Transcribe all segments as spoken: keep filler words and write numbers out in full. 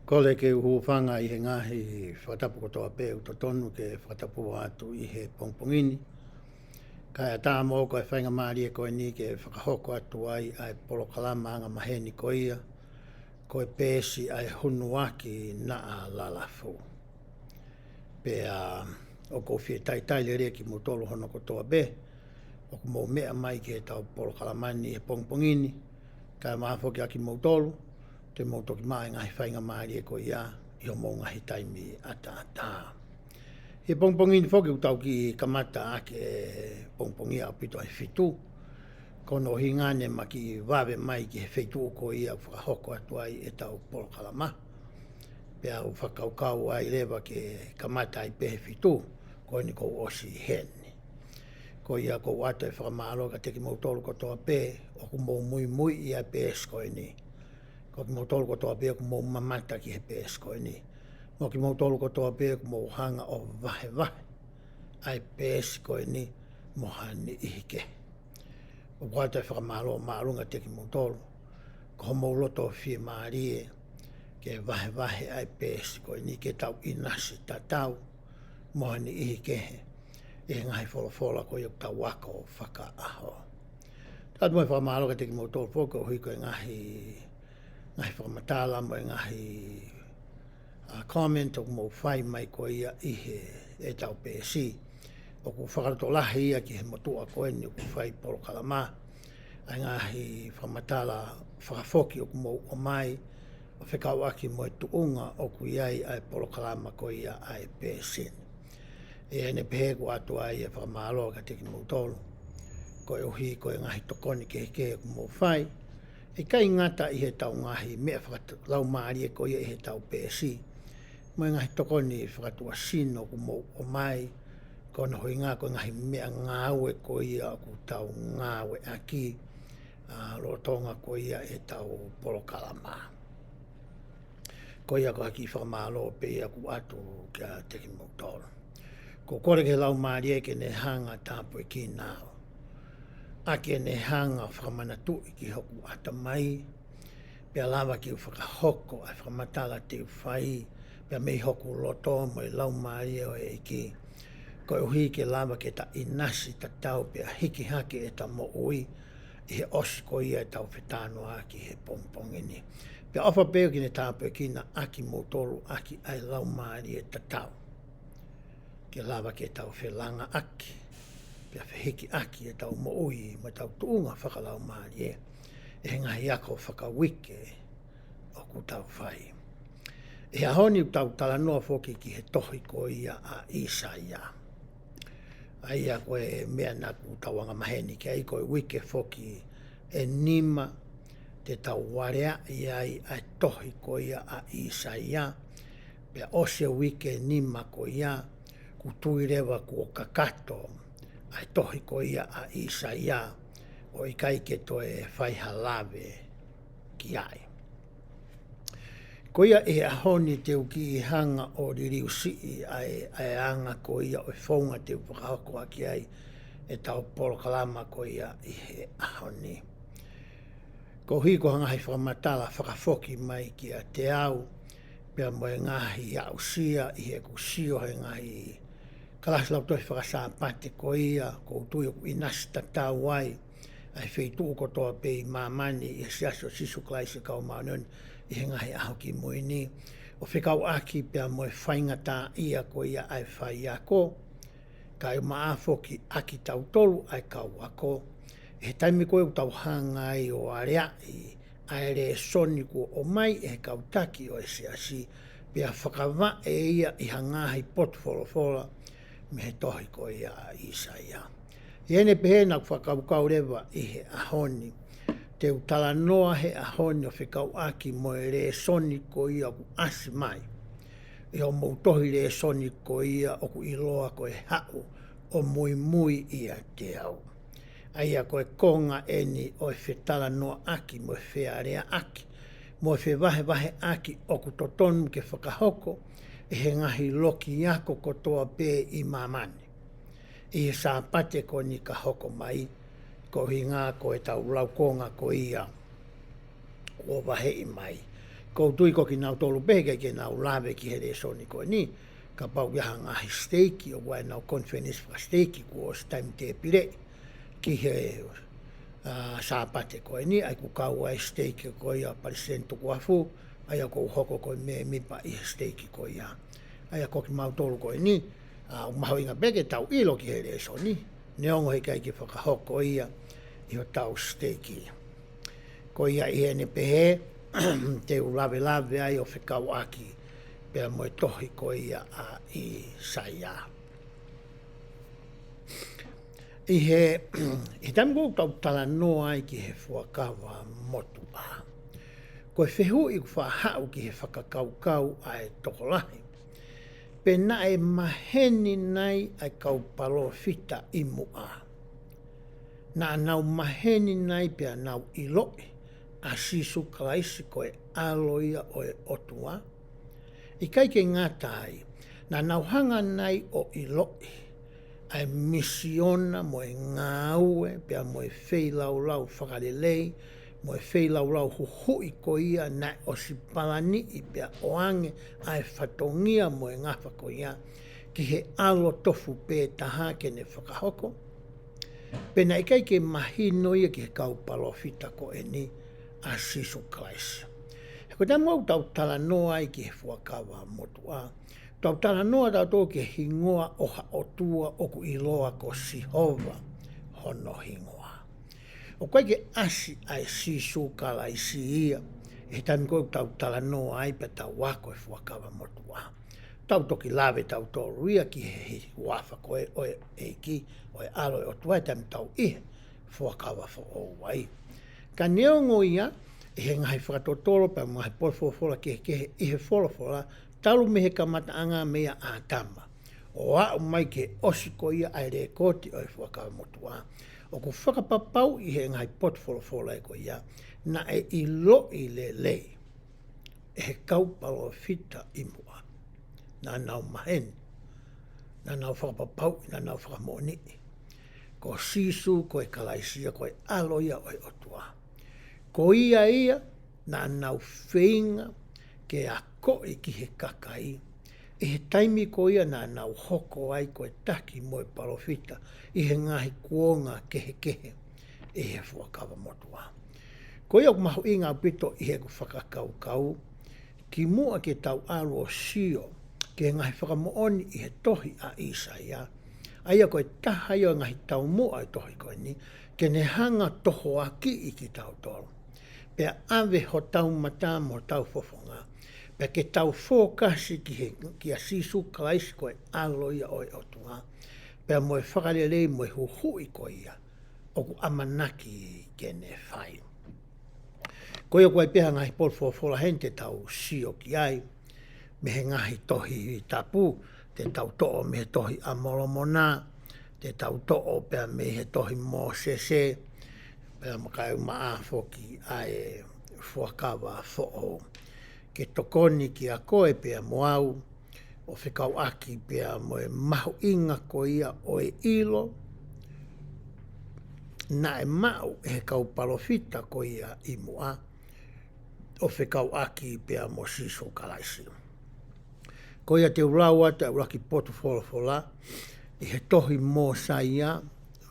Kole ke u hūfanga ʻi he ngaahi fakatapu kotoa pē ʻoku totonu ke fakatapu atu ʻi he pongipongi ni. Kae ʻatā moʻoku e faingamālie ko eni ke fakahoko atu ai ʻa e polokalama angamaheni ko ia, ko e peesi ʻa e Hunuaki Naʻa Lalafu. Pea ʻoku ou fie talitali lelei kimoutolu hono kotoa pē ʻoku mou meʻa mai ki heʻetau polokalama ni he pongipongi ni, kae ʻumaʻā foki ʻa kimoutolu te mou toki maʻu e ngaahi faingamālie ko ia ʻi hoʻomou ngaahi taimi ʻataʻatā. He pongipongi ni foki ʻoku tau kiʻi kamata ʻaki e pongipongi ʻaupito ʻa e fitu. Ko hono ʻuhinga ne ma kiʻi vave mai ki he feituʻu ko ia ʻoku fakahoko atu ai ʻetau polokalama. Pea u fakakaukau ai leva ke kamata ai pē he fitu, ko eni kuo u ʻosi heni. Ko ia ʻoku ou ʻoatu e fakamālō kiate kimoutolu kotoa pē ʻoku mou muimui ʻi he peesi ko eni. Ko kimoutolu kotoa pē ʻoku mou mamata ki he peesi ko eni. Mo kimoutolu kotoa pē ʻoku mou hanga ʻo vahevahe ʻa e peesi ko eni mo ha niʻihi kehe. ʻOku ou ʻoatu e fakamālō māʻolunga kiate kimoutolu. Ko hoʻomou loto fiemālie ke vahevahe ʻa e peesi ko eni ke tau ʻinasi tatau mo ha niʻihi kehe ʻi he ngaahi folofola ko ia ʻoku tau ako fakaʻaho. Tau atu mo e fakamālō kiate kimoutolu foki koeʻuhi ko e ngaahi, ngaahi fakamatala mo e ngaahi ʻa comment ʻoku mou fai mai ko ia ʻi heʻetau peesi. ʻOku fakalotolahi ia ki he motuʻa ko eni ʻoku fai polokalama. ʻA e ngaahi fakamatala fakafoki ʻoku mou ʻomai ʻo fekauʻaki mo e tuʻunga ʻoku ʻi ai ʻa e polokalama ko ia ʻa e peesi ni. ʻI heʻene pehē ʻoku ou ʻoatu ai e fakamālō kiate kimoutolu koeʻuhi ko e ngaahi tokoni kehekehe ʻoku mou fai. ʻIkai ngata ʻi heʻetau ngaahi meʻa fakalaumālie ko ia ʻi heʻetau peesi, mo e ngaahi tokoni fakatuʻasino ʻoku mou ʻomai, ko hono ʻuhinga ko e ngaahi meʻangāue ko ia ʻoku tau ngāueʻaki, ʻa, lolotonga ko ia ʻetau polokalama. Ko ia ko e kiʻi fakamālō pē ia ʻoku ou ʻoatu kiate kimoutolu. ʻOku ou kole ki he Laumālie ke ne hanga ʻo tāpuekina au, ʻa ke ne hanga ʻo fakamanatuʻi ki hoku ʻatamai, pea lava ke u fakahoko ʻa e fakamatala te u fai, pea mei hoku loto mo e Laumālie ʻo e ʻEiki, koeʻuhi ke lava ke ta ʻinasi tatau pea hiki hake ʻeta moʻui ʻi he ʻosi ko ia ʻetau fetalanoaʻaki he pongipongi ni. Pea ʻofa pē ke ne tāpuekina ʻa kimoutolu ʻaki ʻa e laumālie tatau, ke lava ke tau felangaʻaki pea fehikiʻaki ʻetau moʻui mo ʻetau tuʻunga fakalaumālie ʻi he ngaahi ako fakauike ʻoku tau fai. ʻI he ʻaho ni ʻoku tau talanoa foki ki he tohi ko ia ʻa ʻĪsaia. ʻA ia ko e meʻa naʻa ʻoku tau angamaheni ki ai, ko e uike foki ʻe nima te tau aleaʻi ai ʻa e tohi ko ia ʻa ʻĪsaia. Pea ʻosi e uike ʻe nima ko ia, ʻoku ou tui leva kuo kakato ʻa e tohi ko ia ʻa ʻĪsaia, ʻo ʻikai ke toe fai ha lave ki ai. Ko ia ʻi he ʻaho ni te u kiʻi hanga ʻo liliusiʻi ʻa e, ʻa e anga ko ia ʻo e founga te u fakahoko ʻaki ai ʻetau polokalama ko ia ʻi he ʻaho ni. Koeʻuhi ko e ngaahi fakamatala fakafoki mai kiate au, pea mo e ngaahi aʻusia ʻi heʻeku sio he ngaahi kalasi lautohi faka-Sāpate ko ia, ʻoku ou tui ʻoku ʻinasi tatau ai ʻa e feituʻu kotoa pē ʻi māmani ʻi he Siasi ʻo Sīsū Kalaisi ʻo e Kau Māʻoniʻoni ʻi he Ngaahi ʻAho Kimui Ni, ʻo fekauʻaki pea mo e faingataʻaʻia ko ia ʻa e faiako, kae ʻumaʻā foki ʻa kitautolu ʻa e kau ako, ʻi he taimi ko ē ʻoku tau hanga ai ʻo aleaʻi ʻa e lēsoni kuo ʻomai ʻe he kau taki ʻo e Siasi, pea fakavaʻe ia ʻi ha ngaahi potu folofola mei he tohi ko ia ʻa ʻĪsaia. ʻI heʻene pehē naʻa ku fakakaukau leva ʻi he ʻaho ni te u talanoa he ʻaho ni ʻo fekauʻaki mo e lēsoni ko ia ʻoku ʻasi mai ʻi hoʻomou tohi lēsoni ko ia ʻoku ʻiloa ko e Haʻu ʻo Muimui ʻIate Au. ʻA ia ko e konga ʻeni ʻo e fetalanoaʻaki mo e fealeaʻaki mo e fevahevaheʻaki ʻoku totonu ke fakahoko ʻe he ngaahi loki ako kotoa pē ʻi māmani ʻi he Sāpate ko eni ka hoko mai, ko e ʻuhinga ko ʻetau laukonga ko ia kuo vaheʻi mai. Ko u tui ko kinautolu pē he ʻikai ke nau lave ki he lēsoni ko eni, kapau ʻoku ʻi ai ha ngaahi siteiki, ʻoku ʻi ai ʻenau konifelenisi fakasiteiki kuo ʻosi taimi tēpile ki he, ā, Sāpate ko eni, ʻa ia ʻoku kau ai e siteiki ko ia ʻo Palesiteni Tukuafu, ʻa ia ʻoku ou hoko ko e mēmipa ʻi he siteiki ko ia. ʻA ia ko kimautolu ko eni, ā, ʻoku mahuʻinga pē ke tau ʻilo ki he lēsoni, neongo he ʻikai ke fakahoko ia ʻi hotau siteiki. Ko ia ʻi heʻene pehē, te u lavelave ai ʻo fekauʻaki pea mo e tohi ko ia ʻa ʻĪsaia. ʻI he, ʻi he taimi ʻoku tau talanoa ai ki he Fuakava Motuʻa, ko e fehuʻi ʻoku faʻa haʻu ki he fakakaukau ʻa e tokolahi, pe naʻe maheni nai ʻa e kau palōfita ʻi muʻa? Naʻa nau maheni nai pea nau ʻiloʻi ʻa Sīsū Kalaisi ko e ʻAlo ia ʻo e ʻOtua? ʻIkai ke ngata ai, naʻa nau hanga nai ʻo ʻiloʻi ʻa e misiona mo e ngāue pea mo e feilaulau fakalelei, mo e feilaulau huhuʻi ko ia naʻe ʻosi palaniʻi pea ʻoange ʻa e fatongia mo e ngafa ko ia ki he ʻAlo tofu pē taha ke ne fakahoko? Pe naʻe ʻikai ke mahino ia ki he kau palōfita ko eni ʻa Sīsū Kalaisi? He ko e taimi ʻoku tau talanoa ai ki he Fuakava Motuʻa, tau talanoa tautolu ki he hingoa ʻo ha ʻOtua ʻoku ʻiloa ko Sihova hono hingoa. ʻOku ʻikai ke ʻasi ʻa e Sīsū Kalaisi ia ʻi he taimi ko ē ʻoku tau talanoa ai pea tau ako e Fuakava Motuʻa. Tau toki lave tautolu ia ki he huafa ko ē ʻo e ʻEiki, ʻo e ʻAlo ʻo e ʻOtua, ʻi he taimi ʻoku tau ʻi he Fuakava Foʻou ai. Ka neongo ia, ʻi he ngaahi fakatotolo pea mo e ngaahi potufolofola kehekehe ʻi he folofola, talu mei he kamataʻanga meia ʻĀtama ʻo aʻu mai ki he ʻosi ko ia ʻa e lekooti ʻo e Fuakava Motuʻa, ʻoku fakapapauʻi ʻe he ngaahi potufolofola ko ia, naʻe ʻiloʻi lelei ʻe he kau palōfita ʻi muʻa. Naʻa nau maheni, naʻa nau fakapapauʻi, naʻa nau fakamoʻoniʻi ko Sīsū ko e Kalaisi ia, ko e ʻAlo ia ʻo e ʻOtua. Ko ia ia naʻa nau feinga ke akoʻi ki he kakai ʻi he taimi ko ia naʻa nau hoko ai ko e taki mo e palōfita ʻi he ngaahi kuonga kehekehe ʻi he Fuakava Motuʻa. Ko ia ʻoku mahuʻinga ʻaupito ʻi heʻeku fakakaukau, kimuʻa ke tau ʻalu ʻo sio ki he ngaahi fakamoʻoni ʻi he tohi ʻa ʻĪsaia, ʻa ia ko e taha ia ʻo e ngaahi taumuʻa ʻo e tohi ko eni, ke ne hanga ʻo tohoakiʻi kitautolu pea ʻave hotau mata mo hotau fofonga, pea ke tau fokasi ki he, kia Sīsū Kalaisi ko e ʻAlo ia ʻo e ʻOtua, pea mo e fakalelei mo e huhuʻi ko ia ʻoku ʻamanaki ke ne fai. Ko ia ʻoku ʻi ai pē ha ngaahi potufolofola heni te tau sio ki ai, mei he ngaahi Tohi Tapu, te tau toʻo mei he Tohi ʻa Molomona, te tau toʻo pea mei he Tohi Mōsese, pea mo e kae ʻumaʻā foki ʻa e Fuakava Foʻou, ke tokoni kia koe pea mo au, ʻo fekauʻaki pea mo e mahuʻinga ko ia ʻo e ʻilo naʻe maʻu ʻe he kau palōfita ko ia ʻi muʻa, ʻo fekauʻaki pea mo Sīsū Kalaisi. Ko ia te u lau atu ʻa e ʻuluaki potufolofola ʻi he tohi Mōsaia,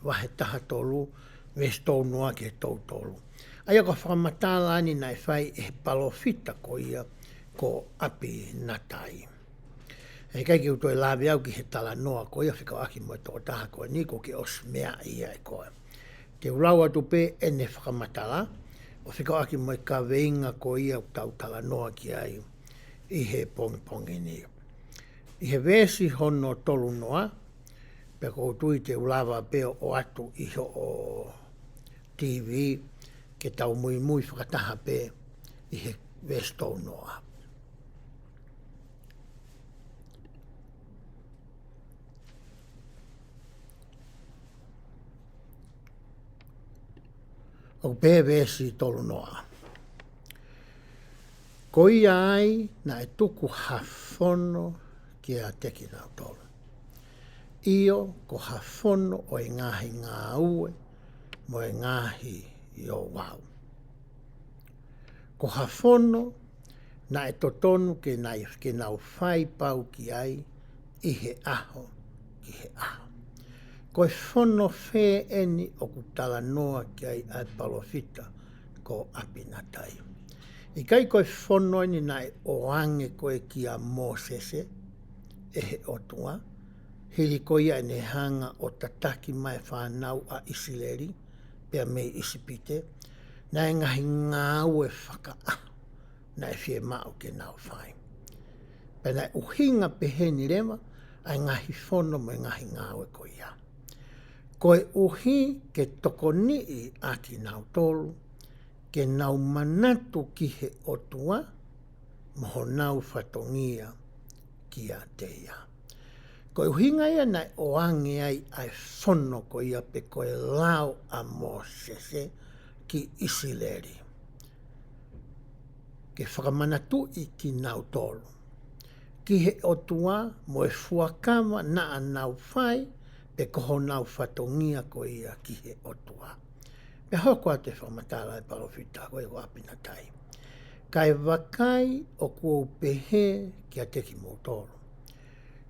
vahe taha tolu, veesi tolu noa ki he tolu tolu. ʻA ia ko e fakamatala eni naʻe fai ʻe he palōfita ko ia ko ʻApinatai. He ʻikai ke u toe lave au ki he talanoa ko ia fekauʻaki mo e tokotaha ko eni, kuo ke ʻosi meaʻi ia ʻe koe. Te u lau atu pē ʻene fakamatala, ʻo fekauʻaki mo e kaveinga ko ia ʻoku tau talanoa ki ai ʻi he pongipongi ni. ʻI he veesi hono tolu noa, pea ʻoku ou tui te u lava pē ʻo ʻoatu ʻi hoʻo T V, ke tau muimui fakataha pē ʻi he veesi tolu noa. ʻOku pehē veesi tolu noa: Ko ia ai naʻe tuku ha fono kiate kinautolu, ʻio, ko ha fono ʻo e ngaahi ngāue mo e ngaahi ouau. Ko ha fono naʻe totonu ke nai, ke nau fai pau ki ai ʻi he ʻaho, ki he ʻaho. Ko e fono fē eni ʻoku talanoa ki ai ʻa e palōfita ko ʻApinatai? ʻIkai ko e fono eni naʻe ʻoange ko ē kia Mōsese ʻe he ʻOtua, hili ko ia ʻene hanga ʻo tataki mai e fānau ʻa ʻIsileli pea mei ʻIsipite, naʻe ngaahi ngāue fakaʻaho naʻe fiemaʻu ke nau fai. Pea naʻe ʻuhinga peheni leva ʻa e ngaahi fono mo e ngaahi ngāue ko ia, koeʻuhi ke tokoniʻi ʻa kinautolu ke nau manatu ki he ʻOtua mo honau fatongia kiate ia. Ko e ʻuhinga ia naʻe ʻoange ai ʻa e fono ko ia pe ko e lao ʻa Mōsese ki ʻIsileli, ke fakamanatuʻi kinautolu ki he ʻOtua mo e fuakava naʻa nau fai, pe ko honau fatongia ko ia ki he ʻOtua. Pea hoko atu e fakamatala ʻa e palōfita ko ē ko ʻApinatai: Kae vakai, ʻoku ou pehē kiate kimoutolu,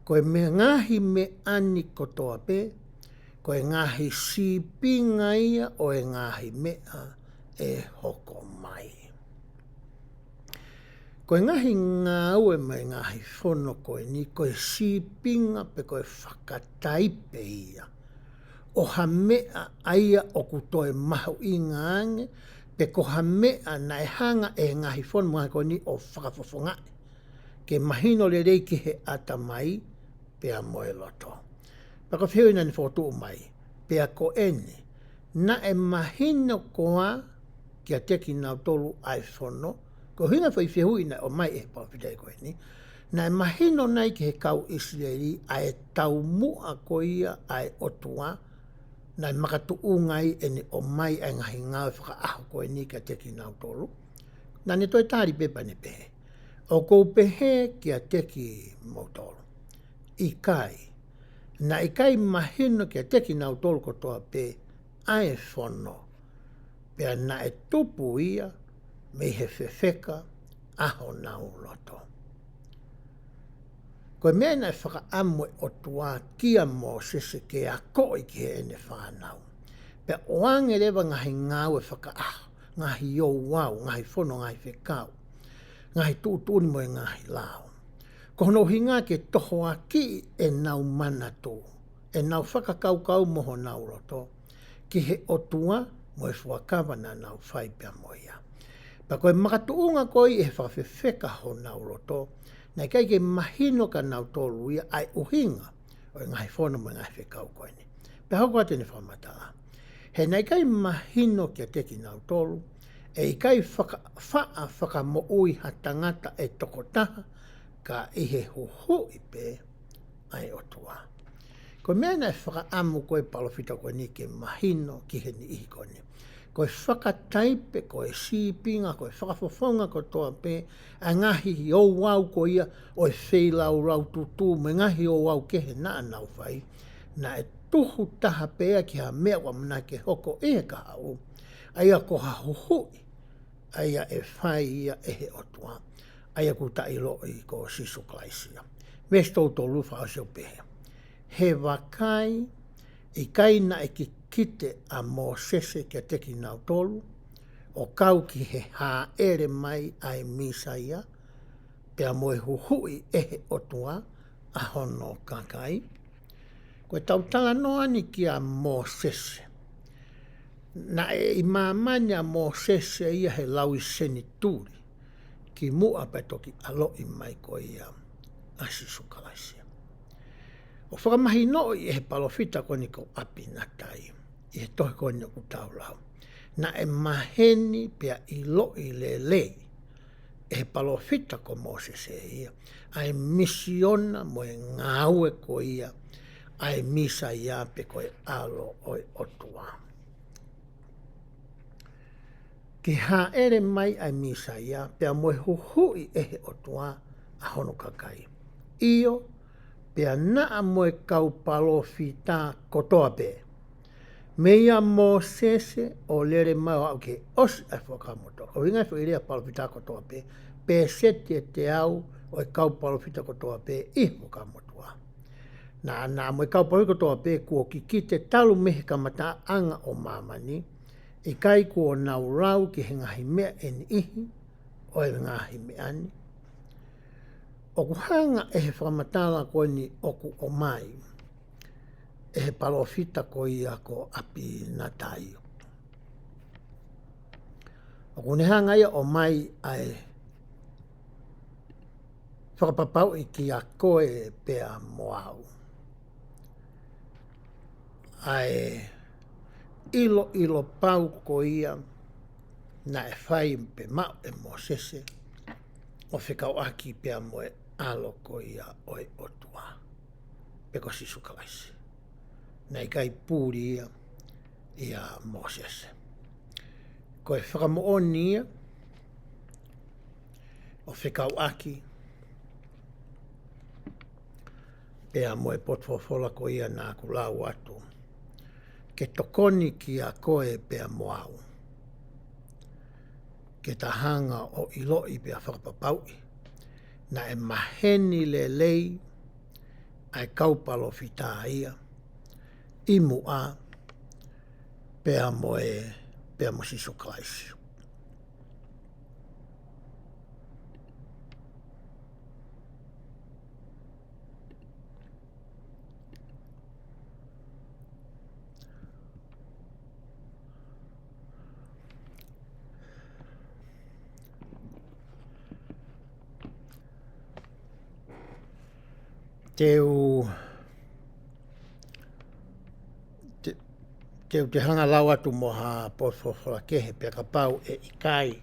ko e ngaahi meʻa ni kotoa pē, ko e ngaahi sīpinga ia ʻo e ngaahi meʻa ʻe hoko mai. Ko e ngaahi ngāue mo e ngaahi fono ko eni, ko e sīpinga pe ko e fakataipe ia ʻo ha meʻa ʻa ia ʻoku toe mahuʻinga ange, pe ko ha meʻa naʻe hanga ʻe he ngaahi fono mo e ngāue ko eni ʻo fakafofongaʻi ke mahino lelei ki he ʻatamai pea mo e loto. Pea ko e fehuʻi naʻa ne fokotuʻu mai, pea ko eni, naʻe mahino koā kiate kinautolu ʻa e fono? Ko e ʻuhinga e foʻi fehuʻi naʻe ʻomai ʻe he palōfita ko eni, naʻe mahino nai ki he kau ʻIsileli ʻa e taumuʻa ko ia ʻa e ʻOtua naʻe makatuʻunga ai ʻene ʻomai ʻa e ngaahi ngāue fakaʻaho ko eni kiate kinautolu? Naʻa ne toe tali pē pea ne pehē: ʻOku ou pehē kiate kimoutolu, ʻikai, naʻe ʻikai mahino kiate kinautolu kotoa pē ʻa e fono, pea naʻe tupu ia mei he fefeka ʻa honau loto. Ko e meʻa naʻe fakaʻamu e ʻOtua kia Mōsese ke akoʻi ki heʻene fānau, pea ʻoange leva ngaahi ngāue fakaʻaho, ngaahi ouau, ngaahi fono, ngaahi fekau, ngaahi tuʻutuʻuni mo e ngaahi lao, ko hono ʻuhinga ke tohoakiʻi ʻenau manatu, ʻenau fakakaukau mo honau loto ki he ʻOtua mo e fuakava naʻa nau fai pea mo ia. Pea ko e makatuʻunga ko ia ʻi he fakafefeka honau loto, naʻe ʻikai ke mahino kia nautolu ia ʻa e ʻuhinga ʻo e ngaahi fono mo e ngaahi fekau ko eni. Pea hoko atu ʻene fakamatala: He naʻe ʻikai mahino kiate kinautolu, ʻe ʻikai faka-, faʻa fakamoʻui ha tangata ʻe toko taha, ka ʻi he huhuʻi pē ʻa e ʻOtua. Ko e meʻa naʻe fakaʻamu ko ē palōfita ko eni ke mahino ki he niʻihi ko eni, ko e fakataipe, ko e sīpinga, ko e fakafofonga kotoa pē ʻa e ngaahi ouau ko ia ʻo e feilaulau tutū mo e ngaahi ouau kehe naʻa nau fai, naʻe tuhu taha pē ia ki ha meʻa ʻoku ʻamanaki ke hoko ʻi he kahaʻu, ʻa ia ko ha huhuʻi ʻa ia ʻe fai ia ʻe he ʻOtua, ʻa ia ʻoku ta ʻiloʻi ko Sīsū Kalaisi ia. Veesi tolu tolu, fakaʻosi ʻo pehē: He vakai, ʻikai naʻe kikite ʻa Mōsese kiate kinautolu, ʻo kau ki he hāʻele mai ʻa e Mīsaia, pea mo e huhuʻi ʻe he ʻOtua ʻa hono kakai? Ko ʻetau talanoa ni kia Mōsese, naʻe ʻi māmani ʻa Mōsese ia he lau senituli kimuʻa pea toki ʻaloʻi mai ko ia ʻa Sīsū Kalaisi. ʻO fakamahinoʻi ʻe he palōfita ko eni ko ʻApinatai ʻi he tohi ko eni ʻoku tau lau, naʻe maheni pea ʻiloʻi lelei ʻe he palōfita ko Mōsese ia ʻa e misiona mo e ngāue ko ia ʻa e Mīsaia pe ko e ʻAlo ʻo e ʻOtua. Ke hāʻele mai ʻa e Mīsaia pea mo e huhuʻi ʻe he ʻOtua ʻa hono kakai. ʻIo, pea naʻa mo e kau palōfita kotoa pē, meia Mōsese ʻo lele mai ʻo aʻu ki he ʻosi ʻa e Fuakava Motuʻa. Ko e ʻuhinga e foʻi lea palōfita kotoa pē, pēseti ʻe teau ʻo e kau palōfita kotoa pē ʻi he Fuakava Motuʻa. Naʻa, naʻa mo e kau palōfita kotoa pē kuo kikite talu mei he kamataʻanga ʻo māmani, ʻikai kuo nau lau ki he ngaahi meʻa ʻe niʻihi ʻo e ngaahi meʻa ni. ʻOku hanga ʻe he fakamatala ko eni ʻoku ʻomai ʻe he palōfita ko ia ko ʻApinatai. ʻOku ne hanga ia ʻo ʻomai ʻa e fakapapauʻi kiate koe pea mo au. ʻA e ʻiloʻilo pau ko ia naʻe fai pe maʻu ʻe Mōsese ʻo fekauʻaki pea mo e ʻAlo ko ia ʻo e ʻOtua, pe ko Sīsū Kalaisi. Naʻe ʻikai puli ia ʻia Mōsese. Ko e fakamoʻoni ia ʻo fekauʻaki pea mo e potu folofola ko ia naʻa ku lau atu, ke tokoni kiate koe pea mo au ke ta hanga ʻo ʻiloʻi pea fakapapauʻi naʻe maheni lelei ʻa e kau palōfita ia ʻi muʻa pea mo e, pea mo Sīsū Kalaisi. Te u, te, te u te hanga lau atu mo ha potu folofola kehe pea kapau ʻe ʻikai.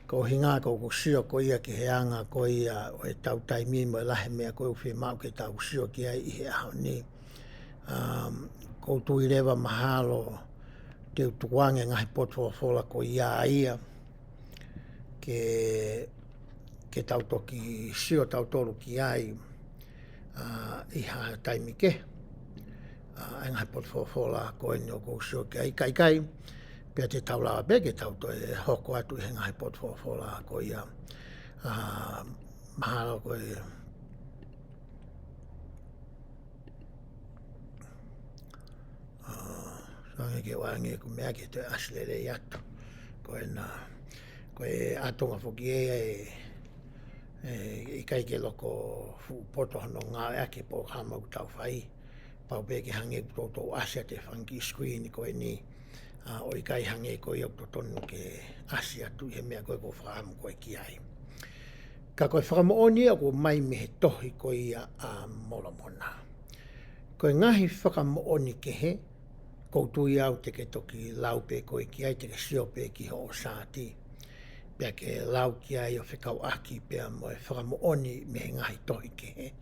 Ko e ʻuhinga ko ʻeku sio ko ia ki he anga ko ia ʻo e tau taimi mo e lahi meʻa ko ē ʻoku fiemaʻu ke tau sio ki ai ʻi he ʻaho ni. Um, ʻoku ou tui leva mahalo te u tukuange ngaahi potu folofola ko ia ia ke, ke tau toki sio tautolu ki ai, ʻa, ʻi ha taimi kehe. ʻA, ʻa e ngaahi potu folofola ko eni ʻoku ou sio ki ai, ka ʻikai, pea te tau lava pē ke tau toe hoko atu ʻi he ngaahi potu folofola ko ia. ʻA, mahalo ko e, ʻa, hangē ke u ʻange ʻeku meʻa ke toe ʻasi lelei atu. Ko ena, ko e ʻatunga foki ē, ʻe, ʻe ʻikai ke loko fuʻu poto hono ngāueʻaki e polokalama ʻoku tau fai. Pau pē ke hangē ʻoku toutou ʻasi atu e fanga kiʻi screen ko eni, ʻa, ʻo ʻikai hangē ko ia ʻoku totonu ke ʻasi atu ʻi he meʻa ko ē ʻoku ou fakaʻamu ko ē ki ai. Ka ko e fakamoʻoni ia ʻoku ʻomai mei he tohi ko ia ʻa Molomona. Ko e ngaahi fakamoʻoni kehe, ʻoku ou tui au te ke toki lau pē koe ki ai, te ke sio pē ki hoʻo saati, pea ke lau ki ai ʻo fekauʻaki pea mo e fakamoʻoni mei he ngaahi tohi kehe.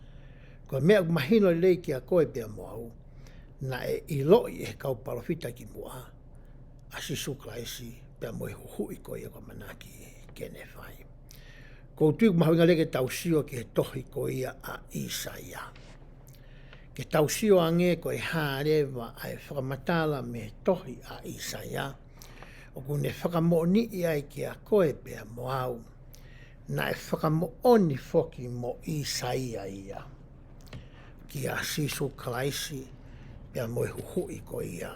Ko e meʻa ʻoku mahino lelei kiate koe pea mo au, naʻe ʻiloʻi ʻe he kau palōfita ki muʻa ʻa Sīsū Kalaisi pea mo e huhuʻi ko ia ʻoku ʻamanaki ke ne fai. ʻOku ou tui ʻoku mahuʻinga lelei ke tau sio ki he tohi ko ia ʻa ʻĪsaia. Ke tau sio ange ko e hā leva ʻa e fakamatala mei he tohi ʻa ʻĪsaia, ʻoku ne fakamoʻoniʻi ai kiate koe pea mo au, naʻe fakamoʻoni foki mo ʻĪsaia ia kia Sīsū Kalaisi pea mo e huhuʻi ko ia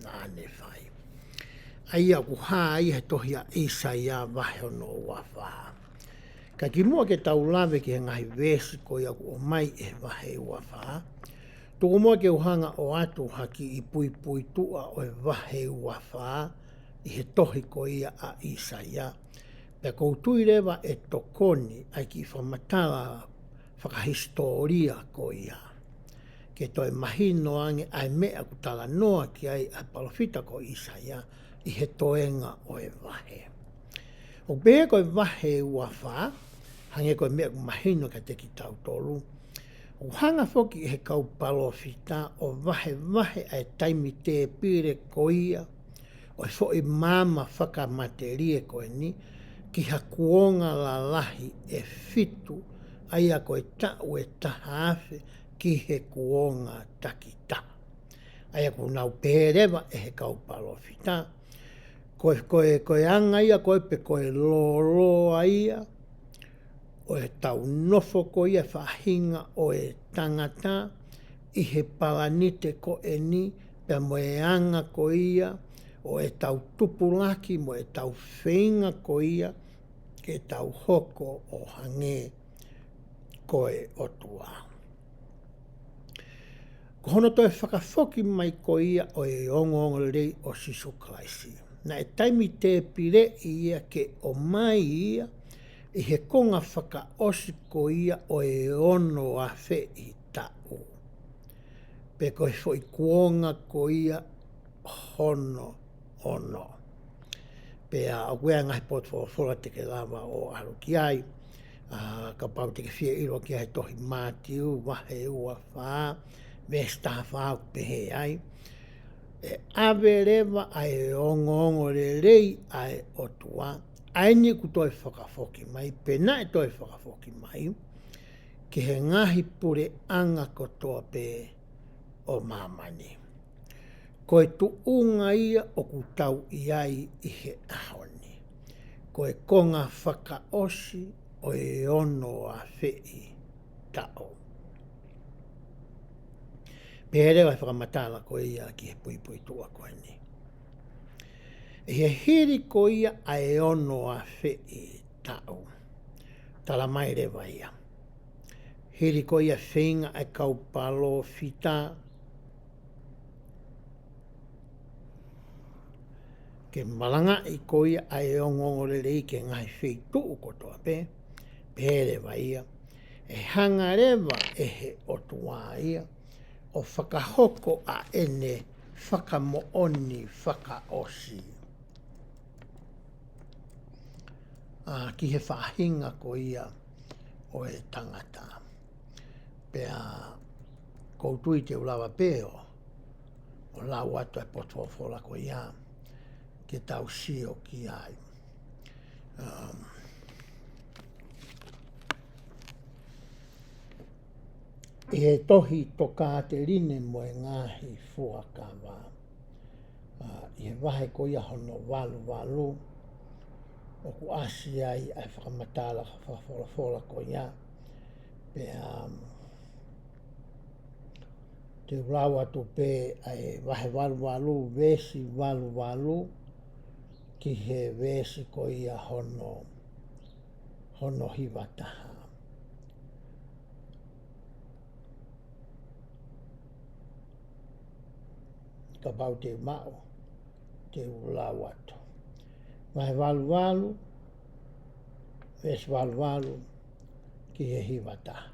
naʻa ne fai. ʻA ia ʻoku hā ia he tohi ʻa ʻĪsaia vahe hono ua fā. Ka kimuʻa ke tau lave ki he ngaahi veesi ko ia ʻoku ʻomai ʻe he vahe ua fā, tuku muʻa ke u hanga ʻo ʻoatu ha kiʻi puipuituʻa ʻo e vahe ua fā ʻi he tohi ko ia ʻa ʻĪsaia. Pea ʻoku ou tui leva ʻe tokoni ʻa e kiʻi fakamatala fakahisitōlia ko ia ke toe mahino ange ʻa e meʻa ʻoku talanoa ki ai ʻa e palōfita ko ʻĪsaia ʻi he toenga ʻo e vahe. ʻOku pehē ko e vahe ua fā, hangē ko e meʻa ʻoku mahino kiate kitautolu, ʻoku hanga foki ʻe he kau palōfita ʻo vahevahe ʻa e taimi tēpile ko ia ʻo e foʻi maama fakamatelie ko eni ki ha kuonga lalahi ʻe fitu, ʻa ia ko e taʻu ʻe taha afe ki he kuonga takitaha. ʻA ia ʻoku nau pehē leva ʻe he kau palōfita, ko e, ko e, ko e anga ia ko ē pe ko e lōloa ia ʻo ʻetau nofo ko ia faʻahinga ʻo e tangata ʻi he palanite ko eni, pea mo e anga ko ia ʻo ʻetau tupulaki mo ʻetau feinga ko ia ke tau hoko ʻo hangē ko e ʻOtua. Ko hono toe fakafoki mai ko ia ʻo e ongoongolelei ʻo Sīsū Kalaisi, naʻe taimi tēpileʻi ia ke ʻomai ia ʻi he konga fakaʻosi ko ia ʻo e ono afe ʻi taʻu, pe ko e foʻi kuonga ko ia hono ono. Pea ʻoku ʻi ai e ngaahi potu folofola te ke lava ʻo ʻalu ki ai, ʻa, kapau te ke fie ʻilo ki ai he tohi Mātiu, vahe ua fā, veesi taha fā ʻoku pehē ai, ʻe ʻave leva ʻa e ongoongolelei ʻa e ʻOtua, ʻa eni ʻoku toe fakafoki mai, pe naʻe toe fakafoki mai, ki he ngaahi puleʻanga kotoa pē ʻo māmani. Ko e tuʻunga ia ʻoku tau ʻi ai ʻi he ʻaho ni. Ko e konga fakaʻosi ʻo e ono afe ʻi taʻu. Pehē leva e fakamatala ko ia ki he puipuituʻa ko eni. ʻI he hili ko ia ʻa e ono afe ʻi taʻu, tala mai leva ia, hili ko ia feinga ʻa e kau palōfita ke malangaʻi ko ia ʻa e ongoongolelei ki he ngaahi feituʻu kotoa pē, pehē leva ia, ʻe hanga leva ʻe he ʻOtua ia ʻo fakahoko ʻa ʻene fakamoʻoni fakaʻosi, ʻa, ki he faʻahinga ko ia ʻo e tangata. Pea ʻoku ou tui te u lava pē ʻo, ʻo lau atu e potu folofola ko ia ke tau sio ki ai. Um, ʻI he tohi Tokāteline mo e Ngaahi Fuakava, ʻa, ʻi he vahe ko ia hono valu valu, ʻoku ʻasi ai ʻa e fakamatala fakafolofola ko ia, pea, um, te u lau atu pē ʻa e vahe valu valu, veesi valu valu, ki he veesi ko ia hono, hono hiva taha. Kapau te u maʻu, te u lau atu. Vahe valu valu, veesi valu valu, ki he hiva taha.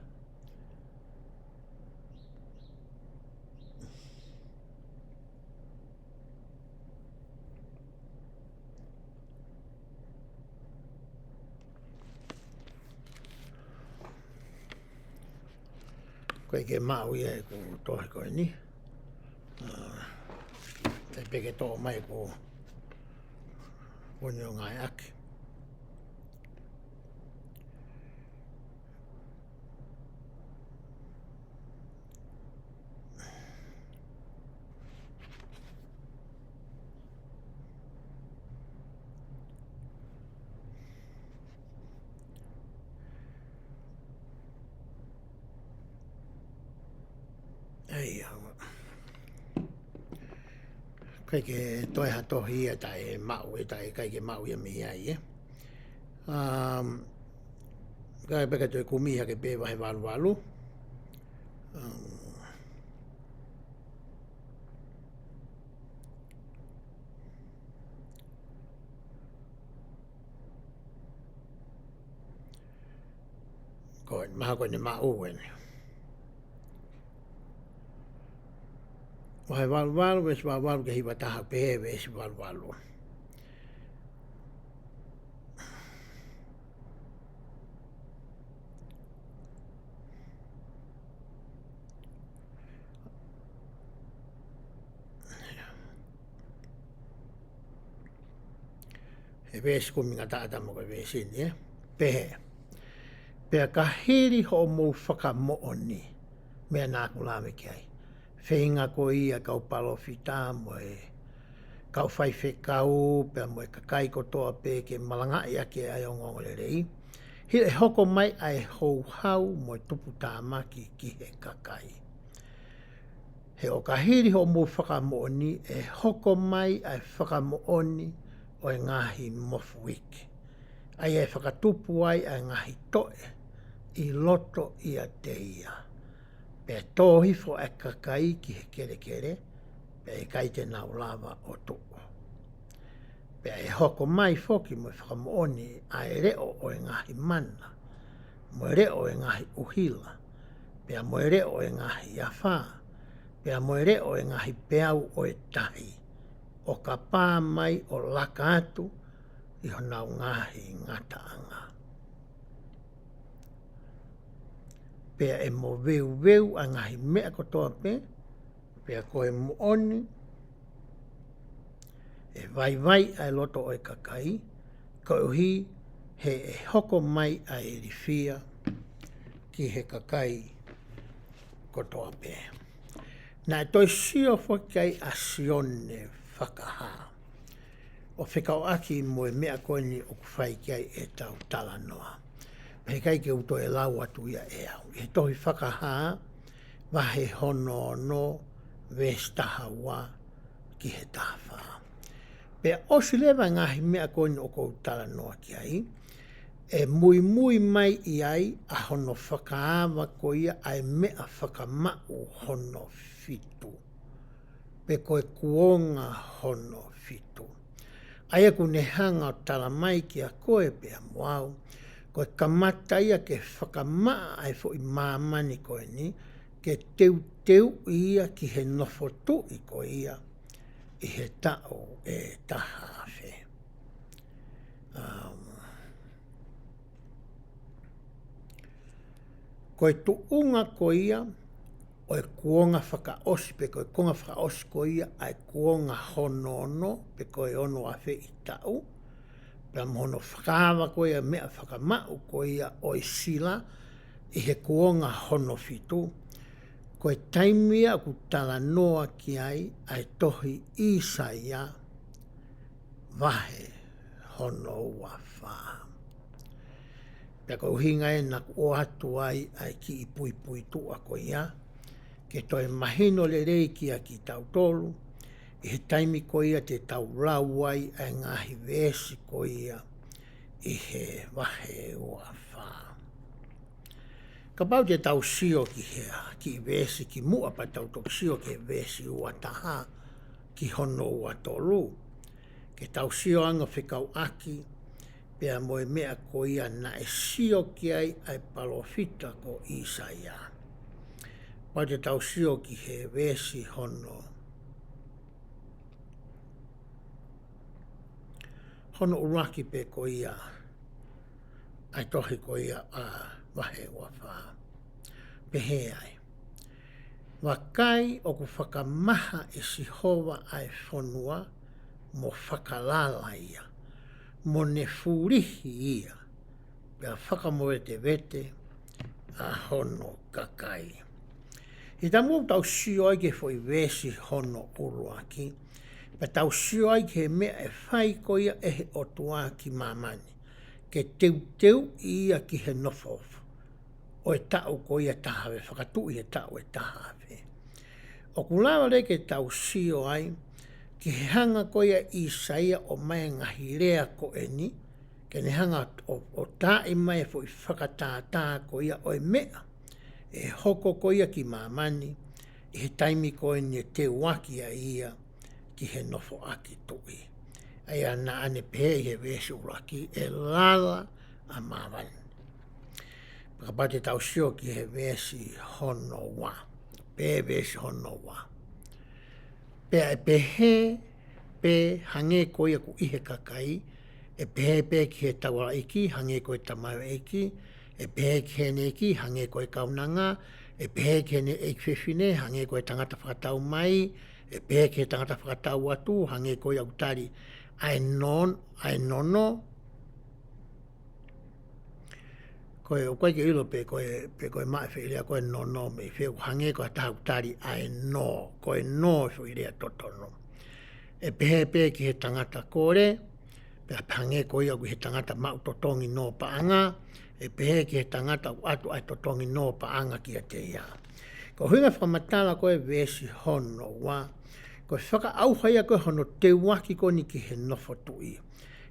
ʻOku ʻikai ke maʻu ia ʻeku tohi ko eni. ʻA, te u pehē ke toʻo mai ʻeku, ʻeku ʻuhinga ʻaki. ʻAi, ʻoku ʻikai ke toe ha tohi ia taʻe maʻu, ʻe taʻe ʻikai ke maʻu ia mei ai, ē. Um, ʻikai pē ke toe kumi hake pē vahe valu valu. Um, ko e, mahalo ko ʻene maʻu eni. Vahe valu valu, veesi valu valu ki he hiva taha, pehē veesi valu valu. He veesi kumi ngataʻa ʻa e tama ko e veesi ni, ē? Pehē: Pea ka hili hoʻomou fakamoʻoni, meʻa naʻa ku lave ki ai, feinga ko ia kau palōfita mo e kau faifekau, pea mo e kakai kotoa pē ke malangaʻi ʻaki ʻa e ongoongolelei. He ʻe hoko mai ʻa e houhau mo e tuputāmaki ki he kakai. He ʻo ka hili hoʻomou fakamoʻoni, ʻe hoko mai ʻa e fakamoʻoni ʻo e ngaahi mofuike, ʻa ia ʻe fakatupu ai ʻa e ngaahi toʻe ʻi loto ʻiate ia. Pea tō hifo ʻa e kakai ki he kelekele, pea ʻikai te nau lava ʻo tuʻu. Pea ʻe hoko mai foki mo e fakamoʻoni ʻa e leʻo ʻo e ngaahi mana, mo e leʻo ʻo e ngaahi ʻuhila, pea mo e leʻo ʻo e ngaahi afā, pea mo e leʻo ʻo e ngaahi peau ʻo e tahi, ʻo ka pā mai ʻo laka atu ʻi honau ngaahi ngataʻanga. Pea ʻe moveuveu ʻa e ngaahi meʻa kotoa pē, pea ko e moʻoni, ʻe vaivai ʻa e loto ʻo e kakai, koeʻuhi he ʻe hoko mai ʻa e ilifia ki he kakai kotoa pē. Naʻe toe sio foki ai ʻa Sione Fakahā ʻo fekauʻaki mo e meʻa ko eni ʻoku fai ki ai ʻetau talanoa. Pea ʻikai ke u toe lau atu ia ʻe au. ʻI he tohi Fakahā, vahe hono ono, veesi taha ua ki he taha fā. Pea ʻosi leva ngaahi meʻa ko eni ʻoku ou talanoa ki ai, ʻe muimui mai ʻi ai ʻa hono fakaava ko ia ʻa e meʻa fakamaʻu hono fitu, pe ko e kuonga hono fitu. ʻA ia ʻoku ne hanga ʻo tala mai kia koe pea mo au, ko e kamata ia ke fakamaʻa ʻa e foʻi māmani ko eni, ke teuteuʻi ia ki he nofo tuʻi ko ia ʻi he taʻu ʻe taha afe. Um, ko e tuʻunga ko ia ʻo e kuonga fakaʻosi, pe ko e kuonga fakaʻosi ko ia ʻa e kuonga hono ono, pe ko e ono afe ʻi taʻu, pea mo hono fakaava ko ia meʻa fakamaʻu ko ia ʻo e sila ʻi he kuonga hono fitu, ko e taimi ia ʻoku talanoa ki ai ʻa e tohi ʻĪsaia vahe hono ua fā. Pea ko e ʻuhinga ē naʻa ku ʻoatu ai ʻa e kiʻi puipuituʻa ko ia, ke toe mahino lelei kia kitautolu, ʻi he taimi ko ia te tau lau ai ʻa e ngaahi veesi ko ia ʻi he vahe ua fā. Kapau te tau sio ki he, ki he veesi ki muʻa pea tau toki sio ki he veesi ua taha ki hono ua tolu. Ke tau sio ange ʻo fekauʻaki pea mo e meʻa ko ia naʻe sio ki ai ʻa e palōfita ko ʻĪsaia. Kapau te tau sio ki he veesi hono, hono ʻuluaki pē ko ia ʻa e tohi ko ia ʻa vahe ua fā. Pehē ai, vakai ʻoku fakamaha ʻe Sihova ʻa e fonua mo fakalala ia, mo ne fulihi ia, pea fakamovetevete ʻa hono kakai. ʻI he taimi ʻoku tau sio ai ki he foʻi veesi hono ʻuluaki, pea tau sio ai ki he meʻa ʻe fai ko ia ʻe he ʻOtua ki māmani, ke teuteuʻi ia ki he nofo ʻo e taʻu ko ia taha afe, fakatuʻi he taʻu ʻe taha afe. ʻOku lava leva ke tau sio ai ki he hanga ko ia ʻa ʻĪsaia ʻo ʻomai e ngaahi lea ko eni, ke ne hanga ʻo, ʻo taaʻi mai e foʻi fakatātā ko ia ʻo e meʻa ʻe hoko ko ia ki māmani, ʻi he taimi ko eni ʻe teuaki ai ia ki he nofoʻaki tuʻi. ʻA ia naʻa ne pehē ʻi he veesi ʻuluaki, ʻe lala ʻa māmani. Pea kapau te tau sio ki he veesi hono ua, pea veesi hono ua. Pea ʻe pehē pē hangē ko ia ʻoku ʻi he kakai, ʻe pehē pē ki he taulaʻeiki hangē ko e tamaioʻeiki, ʻe pehē ki heʻene ʻeiki hangē ko e kaunanga, ʻe pehē ki heʻene ʻeiki fefine hangē ko e tangata fakatau mai, ʻe pehē ki he tangata fakatau atu hangē ko ia ʻoku tali ʻa e non-, ʻa e nono. Ko e, ʻoku ʻikai ke ʻilo pe ko e, pe ko e maʻu e foʻi lea ko e nono mei fē, ʻoku hangē ko ha taha ʻoku tali ʻa e nō, ko e nō e foʻi lea totonu. ʻE pehē pē ki he tangata kole, pea hangē ko ia ʻoku ʻi he tangata maʻu totongi nō paʻanga, ʻE pehē ki he tangata ʻoku ʻatu ʻa e totongi noa paʻanga kiate ia. Ko e ʻuhinga e fakamatala ko e veesi hono ua, ko e fakaʻauha ia ko e hono teuaki ko eni ki he nofo tuʻi.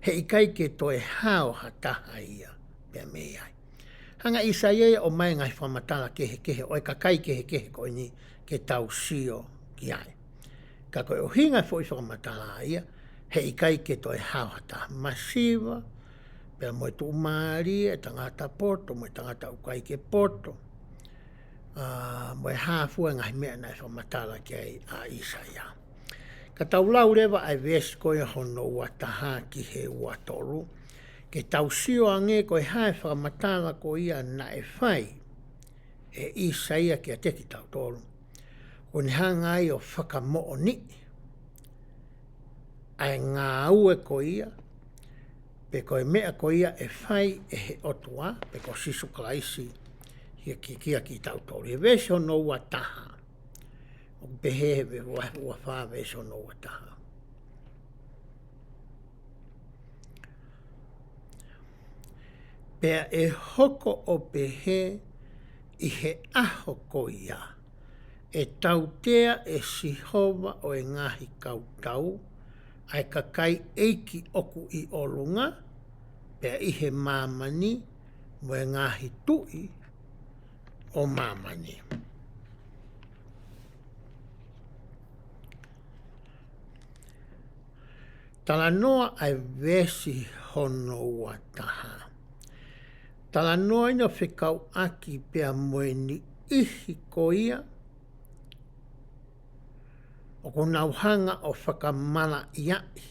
He ʻikai ke toe hao ha taha ia pea mei ai. Hanga ʻe ʻĪsaia ia ʻo ʻomai e ngaahi fakamatala kehekehe, ʻo e kakai kehekehe ko eni ke tau sio ki ai. Ka ko e ʻuhinga e foʻi fakamatala ia, he ʻikai ke toe hao ha taha. Masiva, pea mo e tuʻumālie, e tangata poto, mo e tangata ʻoku ʻikai ke poto. ʻA, mo e hā fua e ngaahi meʻa naʻe fakamatala ki ai ʻa ʻĪsaia. Ka tau lau leva ʻa e veesi ko ia hono ua taha ki he ua tolu, ke tau sio ange ko e hā e fakamatala ko ia naʻe fai ʻe ʻĪsaia kiate kitautolu. ʻOku ne hanga ai ʻo fakamoʻoniʻi ʻa e ngāue ko ia, pe ko e meʻa ko ia ʻe fai ʻe he ʻOtua, pe ko Sīsū Kalaisi, ia ki, kia kitautolu. He veesi hono ua taha. ʻOku pehē he ve-, ua, ua fā veesi hono ua taha. Pea ʻe hoko ʻo pehē ʻi he ʻaho ko ia, ʻe tautea ʻe Sihova ʻo e ngaahi kautau ʻa e kakai ʻeiki ʻoku ʻi ʻolunga, pea ʻi he māmani, mo e ngaahi tuʻi ʻo māmani. Talanoa ʻa e veesi hono ua taha. Talanoa ʻeni ʻo fekauʻaki pea mo e niʻihi ko ia ʻoku nau hanga ʻo fakamalaʻiaʻi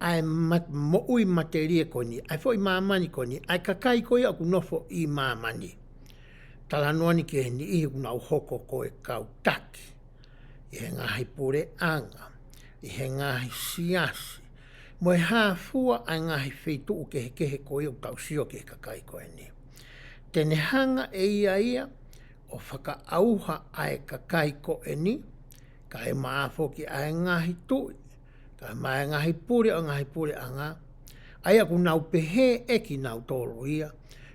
ʻa e mat-, moʻui matelie ko eni, ʻa e foʻi māmani ko eni, ʻa e kakai ko ia ʻoku nofo ʻi māmani. Talanoa ʻeni ki he niʻihi ʻoku nau hoko ko e kau taki ʻi he ngaahi puleʻanga, ʻi he ngaahi siasi, mo e hā fua ʻa e ngaahi feituʻu kehekehe ko ia ʻoku tau sio ki he kakai ko eni. Te ne hanga ʻe ia ia ʻo fakaʻauha ʻa e kakai ko eni, kae ʻumaʻā foki ʻa e ngaahi tuʻi, kae ʻumaʻā e ngaahi pule ʻo e ngaahi puleʻanga, ʻa ia ʻoku nau pehē ʻe kinautolu ia,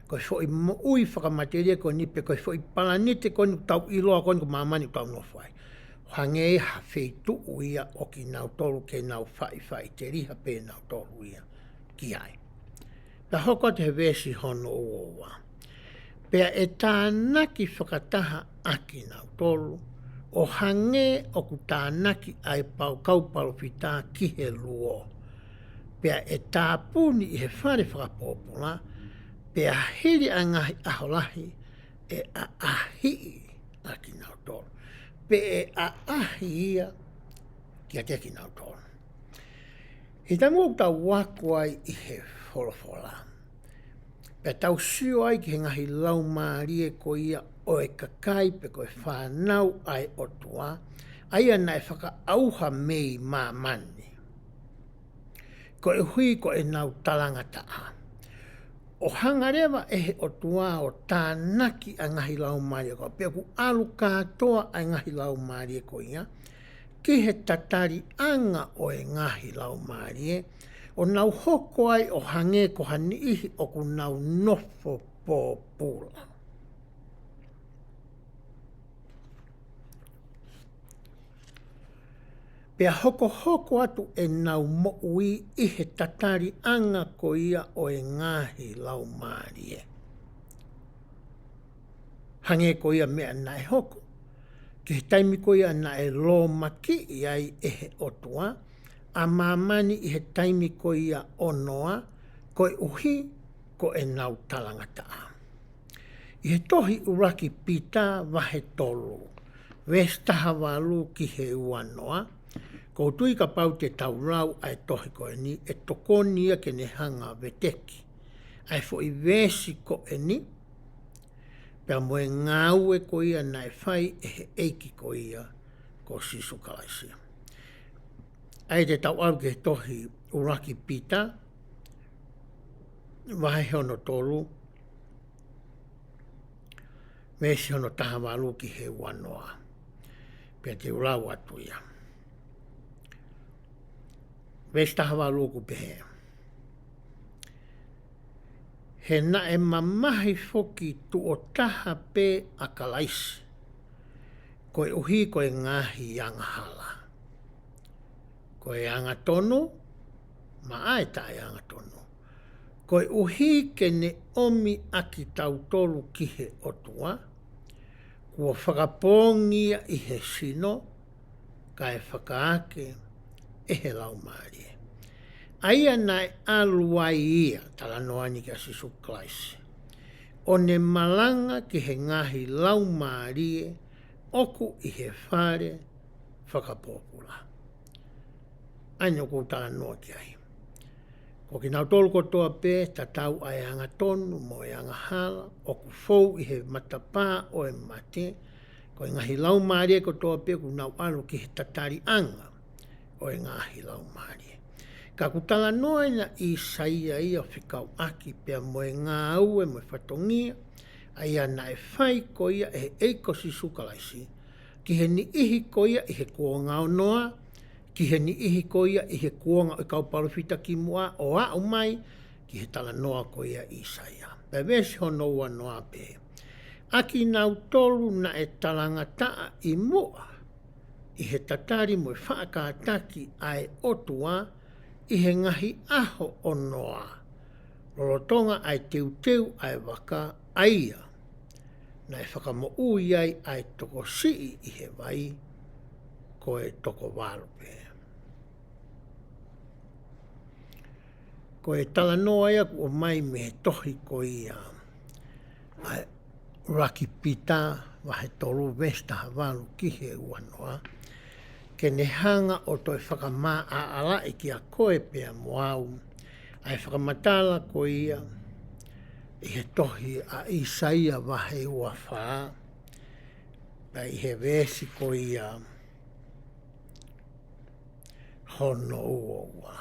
ko e foʻi moʻui fakamatelie ko eni pe ko e foʻi palanite ko eni ʻoku tau ʻiloa ko eni ko māmani ʻoku tau nofo ai. Hangē ha feituʻu ia ʻo kinautolu ke nau faʻifaʻiteliha pē nautolu ia ki ai. Pea hoko atu he veesi hono ua ua. Pea ʻe tānaki fakataha ʻa kinautolu, ʻo hangē ʻoku tānaki ʻa e pau kau palōfita ki he luo. Pea ʻe tāpuni ʻi he fale fakapōpula, pea hili ʻa e ngaahi ʻaho lahi ʻe ʻaʻahiʻi ʻa kinautolu. Pe ʻe ʻaʻahi ia kiate kinautolu. He taimi ʻoku tau ako ai ʻi he folofola, pea tau sio ai ki he ngaahi laumālie ko ia ʻo e kakai pe ko e fānau ʻa e ʻOtua, ʻa ia naʻe fakaʻauha mei māmani. Koeʻuhi ko ʻenau talangataʻa. ʻO hanga leva ʻe he ʻOtua ʻo tānaki ʻa e ngaahi laumālie ko ia, pe ʻoku ʻalu kātoa ʻa e ngaahi laumālie ko ia, ki he tataliʻanga ʻo e ngaahi laumālie, ʻo nau hoko ai ʻo hangē ko ha niʻihi ʻoku nau nofo pōpula. Pea hokohoko atu ʻenau moʻui ʻi he tataliʻanga ko ia ʻo e ngaahi laumālie. Hangē ko ia meʻa naʻe hoko, ki he taimi ko ia naʻe lōmakiʻi ai ʻe he ʻOtua ʻa māmani ʻi he taimi ko ia ʻo Noa, koeʻuhi ko ʻenau talangataʻa. ʻI he tohi ʻuluaki Pita vahe tolu, veesi taha valu ki he ua noa, ʻoku ou tui kapau te tau lau ʻa e tohi ko eni, ʻe tokoni ia ke ne hanga veteki ʻa e foʻi veesi ko eni, pea mo e ngāue ko ia naʻe fai ʻe he ʻEiki ko ia ko Sīsū Kalaisi. ʻA ia te tau ʻalu ki he tohi ʻuluaki Pita, vahe hono tolu, veesi hono taha valu ki he ua noa. Pea te u lau atu ia. Veesi taha valu ʻoku pehē: He naʻe mamahi foki tuʻo taha pē ʻa Kalaisi, koeʻuhi ko e ngaahi angahala. Ko e angatonu, maʻa e taʻeangatonu. Koeʻuhi ke ne ʻomi ʻa kitautolu ki he ʻOtua, kuo fakapoongi ia ʻi he sino, kae fakaake ʻe he Laumālie. ʻA ia naʻe ʻalu ai ia, talanoa ni kia Sīsū Kalaisi, ʻo ne malanga ki he ngaahi laumālie ʻoku ʻi he fale fakapōpula. ʻA ia ʻoku ou talanoa ki ai. Ko kinautolu kotoa pē, tatau ʻa e angatonu mo e angahala, ʻoku fou ʻi he matapā ʻo e mate, ko e ngaahi laumālie kotoa pē ʻoku nau ʻalu ki he tataliʻanga ʻo e ngaahi laumālie. Ka ʻoku talanoa ʻena ʻĪsaia ia ʻo fekauʻaki pea mo e ngāue mo e fatongia, ʻa ia naʻe fai ko ia ʻe he ʻEiki ko Sīsū Kalaisi, ki he niʻihi ko ia ʻi he kuonga ʻo Noa, ki he niʻihi ko ia ʻi he kuonga ʻo e kau palōfita kimuʻa ʻo aʻu mai ki he talanoa ko ia ʻa ʻĪsaia. Pea veesi hono ua noa pē. ʻA kinautolu naʻe talangataʻa ʻi muʻa ʻi he tatali mo e faʻa kātaki ʻa e ʻOtua ʻi he ngaahi ʻaho ʻo Noa, lolotonga ʻa e teuteu ʻa e vaka, ʻa ia naʻe fakamoʻui ai ʻa e tokosiʻi ʻi he vai, ko e toko valu pē. Ko e talanoa ia ʻoku ʻomai mei he tohi ko ia ʻa e ʻUluaki Pita vahe tolu veesi taha valu ki he ua noa, ke ne hanga ʻo toe fakamaʻalaʻalaʻi kia koe pea mo au ʻa e fakamatala ko ia ʻi he tohi ʻa ʻĪsaia vahe ua fā, pea ʻi he veesi ko ia hono ua ua.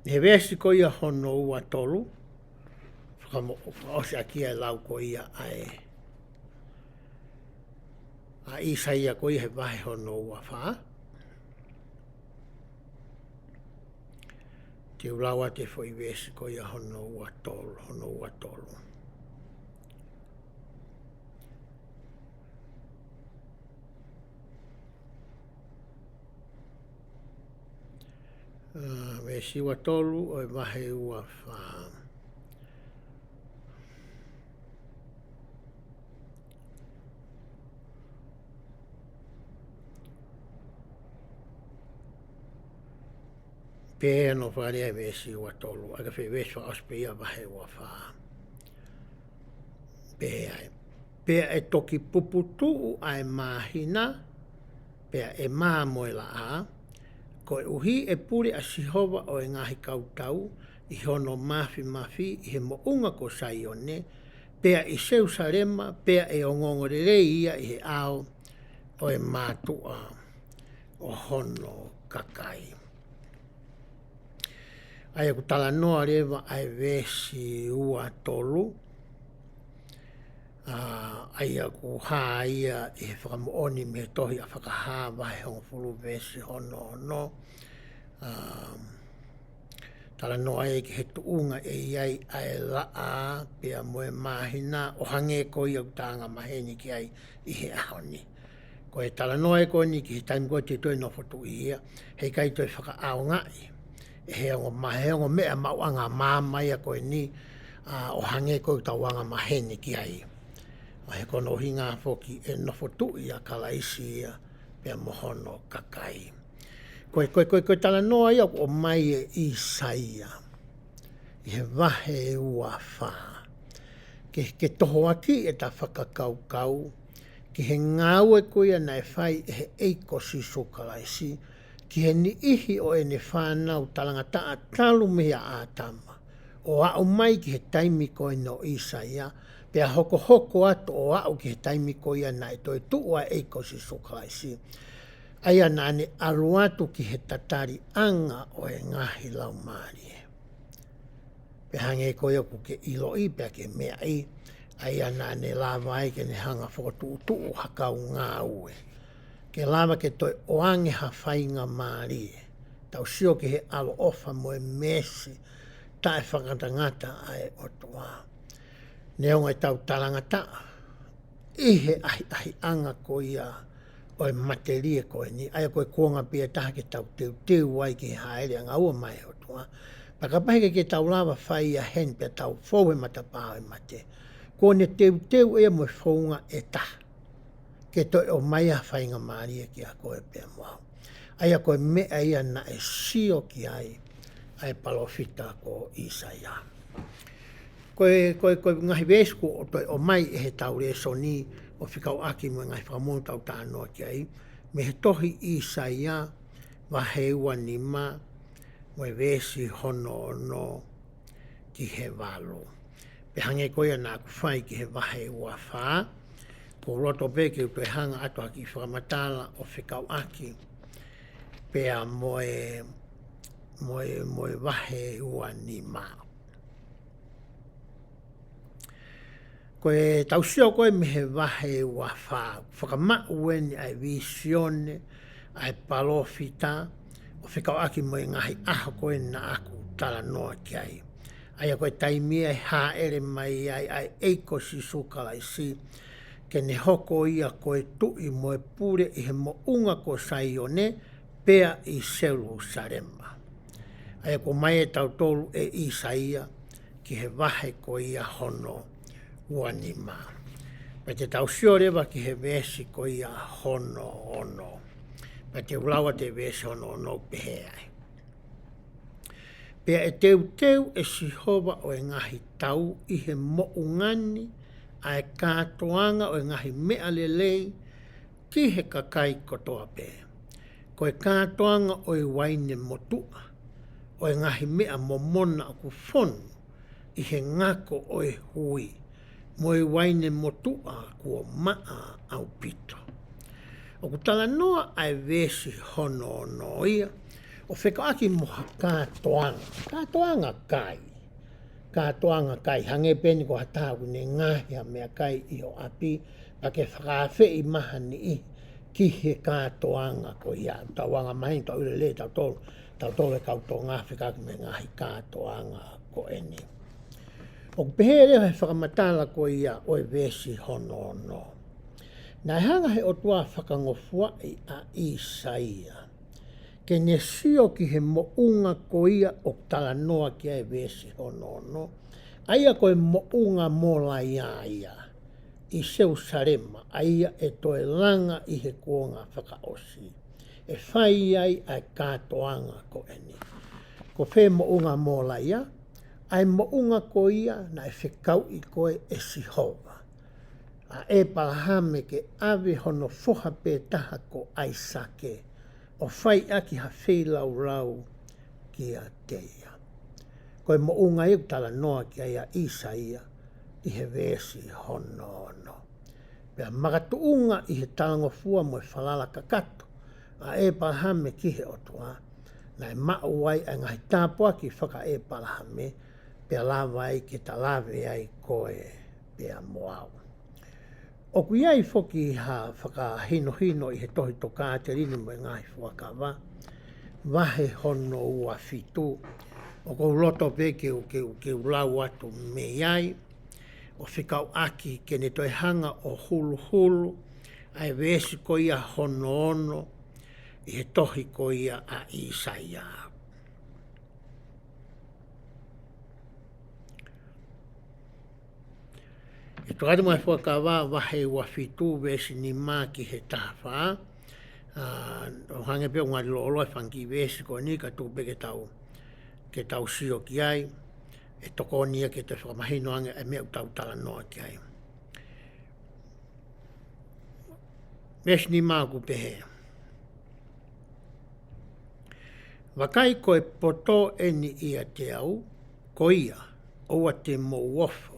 ʻI he veesi ko ia hono ua tolu, fakamo-, fakaʻosi ʻaki ʻa e lau ko ia ʻa e, ʻa ʻĪsaia ko ia he vahe hono ua fā. Te u lau atu e foʻi veesi ko ia hono ua tolu, hono ua tolu. ʻA, veesi ua tolu ʻo e vahe ua fā. Pea ʻi hono fakalea e veesi ua tolu, ʻa ia ko e veesi fakaʻosi pē ia vahe ua fā. Pea ʻe, pea ʻe toki puputuʻu ʻa e māhina, pea ʻe mā mo e laʻā, koeʻuhi ʻe pule ʻa Sihova ʻo e ngaahi kautau ʻi hono māfimafi ʻi he moʻunga ko Saione, pea ʻi Selusalema, pea ʻe ongoongolelei ia ʻi he ʻao ʻo e mātuʻa ʻo hono kakai. ʻA ia ʻoku talanoa leva ʻa e veesi ua tolu, ʻa, ʻa ia ʻoku hā ia ʻi he fakamoʻoni mei he tohi ʻa Fakahā vahe hongofulu veesi hono ono, ʻa, talanoa ia ki he tuʻunga ʻe ʻi ai ʻa e laʻā pea mo e māhina ʻo hangē ko ia ʻoku ta angamaheni ki ai ʻi he ʻaho ni. Ko e talanoa ia ko eni ki he taimi ko ē te toe nofo tuʻi ia, heʻikai toe fakaʻaongaʻi ʻe he ongo ma-, he ongo meʻa maʻuʻanga maama ia ko eni, ʻa, ʻo hangē ko ʻoku tau angamaheni ki ai. ʻA, he ko hono ʻuhinga foki ʻe nofo tuʻi ʻa Kalaisi ia pea mo hono kakai. Ko e, ko e, ko e, ko e talanoa ia ʻoku ʻomai ʻe ʻĪsaia ʻi he vahe ua fā. Ke, ke tohoakiʻi ʻeta fakakaukau ki he ngāue ko ia naʻe fai ʻe he ʻEiki ko Sīsū Kalaisi ki he niʻihi ʻo ʻene fānau talangataʻa talu mei a ʻĀtama, ʻo aʻu mai ki he taimi ko eni ʻo ʻĪsaia, pea hokohoko atu ʻo aʻu ki he taimi ko ia naʻe toetuʻu ai e ʻEiki ko Sīsū Kalaisi. ʻA ia naʻa ne ʻalu atu ki he tataliʻanga ʻo e ngaahi laumālie. Pea hangē ko ia ʻoku ke ʻiloʻi pea ke meaʻi, ʻa ia naʻa ne lava ai ke ne hanga fokotuʻutuʻu ha kau ngāue. Ke lava ke toe ʻoange ha faingamālie. Tau sio ki he ʻaloʻofa mo e meesi taʻefakangatangata ʻa e ʻOtua. Neongo ʻetau talangataʻa ʻi he ʻahiʻahiʻanga ko ia ʻo e matelie ko eni, ʻa ia ko e kuonga pē ʻe taha ke tau teuteu ai ki he hāʻele ʻanga ua mai ʻOtua. Pea kapau he ʻikai ke tau lava fai ia heni pea tau fou he matapā ʻo e mate, kuo ne teuteu ia mo e founga ʻe taha ke toe ʻomai ha faingamālie kiate koe pea mo au. ʻA ia ko e meʻa ia naʻe sio ki ai ʻa e palōfita ko ʻĪsaia. Ko e, ko e, ko e ngaahi veesi kuo toe ʻomai ʻe heʻetau lēsoni ʻo fekauʻaki mo e ngaahi fakamoʻoni ʻoku tau talanoa ki ai, mei he tohi ʻĪsaia, vahe ua nima, mo e veesi hono ono ki he valu. Pea hangē ko ia naʻa ku fai ki he vahe ua fā, ʻoku ou loto pē ke u toe hanga atu ha kiʻi fakamatala ʻo fekauʻaki pea mo e, mo e, mo e vahe ua nima. Ko ʻetau sio ko ē mei he vahe ua fā, fakamaʻu eni ʻa e vīsione ʻa e palōfita ʻo fekauʻaki mo e ngaahi ʻaho ko ē naʻa ku talanoa ki ai. ʻA ia ko e taimi ʻe hāʻele mai ai ʻa e ʻEiki ko Sīsū Kalaisi, ke ne hoko ia ko e tuʻi mo e pule ʻi he moʻunga ko Saione, pea ʻi Selusalema. ʻA ia kuo ʻomai ʻe tautolu ʻe ʻĪsaia ki he vahe ko ia hono ua nima. Pea te tau sio leva ki he veesi ko ia hono ono. Pea te u lau atu e veesi hono ono ʻoku pehē ai. Pea ʻe teuteu ʻe Sihova ʻo e ngaahi tau ʻi he moʻunga ni ʻa e kātoanga ʻo e ngaahi meʻa lelei ki he kakai kotoa pē. Ko e kātoanga ʻo e uaine motuʻa, ʻo e ngaahi meʻa momona ʻoku fonu ʻi he ngako ʻo e hui, mo e uaine motuʻa kuo maʻa ʻaupito. ʻOku talanoa ʻa e veesi hono ono ia ʻo fekauʻaki mo ha kātoanga. Kātoanga kai. Kātoanga kai. Hangē pē eni ko ha taha ʻoku ne ngaohi ha meʻakai ʻi ho ʻapi, pea ke fakaafeʻi mai ha niʻihi ki he kātoanga ko ia. Tau anga maheni, tau ʻilo lelei tautolu, tautolu e kau Tonga fekauʻaki mo e ngaahi kātoanga ko eni. ʻOku pehē leva he fakamatala ko ia ʻo e veesi hono ono. Naʻe hanga he ʻOtua ʻo fakangofuaʻi ʻa ʻĪsaia ke ne sio ki he moʻunga ko ia ʻoku talanoa ki ai e veesi hono ono, ʻa ia ko e moʻunga Molaia ia ʻi Selusalema, ʻa ia ʻe toe langa ʻi he kuonga fakaʻosi, ʻe fai ai ʻa e kātoanga ko eni. Ko fē moʻunga Molaia? ʻA e moʻunga ko ia naʻe fekauʻi ko ē ʻe Sihova ʻa ʻEpalahame ke ʻave hono foha pē taha ko ʻAisake, ʻo fai ʻaki ha feilaulau kiate ia. Ko e moʻunga ia ʻoku talanoa ki ai ʻa ʻĪsaia ʻi he veesi hono ono. Pea makatuʻunga ʻi he talangofua mo e falala kakato ʻa ʻEpalahame ki he ʻOtua, naʻe maʻu ai ʻa e ngaahi tāpuaki faka-ʻEpalahame, pea lava ai ke ta lave ai koe pea mo au. ʻOku ʻi ai foki ha fakahinohino ʻi he tohi Tokāteline mo e Ngaahi Fuakava, vahe hono ua fitu, ʻoku ou loto pē ke u, ke u, ke u lau atu mei ai, ʻo fekauʻaki ke ne toe hanga ʻo huluhulu ʻa e veesi ko ia hono ono ʻi he tohi ko ia ʻa ʻĪsaia. ʻI he Tokāteline mo e Ngaahi Fuakava, vahe ua fitu, veesi nima ki he taha fā. ʻA, ʻo hangē pē ʻoku ngali lōloa e fanga kiʻi veesi ko eni, ka tuku pē ke tau, ke tau sio ki ai, ʻe tokoni ia ke toe fakamahino ange e meʻa ʻoku tau talanoa ki ai. Veesi nima ʻoku pehē: Vakai, ko e poto eni ʻiate au, ko ia, ʻoua te mou ofo.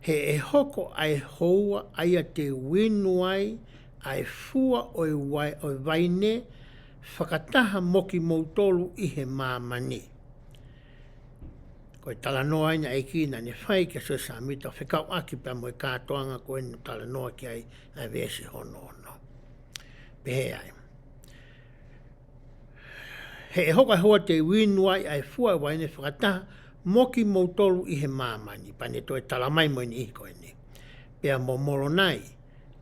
He ʻe hoko ʻa e houa ʻa ia te u inu ai ʻa e fua ʻo e vai-, ʻo e vaine fakataha mo kimoutolu ʻi he māmani. Ko e talanoa eni ʻa e ʻEiki naʻa ne fai kia Siosefa Sāmita ʻo fekauʻaki pea mo e kātoanga ko eni ʻoku talanoa ki ai ʻa e veesi hono ono. Pehē ai: He ʻe hoko ʻa e houa te u inu ai ʻa e fua ʻo e vaine fakataha mo kimoutolu ʻi he māmani, pea ne toe tala mai mo e niʻihi ko eni. Pea mo Molonai,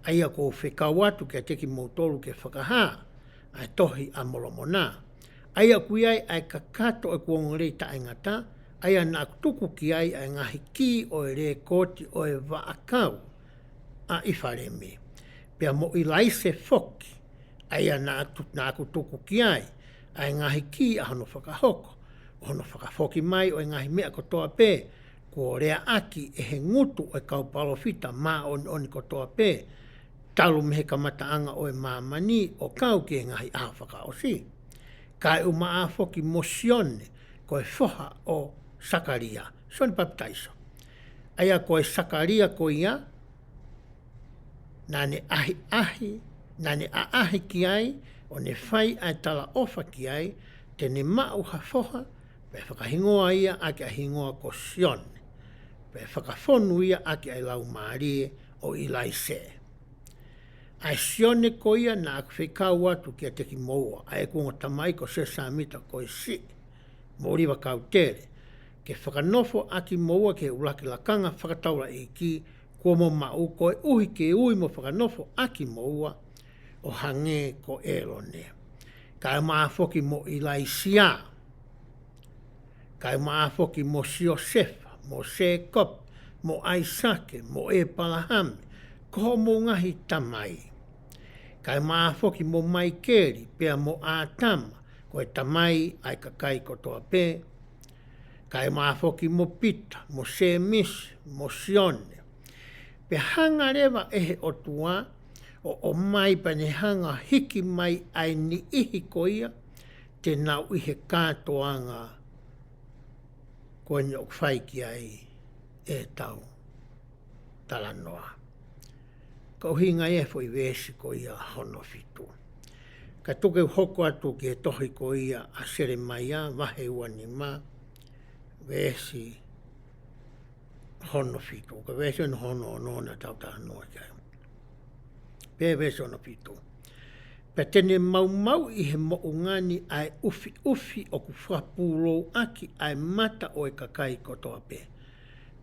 ʻa ia ʻoku ou fekau atu kiate kimoutolu ke fakahā ʻa e Tohi ʻa Molomona, ʻa ia ʻoku ʻi ai ʻa e kakato ʻo ʻeku ongoongolelei taʻengata, ʻa ia naʻa ku tuku ki ai ʻa e ngaahi kī ʻo e lekooti ʻo e vaʻakau ʻa ʻIfalemi. Pea mo ʻIlaise foki, ʻa ia naʻa tu-, naʻa ku tuku ki ai ʻa e ngaahi kī ʻa hono fakahoko, ʻo hono fakafoki mai ʻo e ngaahi meʻa kotoa pē kuo leaʻaki ʻe he ngutu ʻo e kau palōfita māʻoniʻoni kotoa pē, talu mei he kamataʻanga ʻo e māmani ʻo kau ki he ngaahi ʻaho fakaʻosi. Kae ʻumaʻā foki mo Sione, ko e foha ʻo Sakalia, Sione Papitaiso. ʻA ia ko e Sakalia ko ia, naʻa ne ʻahiʻahi, naʻa ne ʻaʻahi ki ai, ʻo ne fai ʻa e talaʻofa ki ai, te ne maʻu ha foha, pea fakahingoa ia ʻaki ʻa e hingoa ko Sione, pea fakafonu ia ʻaki ʻa e Laumālie ʻo ʻIlaise. ʻA e Sione ko ia naʻa ku fekau atu kiate kimoua, ʻa ʻeku ongo tamaiki ko Sēsā Mita ko e siʻi, mo ʻŌliva Kautele, ke fakanofo ʻa kimoua ki he ʻuluaki lakanga fakataulaʻeiki kuo mo maʻu, koeʻuhi ke ui mo fakanofo ʻa kimoua ʻo hangē ko ʻĒlone. Kae ʻumaʻā foki mo ʻIlaisiā, kae ʻumaʻā foki mo Siosefa, mo Sēkope, mo ʻAisake, mo ʻĒpalahame, ko hoʻomou ngaahi tamai. Kae ʻumaʻā foki mo Maikeli, pea mo ʻĀtama, ko e tamai ʻa e kakai kotoa pē. Kae ʻumaʻā foki mo Pita, mo Sēmisi, mo Sione. Pea hanga leva ʻe he ʻOtua ʻo ʻomai, pea ne hanga hiki mai ʻa e niʻihi ko ia te nau ʻi he kātoanga ko eni ʻoku fai ki ai ʻetau talanoa. Ko e ʻuhinga ia e foʻi veesi ko ia hono fitu. Ka tuku ke u hoko atu ki he tohi ko ia ʻa Selemaia, vahe ua nima, veesi hono fitu. Ko e veesi hono ono naʻa tau talanoa ki ai. Pea veesi hono fitu. Pea te ne maumauʻi he moʻunga ni ʻa e ʻufiʻufi ʻoku fakapūlouʻaki ʻa e mata ʻo e kakai kotoa pē,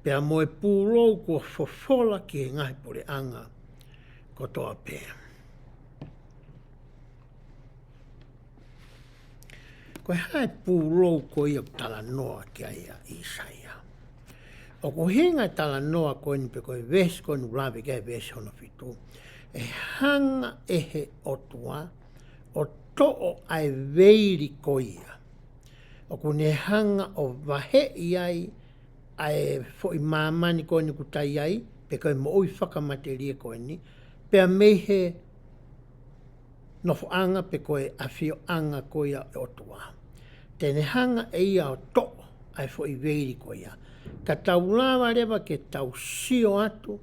pea mo e pūlou kuo fofola ki he ngaahi puleʻanga kotoa pē. Ko e hā e pūlou ko ia ʻoku talanoa ki ai ʻa ʻĪsaia? ʻOku ʻuhinga e talanoa ko eni pe ko e veesi ko eni ʻoku lave ki ai e veesi hono fitu, ʻe hanga ʻe he ʻOtua ʻo toʻo ʻa e veili ko ia ʻoku ne hanga ʻo vaheʻi ai ʻa e foʻi māmani ko eni ʻoku ta ʻi ai, pe ko e moʻui fakamatelie ko eni, pea mei he nofoʻanga pe ko e ʻafioʻanga ko ia ʻo e ʻOtua. Te ne hanga ʻe ia ʻo toʻo ʻa e foʻi veili ko ia. Ka tau lava leva ke tau sio atu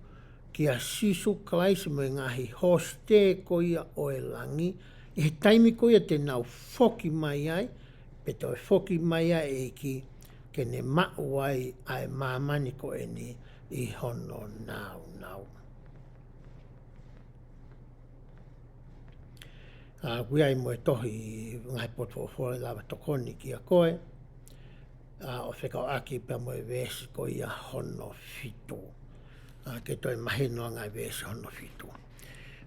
kia Sīsū Kalaisi mo e ngaahi hosite ko ia ʻo e langi, ʻi he taimi ko ia te nau foki mai ai, pe toe foki mai ai e ʻEiki, ke ne maʻu ai ʻa e māmani ko eni ʻi hono nāunau. ʻA, ʻoku ʻi ai mo e tohi ngaahi potu folofola ʻe lava tokoni kiate koe, ʻa, ʻo fekauʻaki pea mo e veesi ko ia hono fitu. ʻA, ke toe mahino ange e veesi hono fitu.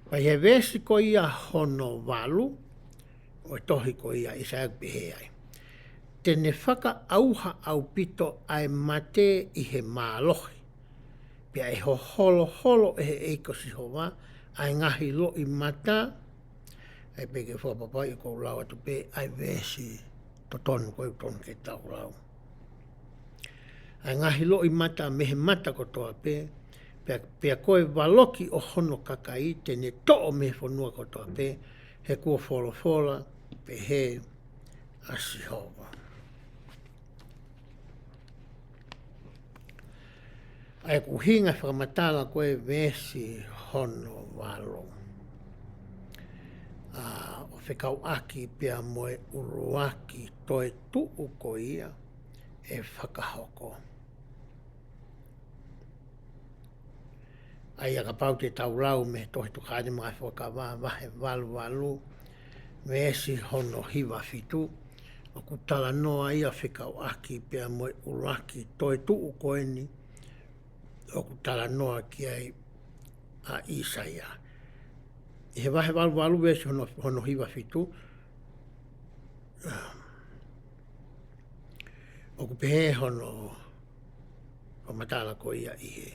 Pea ʻi he veesi ko ia hono valu ʻo e tohi ko ia ʻa ʻĪsaia ʻoku pehē ai: Te ne fakaʻauha ʻaupito ʻa e mate ʻi he mālohi, pea ʻe hoholoholo ʻe he ʻEiki ko Sihova ʻa e ngaahi loʻimata. ʻAi pē ke fakapapauʻi ʻoku ou lau atu pē ʻa e veesi totonu ko ē ʻoku totonu ke tau lau. ʻA e ngaahi loʻimata mei he mata kotoa pē, pea, pea ko e valoki ʻo hono kakai te ne toʻo mei he fonua kotoa pē, he kuo folofola pehē ʻa Sihova. ʻA ia ʻoku ʻuhinga e fakamatala ko ē veesi hono valu, ʻa, ʻo fekauʻaki pea mo e ʻuluaki toetuʻu ko ia ʻe fakahoko. ʻA ia kapau te tau lau mei he tohi Tokāteline mo e Ngaahi Fuakava, vahe valu valu, veesi hono hiva fitu, ʻoku talanoa ia fekauʻaki pea mo e ʻuluaki toetuʻu ko eni ʻoku talanoa ki ai ʻa ʻIsaia. ʻI he vahe valu valu veesi hono, hono hiva fitu, ʻoku pehē hono fakamatala ko ia ʻi he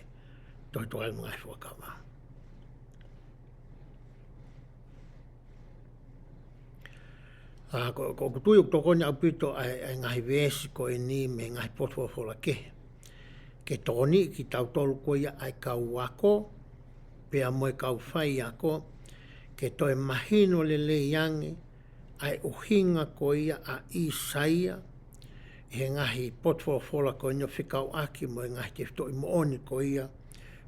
tohi Tokāteline mo e Ngaahi Fuakava. ʻA, ko, ko, ʻoku tui ʻoku tokoni ʻaupito ʻa e, ʻa e ngaahi veesi ko eni mei he ngaahi potu folofola kehe ke tokoniʻi kitautolu ko ia ʻa e kau ako, pea mo e kau faiako, ke toe mahino lelei ange ʻa e ʻuhinga ko ia ʻa ʻIsaia, ʻi he ngaahi potu folofola ko eni ʻo fekauʻaki mo e ngaahi tefitoʻi moʻoni ko ia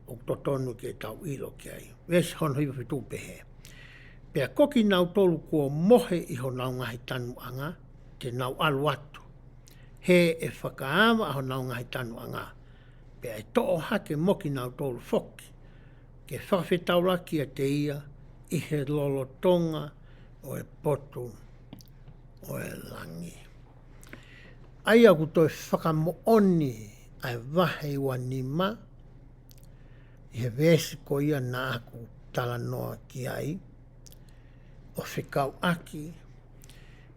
ʻoku totonu ke tau ʻilo ki ai. Veesi hono hiva fitu pehē: Pea ko kinautolu kuo mohe ʻi honau ngaahi tanuʻanga, te nau ʻalu atu. He ʻe fakaava ʻa honau ngaahi tanuʻanga, pea ʻe toʻo hake mo kinautolu foki, ke fakafetaulaki kiate ia ʻi he lolotonga ʻo e potu ʻo e langi. ʻA ia ʻoku toe fakamoʻoni ʻa e vahe ua nima, ʻi he veesi ko ia naʻa ku talanoa ki ai, ʻo fekauʻaki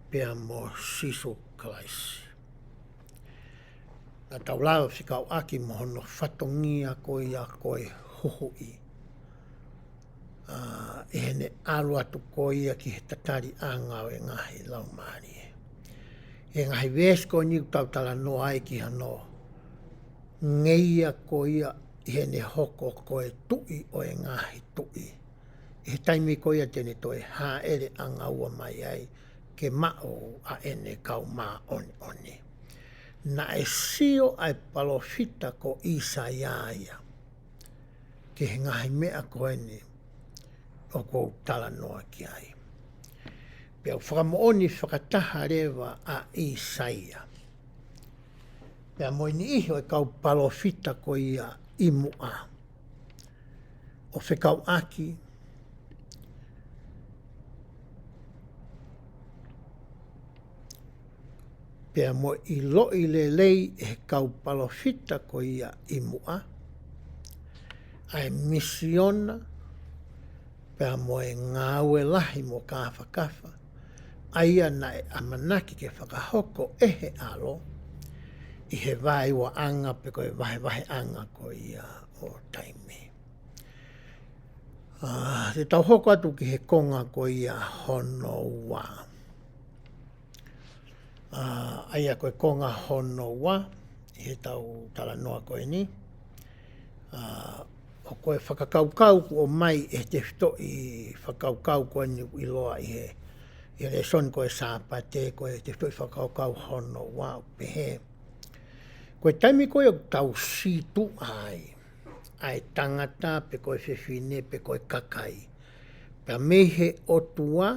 pea mo Sīsū Kalaisi. Naʻa tau lava fekauʻaki mo hono fatongia ko ia ko e huhuʻi, ʻa, ʻi heʻene ʻalu atu ko ia ki he tataliʻanga ʻo e ngaahi laumālie. ʻI he ngaahi veesi ko eni ʻoku tau talanoa ai ki hono ngeia ko ia ʻi heʻene hoko ko e tuʻi ʻo e ngaahi tuʻi, ʻi he taimi ko ia te ne toe hāʻele ʻanga ua mai ai ke maʻu ʻa ʻene kau māʻoniʻoni. Naʻe sio ʻa e palōfita ko ʻIsaia ia ki he ngaahi meʻa ko eni ʻoku ou talanoa ki ai. Pea ʻoku fakamoʻoni fakataha leva ʻa ʻIsaia pea mo e niʻihi ʻo e kau palōfita ko ia ʻi muʻa, ʻo fekauʻaki pea mo e ʻiloʻi lelei ʻe he kau palōfita ko ia ʻi muʻa ʻa e misiona pea mo e ngāue lahi mo kāfakafa, ʻa ia naʻe ʻamanaki ke fakahoko ʻe he ʻAlo ʻi he vaeuaʻanga pe ko e vahevaheʻanga ko ia ʻo taimi. ʻA, te tau hoko atu ki he konga ko ia hono ua. ʻA, ʻa ia ko e konga hono ua ʻi heʻetau talanoa ko eni. ʻA, ʻoku ko e fakakaukau kuo ʻomai ʻe he tefitoʻi fakakaukau ko eni ʻoku ʻiloa ʻi he, ʻi he lēsoni ko e Sāpate, ko e tefitoʻi fakakaukau hono ua ʻoku pehē: Ko e taimi ko ia ʻoku tau sītuʻa ai ʻa e tangata pe ko e fefine pe ko e kakai pea mei he ʻOtua,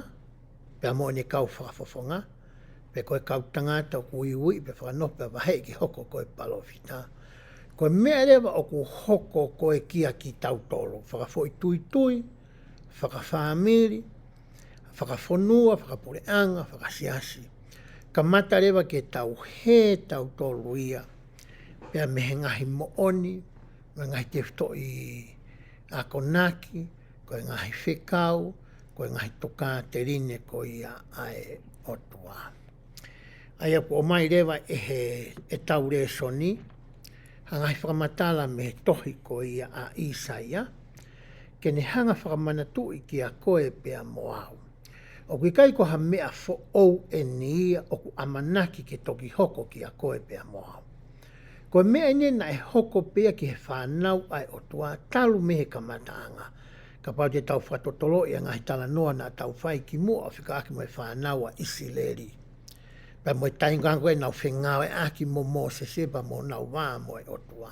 pea mo ʻene kau fakafofonga, pe ko e kau tangata ʻoku uiuiʻi pe fakanofo pe vaheʻi ke hoko ko e palōfita, ko e meʻa leva ʻoku hoko ko e kia kitautolu, fakafoʻituitui, fakafāmili, fakafonua, fakapuleʻanga, fakasiasi, kamata leva ke tau hē tautolu ia pea mei he ngaahi moʻoni, mo e ngaahi tefitoʻi akonaki, ko e ngaahi fekau, ko e ngaahi tokāteline ko ia ʻa e ʻOtua. ʻA ia kuo ʻomai leva ʻe he, ʻetau lēsoni ha ngaahi fakamatala mei he tohi ko ia ʻa ʻIsaia, ke ne hanga fakamanatuʻi kia koe pea mo au. ʻOku ʻikai ko ha meʻa foʻou eni ia ʻoku ʻamanaki ke toki hoko kia koe pea mo au. Ko e meʻa eni naʻe hoko pē ia ki he fānau ʻa e ʻOtua talu mei he kamataʻanga. Kapau te tau fakatotoloʻi ʻa e ngaahi talanoa naʻa tau fai kimuʻa ʻo fekauʻaki mo e fānau ʻa ʻIsileli, pea mo e taimi ko ē naʻa nau fengāueʻaki mo Mōsese pea mo honau vā mo e ʻOtua.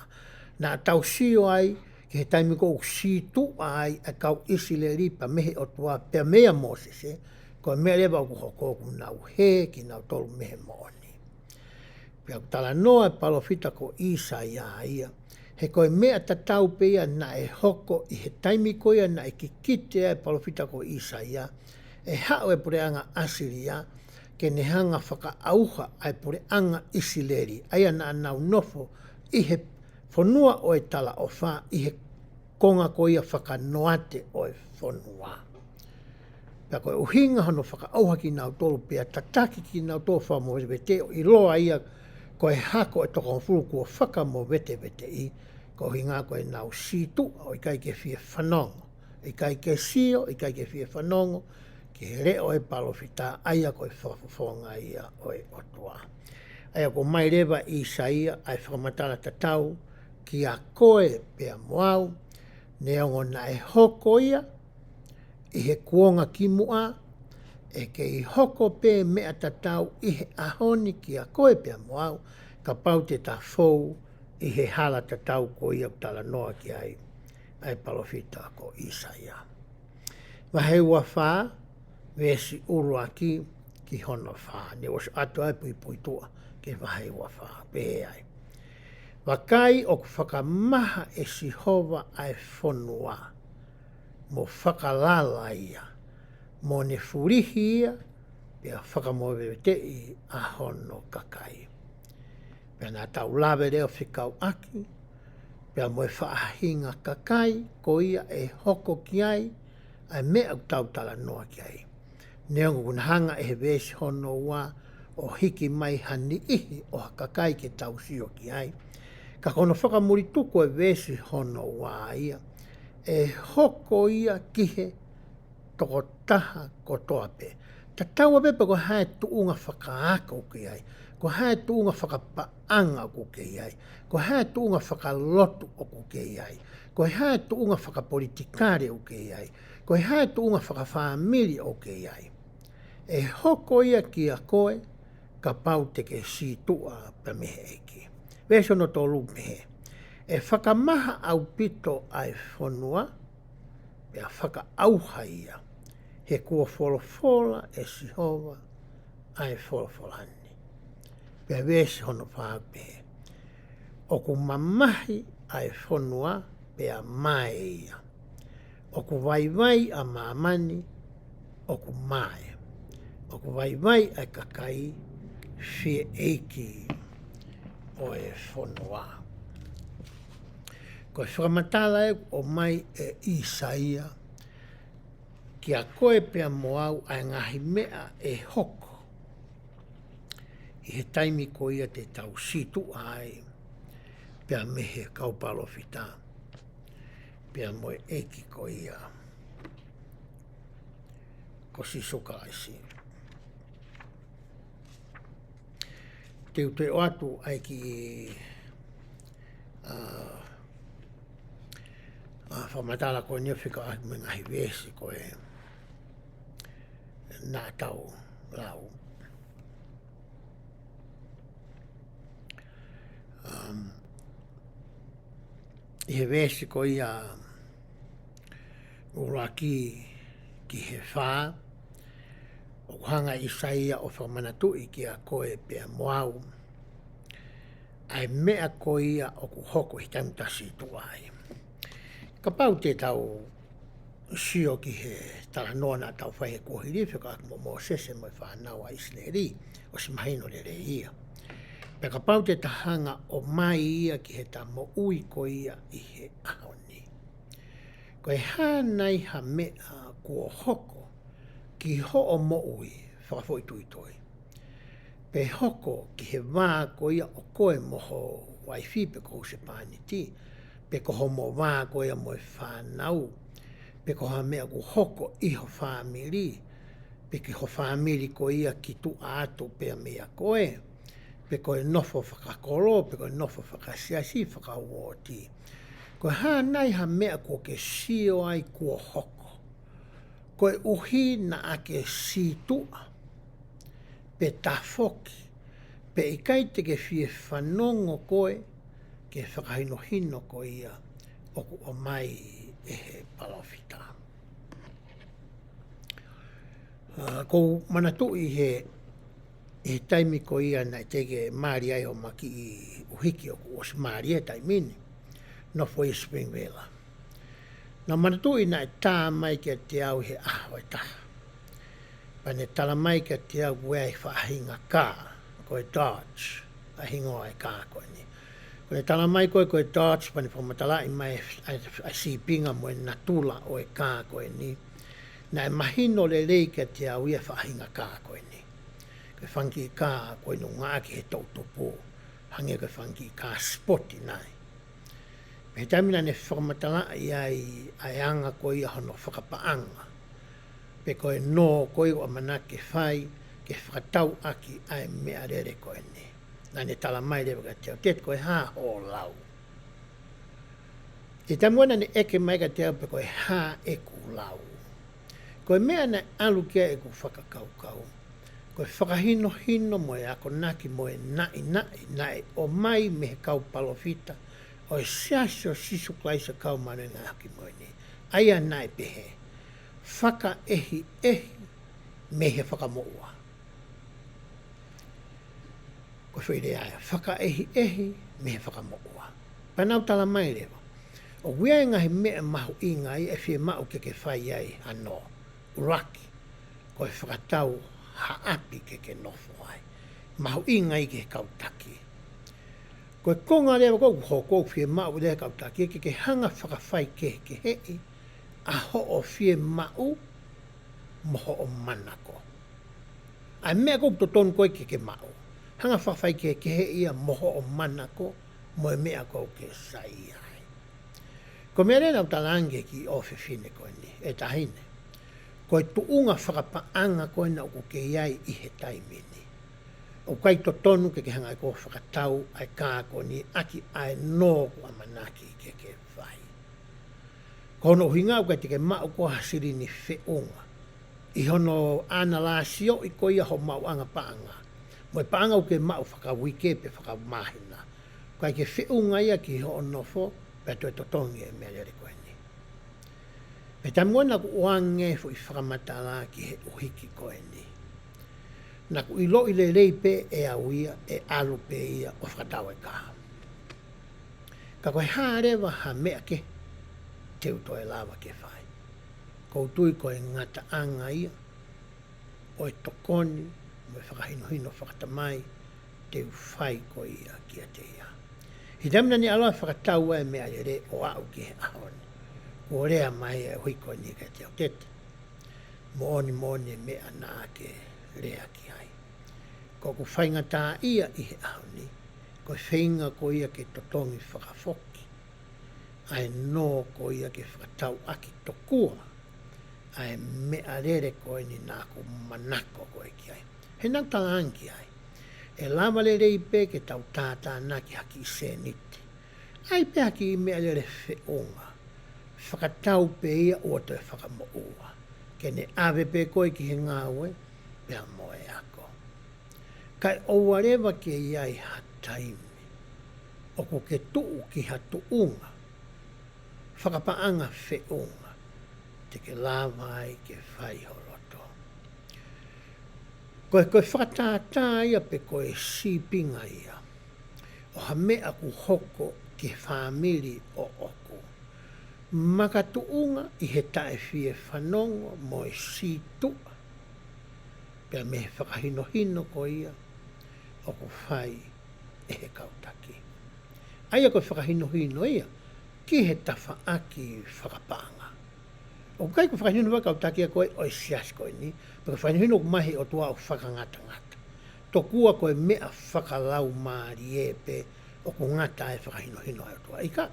Naʻa tau sio ai ki he taimi ko ē ʻoku sītuʻa ai ʻa e kau ʻIsileli pea mei he ʻOtua pea meia Mōsese, ko e meʻa leva ʻoku hoko ʻoku nau hē kinautolu mei he moʻoni. Pea ʻoku talanoa e palōfita ko ʻIsaia ia, he ko e meʻa tatau pē ia naʻe hoko ʻi he taimi ko ia naʻe kikite ai e palōfita ko ʻIsaia, ʻe haʻu e puleʻanga ʻAsilia ke ne hanga fakaʻauha ʻa e puleʻanga ʻIsileli, ʻa ia naʻa nau nofo ʻi he fonua ʻo e talaʻofa, ʻi he konga ko ia fakanoate ʻo e fonua. Pea ko e ʻuhinga hono fakaʻauha kinautolu pea tataki kinautolu fakamovetevete ʻo ʻiloa ia ko e hako ʻe toko hongofulu kuo fakamoveteveteʻi, ko e ʻuhinga ko ʻenau sītuʻa ʻo ʻikai ke fie fanongo, ʻikai ke sio, ʻikai ke fie fanongo ki he leʻo ʻo e palōfita, ʻa ia ko e fakafofonga ia ʻo e ʻOtua. ʻA ia ʻoku ʻomai leva ʻe ʻĪsaia ʻa e fakamatala tatau kia koe pea mo au, neongo naʻe hoko ia ʻi he kuonga kimuʻa, ʻe kei hoko pē meʻa tatau ʻi he ʻaho ni kia koe pea mo au, kapau te ta fou ʻi he hala tatau ko ia ʻoku talanoa ki ai ʻa e palōfita ko ʻĪsaia. Vahe ua fā, veesi ʻuluaki ki hono fā, ne ʻosi ʻoatu ai puipuituʻa ki he vahe ua fā, pehē ai: Vakai, ʻoku fakamaha ʻe Sihova ʻa e fonua, mo fakalala ia, mo ne fulihi ia, pea fakamoveteʻi ʻa hono kakai. Pea naʻa tau lave leva fekauʻaki pea mo e faʻahinga kakai ko ia ʻe hoko ki ai ʻa e meʻa ʻoku tau talanoa ki ai. Neongo kuo na hanga ʻe he veesi hono ua ʻo hiki mai ha niʻihi ʻo ha kakai ke tau sio ki ai, ka ko hono fakamulituku ʻo e veesi hono ua ia, ʻe hoko ia ki he tokotaha kotoa pē. Tatau ai pē pe ko e hā e tuʻunga fakaako ʻoku ke ʻi ai, ko e hā e tuʻunga fakapaʻanga ʻoku ke ʻi ai, ko e hā e tuʻunga fakalotu ʻoku ke ʻi ai, ko e hā e tuʻunga fakapolitikale ʻoku ke ʻi ai, ko e hā e tuʻunga fakafāmili ʻoku ke ʻi ai. ʻE hoko ia kia koe kapau te ke sītuʻa pea mei he ʻEiki. Veesi hono tolu, pehē: ʻE fakamaha ʻaupito ʻa e fonua, pea fakaʻauha ia, he kuo folofola ʻe Sihova ʻa e folofola ni. Pea veesi hono fā, pehē: ʻOku mamahi ʻa e fonua, pea mae ia. ʻOku vaivai ʻa māmani, ʻoku mae. ʻOku vaivai ʻa e kakai fie ʻeiki ʻo e fonua. Ko e fakamatala ē ʻoku ʻomai ʻe ʻĪsaia kia koe pea mo au ʻa e ngaahi meʻa ʻe hoko ʻi he taimi ko ia te tau sītuʻa ai pea mei he kau palōfita, pea mo e ʻEiki ko ia ko Sīsū Kalaisi. Te u toe ʻoatu ʻa e kiʻi, ā, ā, fakamatala ko eni ʻo fekauʻaki mo e ngaahi veesi ko ē naʻa tau lau. Um, ʻi he veesi ko ia ʻuluaki ki he fā, ʻoku hanga ʻe ʻĪsaia ʻo fakamanatuʻi kia koe pea mo au ʻa e meʻa ko ia ʻoku hoko ʻi he taimi ʻoku ta sītuʻa ai. Kapau te tau sio ki he talanoa naʻa tau fai he kuohili fekauʻaki mo Mōsese mo e fānau ʻa ʻIsileli, ʻosi mahino lelei ia. Pea kapau te ta hanga ʻo ʻomai ia ki heʻeta moʻui ko ia ʻi he ʻaho ni, ko e hā nai ha meʻa kuo hoko ki hoʻo moʻui fakafoʻituitui, pe hoko ki he vā ko ia ʻo koe mo ho uaifi pe ko ho husepāniti, pe ko homo vā ko ia mo e fānau, pe ko ha meʻa kuo hoko ʻi ho fāmili, pe ki ho fāmili ko ia ki tuʻa atu pea meia koe, pe ko e nofo fakakolo, pe ko e nofo fakasiasi, fakauooti. Ko e hā nai ha meʻa kuo ke sio ai kuo hoko koeʻuhi naʻa ke sītuʻa, pe tafoki, pe ʻikai te ke fie fanongo koe ki he fakahinohino ko ia ʻoku ʻomai ʻe he palōfita. Ā, ʻoku ou manatuʻi he, he taimi ko ia naʻe teʻeki mali ai ʻo makiʻi ʻuhiki ʻoku ʻosi mali he taimi ni, nofo ʻi Springvale. Naʻa ku manatuʻi naʻe tā mai kiate au he ʻaho ʻe taha. Pea ne tala mai kiate au ʻoku ʻi ai e faʻahinga kā, ko e Dodge, ʻa e hingoa ʻo e kā ko eni. Ko ʻene tala mai ko ē ko e Dodge, pea ne fakamatalaʻi mai ʻa e, ʻa e sīpinga mo e natula ʻo e kā ko eni. Naʻe mahino lelei kiate au ia e faʻahinga kā ko eni. Ko e fanga kiʻi kā ko eni ʻoku ngāueʻaki he toʻutupu, hangē ko e fanga kiʻi kā sipoti nai. Pea he taimi naʻa ne fakamatalaʻi ai ʻa e anga ko ia hono fakapaʻanga, pe ko e nō ko ia ʻoku ʻamanaki ke fai, ke fakatau ʻaki ʻa e meʻalele ko eni. Naʻa ne tala mai leva kiate au, Teti, ko e hā hoʻo lau? ʻI he taimi naʻa ne ʻeke mai kiate au pe ko e hā ʻeku lau, ko e meʻa naʻe ʻalu ki ai ʻeku fakakaukau, ko e fakahinohino mo e akonaki mo e naʻinaʻi naʻe ʻomai mei he kau palōfita ʻo e Siasi ʻo Sīsū Kalaisi ʻo e Kau Māʻoniʻoni ʻi he Ngaahi ʻAho Kimui Ni. ʻA ia naʻe pehē, fakaʻehiʻehi mei he Fakamoʻua. Ko e foʻi lea ia, fakaʻehiʻehi mei he Fakamoʻua. Pea naʻa ku tala mai leva, ʻoku ʻi ai e ngaahi meʻa mahuʻinga ia ʻe fiemaʻu ke ke fai ai ha nō. ʻUluaki, ko e fakatau ha ʻapi ke ke nofo ai. Mahuʻinga ia ki he kau taki. Ko e konga leva ko ē ʻoku hoko, ʻoku fiemaʻu leva he kau taki ke ke hanga ʻo fakafaikehekeheʻi ʻa hoʻo fiemaʻu mo hoʻo manako. ʻA e meʻa ko ē ʻoku totonu ko ē ke ke maʻu, hanga ʻo fakafaikehekeheʻi ia mo hoʻo manako mo e meʻa ko ē ʻoku ke saiʻia ai. Ko e meʻa leva naʻa ku talaange ki he ʻofefine ko eni, ʻe taʻahine, ko e tuʻunga fakapaʻanga ko ena ʻoku ke ʻi ai ʻi he taimi ni, ʻoku ʻikai totonu ke ke hanga ʻe koe ʻo fakatau ʻa e kā ko eni ʻaki ʻa e nō ʻoku ʻamanaki ke ke fai. Ko hono ʻuhinga ʻoku ʻikai te ke maʻu koe ha silini feʻunga ʻi hono ʻanalaisoʻi ko ia hoʻo maʻuʻanga paʻanga mo e paʻanga ʻoku ke maʻu fakauike pe fakamāhina. ʻOku ʻikai ke feʻunga ia ki hoʻo nofo pea toe totongi e meʻalele ko eni. Pea taimi ko ē naʻa ku ʻoange e foʻi fakamatala ki he ʻuhiki ko eni, naʻa ku ʻiloʻi lelei pē ʻe au ia ʻe ʻalu pē ia ʻo fakatau e kā. Ka ko e hā leva ha meʻa kehe te u toe lava ke fai? ʻOku ou tui ko e ngataʻanga ia ʻo e tokoni mo e fakahinohino fakatamai te u fai ko ia kiate ia. He taimi naʻa ne ʻalu ʻo fakatau ʻa e meʻalele ʻo aʻu ki he ʻaho ni, kuo lea mai e ʻuhiki ko eni kiate au, Teti, moʻoni moʻoni e meʻa naʻa ke lea ki ai. Ko ʻeku faingataʻaʻia ʻi he ʻaho ni, ko e feinga ko ia ke totongi fakafoki ʻa e nō ko ia ke fakatau ʻaki tokua ʻa e meʻalele ko eni naʻa ku manako ko ē ki ai. He naʻa ku talaange ki ai, ʻe lava lelei pē ke tau tātānaki ha kiʻi sēniti, ʻai pē ha kiʻi meʻalele feʻunga, fakatau pē ia ʻo toe fakamoʻua, ke ne ʻave pē koe ki he ngāue pea mo e ako. Kae ʻoua leva ke ʻi ai ha taimi ʻoku ke tuʻu ki ha tuʻunga fakapaʻanga feʻunga te ke lava ai ke fai ho loto. Ko e, ko e fakatātā ia pe ko e sīpinga ia ʻo ha meʻa ʻoku hoko ki he fāmili ʻoʻoku, makatuʻunga ʻi he taʻefiefanongo mo e sītuʻa pea mei he fakahinohino ko ia ʻoku fai ʻe he kau taki. ʻA ia ko e fakahinohino ia ki he tafaʻaki fakapaʻanga. ʻOku ʻikai ko e fakahinohino fakautaki ia ko ē ʻo e siasi ko eni, pe ko e fakahinohino ʻoku maʻu he ʻOtua ʻoku fakangatangata. Tokua ko e meʻa fakalaumālie pē ʻoku ngata ai e fakahinohino ʻa e ʻOtua. ʻIkai.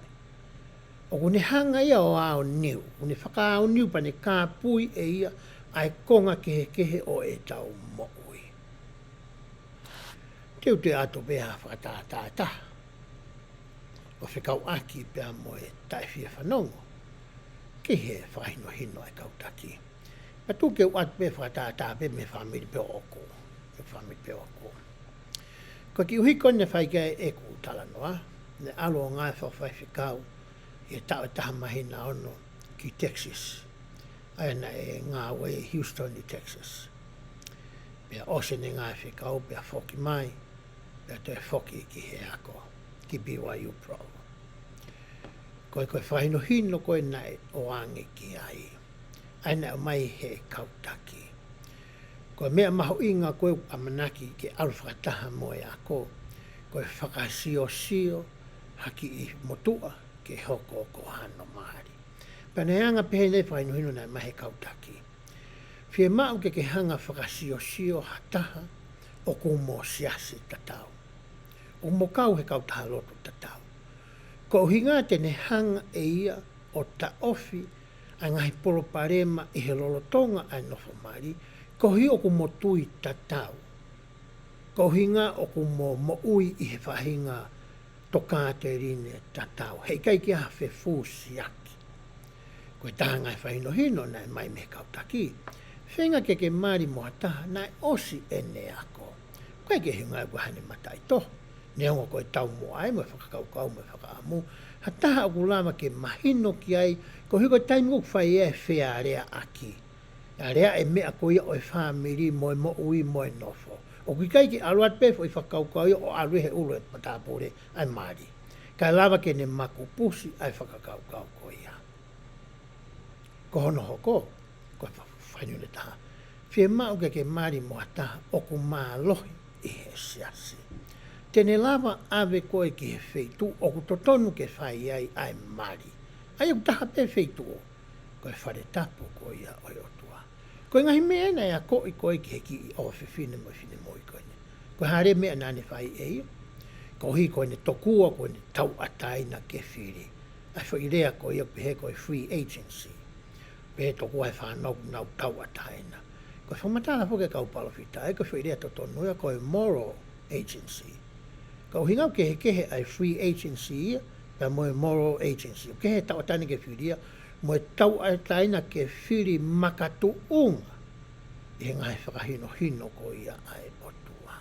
ʻOku ne hanga ia ʻo aoniu, ʻoku ne fakaaoniu pea ne kāpui ʻe ia ʻa e konga kehekehe ʻo ʻetau moʻui. Te u toe ʻoatu pē ha fakatātā ʻe taha ʻo fekauʻaki pea mo e taʻefiefanongo ki he fakahinohino ʻa e kau taki. Pea tuku ke u ʻoatu pē fakatātā pē mei he fāmili pē ʻoʻoku. Mei he fāmili pē ʻoʻoku. Ko e kiʻi ʻuhiki ko eni naʻe fai ki ai ʻeku talanoa, naʻe ʻalu ʻo ngāue fakafaifekau ʻi he taʻu ʻe taha mahina ono ki Texas. ʻA ia naʻe ngāue ʻi Houston ʻi Texas. Pea ʻosi ʻene ngāue fekau pea foki mai, pea toe foki ki he ako ki B Y U Provo. Ko e, ko e fakahinohino ko ē naʻe ʻoange ki ai, ʻa ia naʻe ʻomai he kau taki, Ko e meʻa mahuʻinga ko ē ʻoku ʻamanaki ke ʻalu fakataha mo e ako, ko e fakasiosio ha kiʻi motuʻa ke hoko ko hano mali. Pea naʻe anga pehē ʻene fakahinohino naʻe maʻu he kau taki. Fiemaʻu ke ke hanga fakasiosio ha taha ʻoku mo siasi tatau, ʻoku mo kau he kautaha lotu tatau. Ko e ʻuhinga te ne hanga ʻe ia ʻo taʻofi ʻa e ngaahi palopalema ʻi he lolotonga ʻa e nofo mali, koeʻuhi ʻoku mo tui tatau. Ko e ʻuhinga ʻoku mo moʻui ʻi he faʻahinga tokāteline tatau. Heʻikai ke ʻi ai ha fefusiaki. Ko e taha e ngaahi fakahinohino naʻe maʻu mei he kau taki. Feinga ke ke mali mo ha taha naʻe ʻosi ʻene ako. ʻIkai ke hinga ʻoku ʻi ai haʻane mataʻitohi. Neongo ko e taumuʻa ia mo e fakakaukau mo e fakaʻamu. Ha taha ʻoku lava ke mahino ki ai, koeʻuhi ko e taimi ʻoku fai ai e fealeaʻaki. ʻA e lea e meʻa ko ia ʻo e fāmili mo e moʻui mo e nofo. ʻOku ʻikai ke ʻalu atu pē foʻi fakakaukau ia ʻo ʻalu ʻi he ʻulu ʻo e matāpule ʻa e mali. Kae lava ke ne makupusi ʻa e fakakaukau ko ia. Ko hono hoko, ko e fa-, fakahinohino ʻe taha. Fiemaʻu ke ke mali mo ha taha ʻoku mālohi ʻi he siasi. Te ne lava ʻave koe ki he feituʻu ʻoku totonu ke fai ai ʻa e mali. ʻA ia ʻoku taha pē feituʻu, ko e fale tapu ko ia ʻo e ʻOtua. Ko e ngaahi meʻa ena ʻe akoʻi koe ki he kiʻi ʻofefine mo e finemui ko eni. Ko e hā leva e meʻa naʻa ne fai ʻe ia? Koeʻuhi ko ʻene tokua ko ʻene tauʻatāina ke fili. ʻA e foʻi lea ko ia ʻoku pehē ko e free agency. Pehē tokua ʻe he fānau ʻoku nau tauʻatāina. Ko e fakamatala foki ʻa e kau palōfita, ʻa ia ko e foʻi lea totonu ia ko e moral agency. Ka ʻoku hinga ʻoku kehekehe ʻa e free agency ia, pea mo e moral agency. ʻOku kehe e tauʻatāina ke fili ia, mo e tauʻatāina ke fili makatuʻunga ʻi he ngaahi fakahinohino ko ia ʻa e ʻOtua.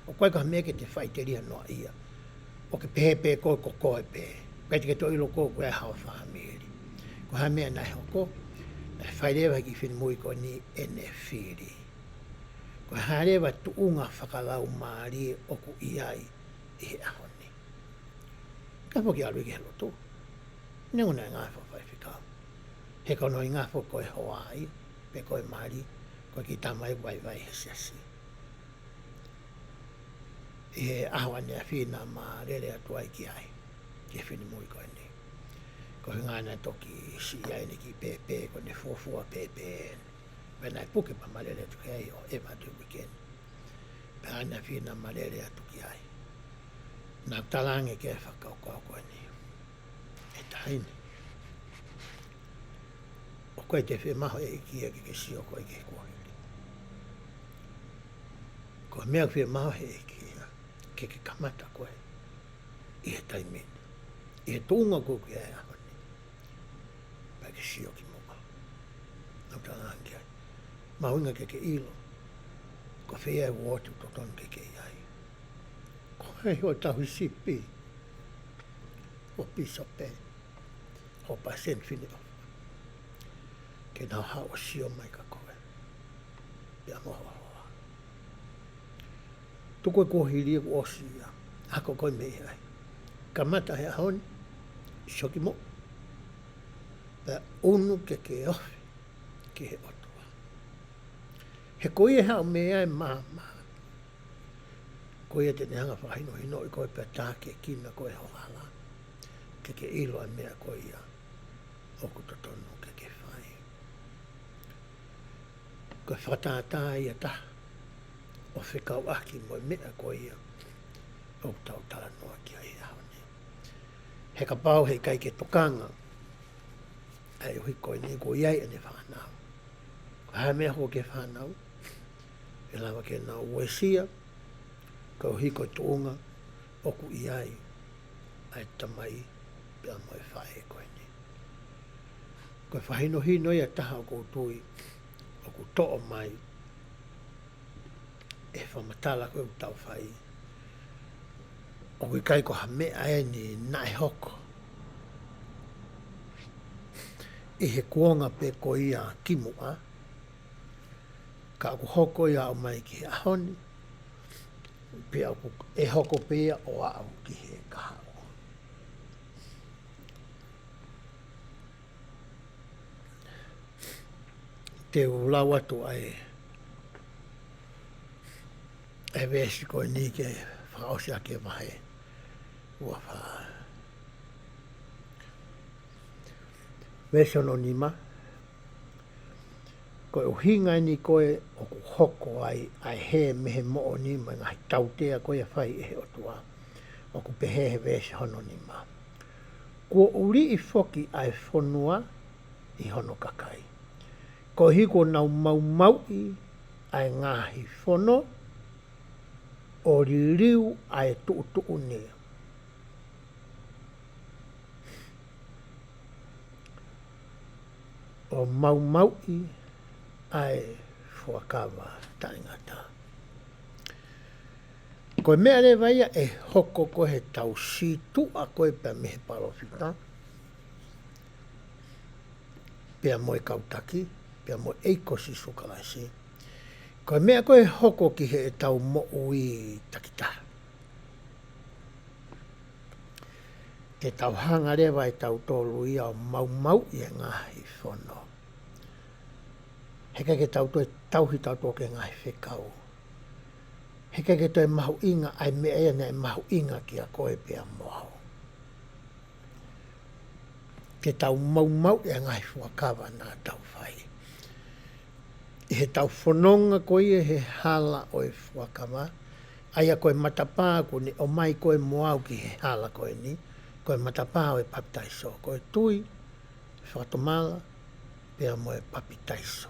ʻOku ʻikai ko ha meʻa ke te faʻiteliha noa ia. ʻOku ke pehē pē koe ko koe pē. ʻIkai te ke toe ʻilo koe ko e hā ho fāmili. Ko e hā e meʻa naʻe hoko? Naʻe fai leva ʻe he kiʻi finemui ko eni ʻene fili. Ko e hā leva e tuʻunga fakalaumālie ʻoku ʻi ai ʻi he ʻaho ni? Ka foki ʻalu ki he lotu. Neongo naʻe ngāue fakafaifekau. He ko hono ʻuhinga foki ko e hoa ia, pe ko e mali, ko e kiʻi tama ia ʻoku vaivai he siasi. ʻI he ʻaho ʻaneafi naʻá ma lele atu ai ki ai, ki he finemui ko eni. Ko e ʻuhinga naʻe toki siʻi ai ʻene kiʻi pēpē, ko ʻene fuofua pēpē eni. Pea naʻe puke pea ma lele atu ki ai ʻo ʻeva atu he weekend. Pea ʻaneafi naʻá ma lele atu ki ai. Naʻá ku talaange ki ai e fakakaukau ko eni. ʻE taʻahine, ʻoku ʻikai te fiemaʻu ʻe he ʻEiki ia ke ke sio koe ki he kuohili. Ko e meʻa ʻoku fiemaʻu ʻe he ʻEiki ia ke ke kamata koe ʻi he taimi ni, ʻi he tuʻunga ko ē ʻoku ke ʻi ai he ʻaho ni. Pea ke sio ki muʻa. Naʻá ku talaange ki ai, mahuʻinga ke ke ʻilo ko fē ʻa e uooti ʻoku totonu ke ke ʻi ai. Ko hai ho tauhi sipi, ho pīsope, ho palesiteni Fineʻofa, ke nau haʻu ʻo sio mai kia koe pea mo ho hoa. Tuku e kuohili ia kuo ʻosi ia, ako koe mei ai. Kamata he ʻaho ni, sio ki muʻa, pea ʻunu ke ke ofi ki he ʻOtua. He ko ia ʻe haʻu mei ai e maama, ko ia te ne hanga ʻo fakahinohinoʻi koe pea tākiekina koe ho hala, ke ke ʻilo ʻa e meʻa ko ia ʻoku totonu ke ke fai. Ko e fakatātā ia ʻe taha ʻo fekauʻaki mo e meʻa ko ia ʻoku tau talanoa ki ai he ʻaho ni. He kapau heʻikai ke tokanga ʻa e ʻuhi ko eni, ʻoku ʻi ai ʻene fānau. Ko e hā e meʻa ʻoku hoko ki he fānau? ʻE lava ke nau uesia, koeʻuhi ko e tuʻunga ʻoku ʻi ai ʻa e tamai pea mo e faʻē ko eni. Ko e fakahinohino ia ʻe taha ʻoku ou tui ʻoku toʻo mai ʻe he fakamatala ko ē ʻoku tau fai. ʻOku ʻikai ko ha meʻa eni naʻe hoko ʻi he kuonga pē ko ia kimuʻa, ka ʻoku hoko ia ʻo aʻu mai ki he ʻaho ni, pea ʻoku, ʻe hoko pē ia ʻo aʻu ki he kahaʻu. Te u lau atu ʻa e e veesi ko eni ke fakaʻosi ʻaki e vahe ua fā. Veesi hono nima. Ko e ʻuhinga eni ko ē ʻoku hoko ai ʻa e hē mei he moʻoni mo e ngaahi tautea ko ia ʻoku fai ʻe he ʻOtua. ʻOku pehē he veesi hono nima: Kuo ʻuliʻi foki ʻa e fonua ʻi hono kakai, koeʻuhi kuo nau maumauʻi ʻa e ngaahi fono, ʻo liliu ʻa e tuʻutuʻuni, ʻo maumauʻi ʻa e fuakava taʻengata. Ko e meʻa leva ia ʻe hoko ko ē heʻetau sītuʻa ko ē pea mei he palōfita, pea mo e kau taki, pea mo e ʻEiki ko Sīsū Kalaisi. Ko e meʻa ko ē ʻe hoko ki heʻetau moʻui takitaha, te tau hanga leva ʻe tautolu ia ʻo maumauʻi e ngaahi fono. Heʻikai ke tau toe tauhi tautolu ki he ngaahi fekau. Heʻikai ke toe mahuʻinga ʻa e meʻa ia naʻe mahuʻinga kiate koe pea mo au. Ke tau maumauʻi e ngaahi fuakava naʻa tau fai. ʻI heʻetau fononga ko ia he hala ʻo e fuakava, ʻa ia ko e matapā kuo ne ʻomai koe mo au ki he hala ko eni, ko e matapā ʻo e papitaiso, ko e tui, fakatomala, pea mo e papitaiso.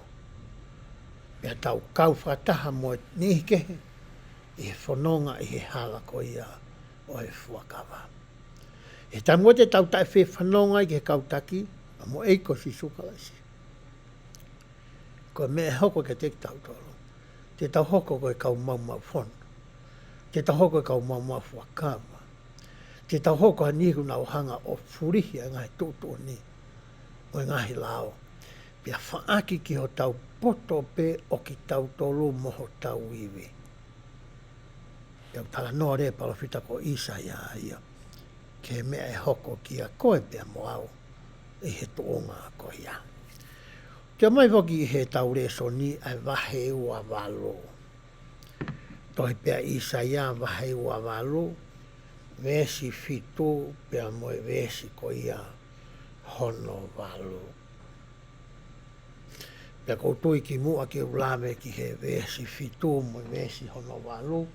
Pea tau kau fakataha mo e niʻihi kehe ʻi he fononga ʻi he hala ko ia ʻo e fuakava. ʻI he taimi ko ē te tau taʻefefanongo ai ki he kau taki, pea mo e ʻEiki ko Sīsū Kalaisi, ko e meʻa ʻe hoko kiate kitautolu, te tau hoko ko e kau maumau fono. Te tau hoko ko e kau maumau fuakava. Te tau hoko ko e niʻihi kuo nau hanga ʻo fulihi ʻa e ngaahi tuʻutuʻuni mo e ngaahi lao, pea faʻaki ki hotau poto pē ʻo kitautolu mo hotau ivi. Pea ʻoku talanoa leva e palōfita ko ʻĪsaia ia ki he meʻa ʻe hoko kiate koe pea mo au ʻi he tuʻunga ko ia. Ke ʻomai foki ʻi heʻetau lēsoni ʻa e vahe ua valu. Tohi pē ʻa ʻĪsaia vahe ua valu, veesi fitu pea mo e veesi ko ia hono valu. Pea ʻoku ou tui kimuʻa ke u lave ki he veesi fitu mo e veesi hono valu,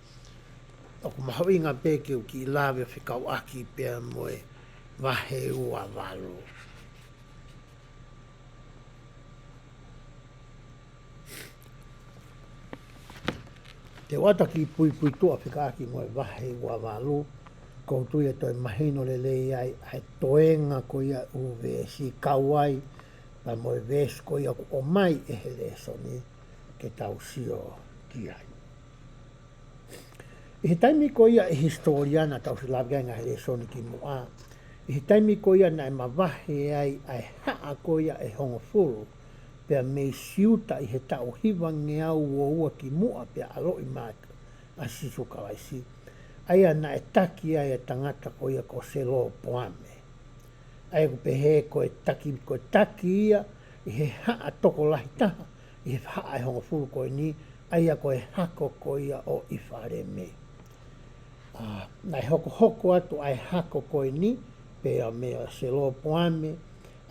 ʻoku mahuʻinga pē ke u kiʻi lave fekauʻaki pea mo e vahe ua valu. Te u ʻoatu ha kiʻi puipuituʻa fekauʻaki mo e vahe ua valu, ʻoku ou tui ʻe toe mahino lelei ai ʻa e toenga ko ia ʻo e veesi, kau ai pea mo e veesi ko ia ʻoku ʻomai ʻe he lēsoni ke tau sio ki ai. ʻI he taimi ko ia ʻi he hisitōlia naʻa tau ʻosi lave ki ai he ngaahi lēsoni kimuʻa, ʻi he taimi ko ia naʻe mavahe ai ʻa e haʻa ko ia ʻe hongofulu, pea mei Siuta ʻi he taʻu hivangeau ua ua kimuʻa pea ʻaloʻi mai ʻa Sīsū Kalaisi, ʻa ia naʻe taki ai e tangata ko ia ko Selopoame. ʻA ia ʻoku pehē ko e taki, ko e taki ia ʻi he haʻa tokolahi taha ʻi he haʻa ʻe hongofulu ko eni, ʻa ia ko e hako ko ia ʻo ʻIfalemi. ʻA, naʻe hokohoko atu ʻa e hako ko eni pea meia Selopoame,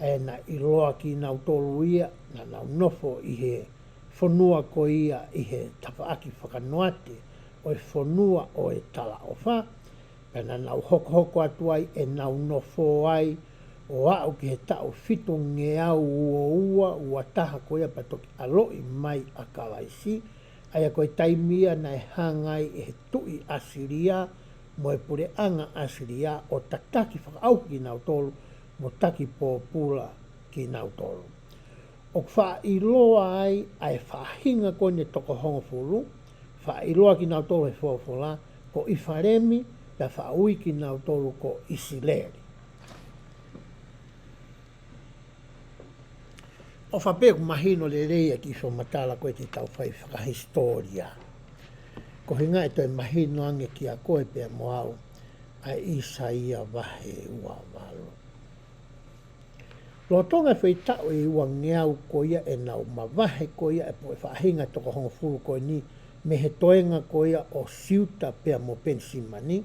ʻa ia naʻe ʻiloa kinautolu ia, naʻa nau nofo ʻi he fonua ko ia ʻi he tafaʻaki fakanoate ʻo e fonua ʻo e talaʻofa, pea naʻa nau hokohoko atu ai ʻenau nofo ai, ʻo aʻu ki he taʻu fitungeau ua ua, ua taha ko ia pea toki ʻaloʻi mai ʻa Kalaisi, ʻa ia ko e taimi ia naʻe hanga ai ʻe he tuʻi ʻAsilia mo e puleʻanga ʻAsilia ʻo tataki fakaʻauha kinautolu mo taki pōpula kinautolu. ʻOku faʻa ʻiloa ai ʻa e faʻahinga ko eni ʻe toko hongofulu, faʻa ʻiloa kinautolu he folofola ko ʻIfalemi, pea faʻa ui kinautolu ko ʻIsileli. ʻOfa pē ʻoku mahino lelei e kiʻi fakamatala ko ē te tau fai fakahisitōlia, koeʻuhi ʻe toe mahino ange kiate koe pea mo au ʻa ʻĪsaia vahe ua valu. Lolotonga e foʻi taʻu ʻe uangeau ko ia ʻenau mavahe ko ia e poʻuli faʻahinga toko hongofulu ko eni mei he toenga ko ia ʻo Siuta pea mo Penisimani,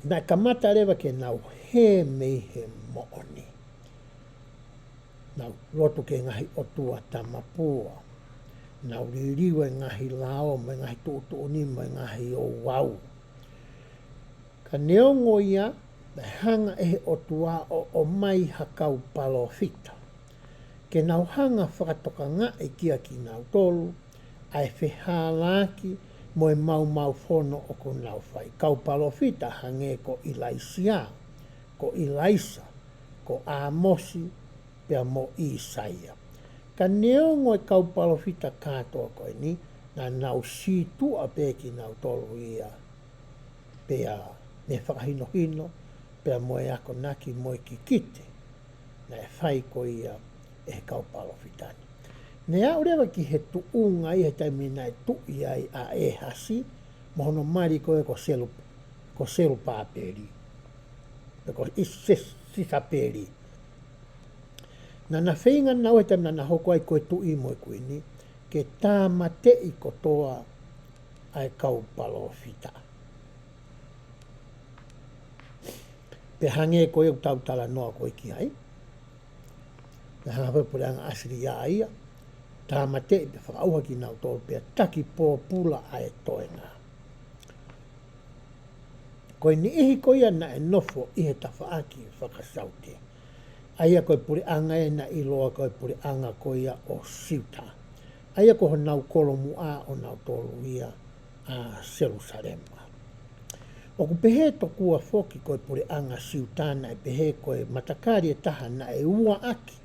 naʻe kamata leva ke nau hē mei he moʻoni. Nau lotu ki he ngaahi ʻotua tamapua. Nau liliu e ngaahi lao mo e ngaahi tuʻutuʻuni mo e ngaahi ouau. Ka neongo ia, naʻe hanga ʻe he ʻOtua ʻo ʻomai ha kau palōfita ke nau hanga fakatokangaʻi kia kinautolu ʻa e fehālaaki mo e maumau fono ʻoku nau fai. Kau palōfita hangē ko ʻIlaisiā, ko ʻIlaisa, ko ʻĀmosi, pea mo ʻĪsaia. Ka neongo e kau palōfita kātoa ko eni, naʻa nau sītuʻa pē kinautolu ia, pea mei he fakahinohino, pea mo e akonaki mo e kikite naʻe fai ko ia ʻe he kau palōfita ni. Naʻe aʻu leva ki he tuʻunga ia he taimi naʻe tuʻi ai ʻa ʻĒhasi, mo hono mali ko ē ko Selu-, ko Selupāpeli, pe ko ʻIse-, Sisapeli. Naʻa na feinga naua he taimi naʻa na hoko ai ko e tuʻi mo e kuini, ke tāmateʻi kotoa ʻa e kau palōfita. Pea hangē ko ia ʻoku tau talanoa ko ē ki ai, naʻe hanga ʻe he puleʻanga ʻAsilia ia, tāmateʻi pea fakaʻauha kinautolu pea taki pōpula ʻa e toenga. Ko e niʻihi ko ia naʻe nofo ʻi he tafaʻaki fakasaute, ʻa ia ko e puleʻanga ē naʻe ʻiloa ko e puleʻanga ko ia ʻo Siuta, ʻa ia ko honau kolomuʻa ʻonautolu ia ʻa Selusalema. ʻOku pehē tokua foki ko e puleʻanga Siuta naʻe pehē ko e matakali ʻe taha naʻe uaʻaki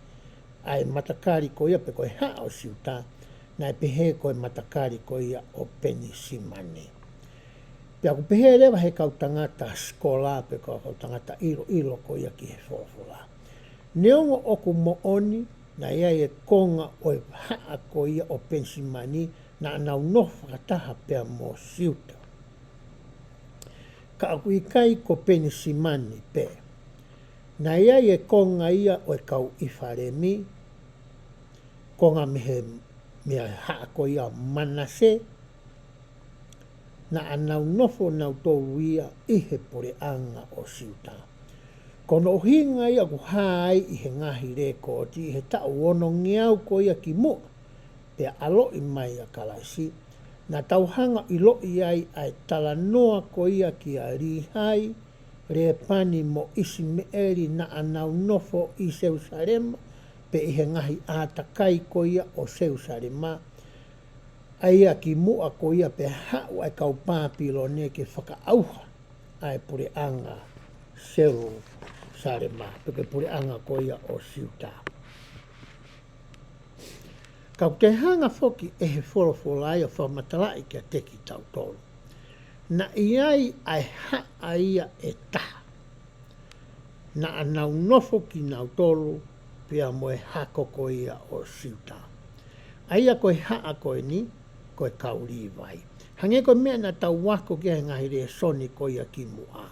ʻa e matakali ko ia pe ko e haʻa ʻo Siuta, naʻe pehē ko e matakali ko ia ʻo Penisimani. Pea ʻoku pehē leva he kau tangata sikola pe ko e kau tangata ʻiloʻilo ko ia ki he folofola. Neongo ʻoku moʻoni, naʻe ʻi ai e konga ʻo e haʻa ko ia ʻo Penisimani, naʻa nau nofo fakataha pea mo Siuta. Ka ʻoku ʻikai ko Penisimani pē. Naʻe ʻi ai e konga ia ʻo e kau ʻIfalemi, konga mei he, mei he haʻa ko ia ʻo Manase, naʻa nau nofo nautolu ia ʻi he puleʻanga ʻo Siuta. Ko hono ʻuhinga ia ʻoku hā ai ʻi he ngaahi lēkooti ʻi he taʻu onongeau ko ia kimuʻa pea ʻaloʻi mai ʻa Kalaisi, naʻa tau hanga ʻiloʻi ai ʻa e talanoa ko ia kia Līhai, Lēpani mo ʻIsimeʻeli naʻa nau nofo ʻi Selusalema, pe ʻi he ngaahi ʻātakai ko ia ʻo Selusalema, ʻa ia kimuʻa ko ia pea haʻu ʻa e kau Pāpilone ke fakaʻauha ʻa e puleʻanga Selusalema, pe ko e puleʻanga ko ia ʻo Siuta. Ka ʻoku toe hanga foki ʻe he folofola ia ʻo fakamatalaʻi kiate kitautolu, naʻe ʻi ai ʻa e haʻa ia ʻe taha naʻa nau nofo kinautolu pea mo e hako ko ia ʻo Siuta, ʻa ia ko e haʻa ko eni ko e kau Līvai. Hangē ko e meʻa naʻa tau ako ki ai he ngaahi lēsoni ko ia kimuʻa.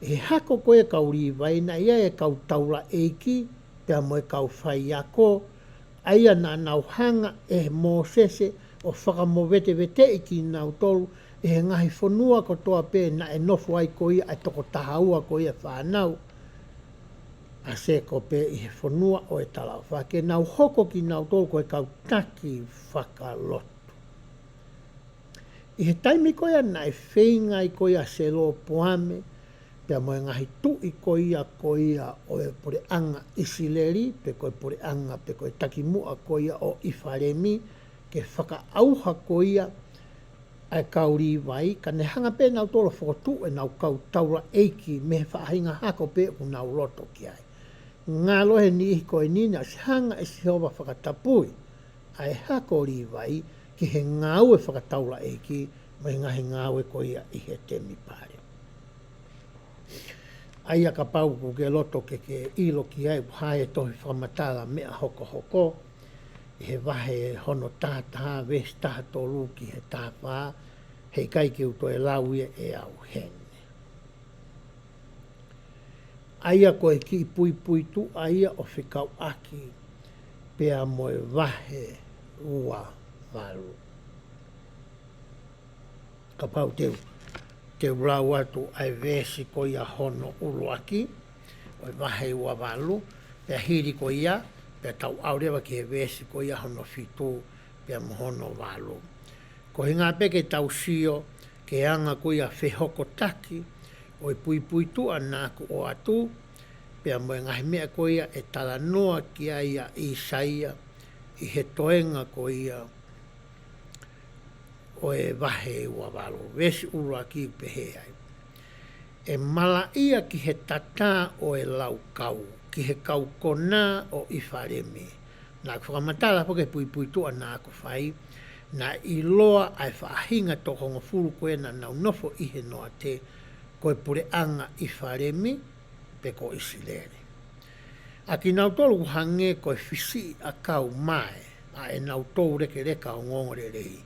ʻI he hako ko ia ʻo e kau Līvai, naʻe ʻi ai e kau taulaʻeiki pea mo e kau faiako, ʻa ia naʻa nau hanga ʻe Mōsese ʻo fakamoveteveteʻi kinautolu ʻi he ngaahi fonua kotoa pē naʻe nofo ai ko ia ʻa e toko taha ua ko ia e fānau ʻa Sēkope ʻi he fonua ʻo e talaʻofa, ke nau hoko kinautolu ko e kau taki fakalotu. ʻI he taimi ko ia naʻe feinga ai ko ia ʻa Selopoame, pea mo e ngaahi tuʻi ko ia, ko ia ʻo e puleʻanga ʻIsileli, pe ko e puleʻanga, pe ko e takimuʻa ko ia ʻo ʻIfalemi, ke fakaʻauha ko ia ʻa e kau Līvai, ka ne hanga pē nautolu ʻo fokotuʻu ʻenau kau taulaʻeiki mei he faʻahinga hako pē ʻoku nau loto ki ai. Ngalo he niʻihi ko eni naʻe ʻosi hanga ʻe Sihova ʻo fakatapui ʻa e hako Līvai ki he ngāue fakataulaʻeiki mo e ngaahi ngāue ko ia ʻi he temipale. ʻA ia kapau ʻoku ke loto ke ke ʻilo ki ai, ʻoku hā he tohi fakamatala meʻa hokohoko, ʻi he vahe hono taha taha, veesi taha tolu ki he taha fā, heʻikai ke u toe lau ia ʻe au heni. ʻA ia ko e kiʻi puipuituʻa ia ʻo fekauʻaki pea mo e vahe ua valu. Kapau te u, te u lau atu ʻa e veesi ko ia hono ʻuluaki, ʻo e vahe ua valu, pea hili ko ia, pea tau ʻalu leva ki he veesi ko ia hono fitu, pea mo hono valu. Ko e ʻuhinga pē ke tau sio ki he anga ko ia fehokotaki ʻo e puipuituʻa naʻa ku ʻoatu, pea mo e ngaahi meʻa ko ia ʻe talanoa ki ai ʻa ʻĪsaia ʻi he toenga ko ia ʻo e vahe ua valu, veesi ʻuluaki pehē ai. ʻE malaʻia ki he tatā ʻo e laukau, ki he kau konā ʻo ʻIfalemi. Naʻa ku fakamatala foki he puipuituʻa naʻa ku fai, naʻe ʻiloa ʻa e faʻahinga toko hongofulu ko ē naʻa nau nofo ʻi he noate, ko e puleʻanga ʻIfalemi, pe ko ʻIsileli. ʻA kinautolu ʻoku hangē ko e fisiʻi ʻakau mae, ʻa ʻenau toulekeleka ongoongolelei.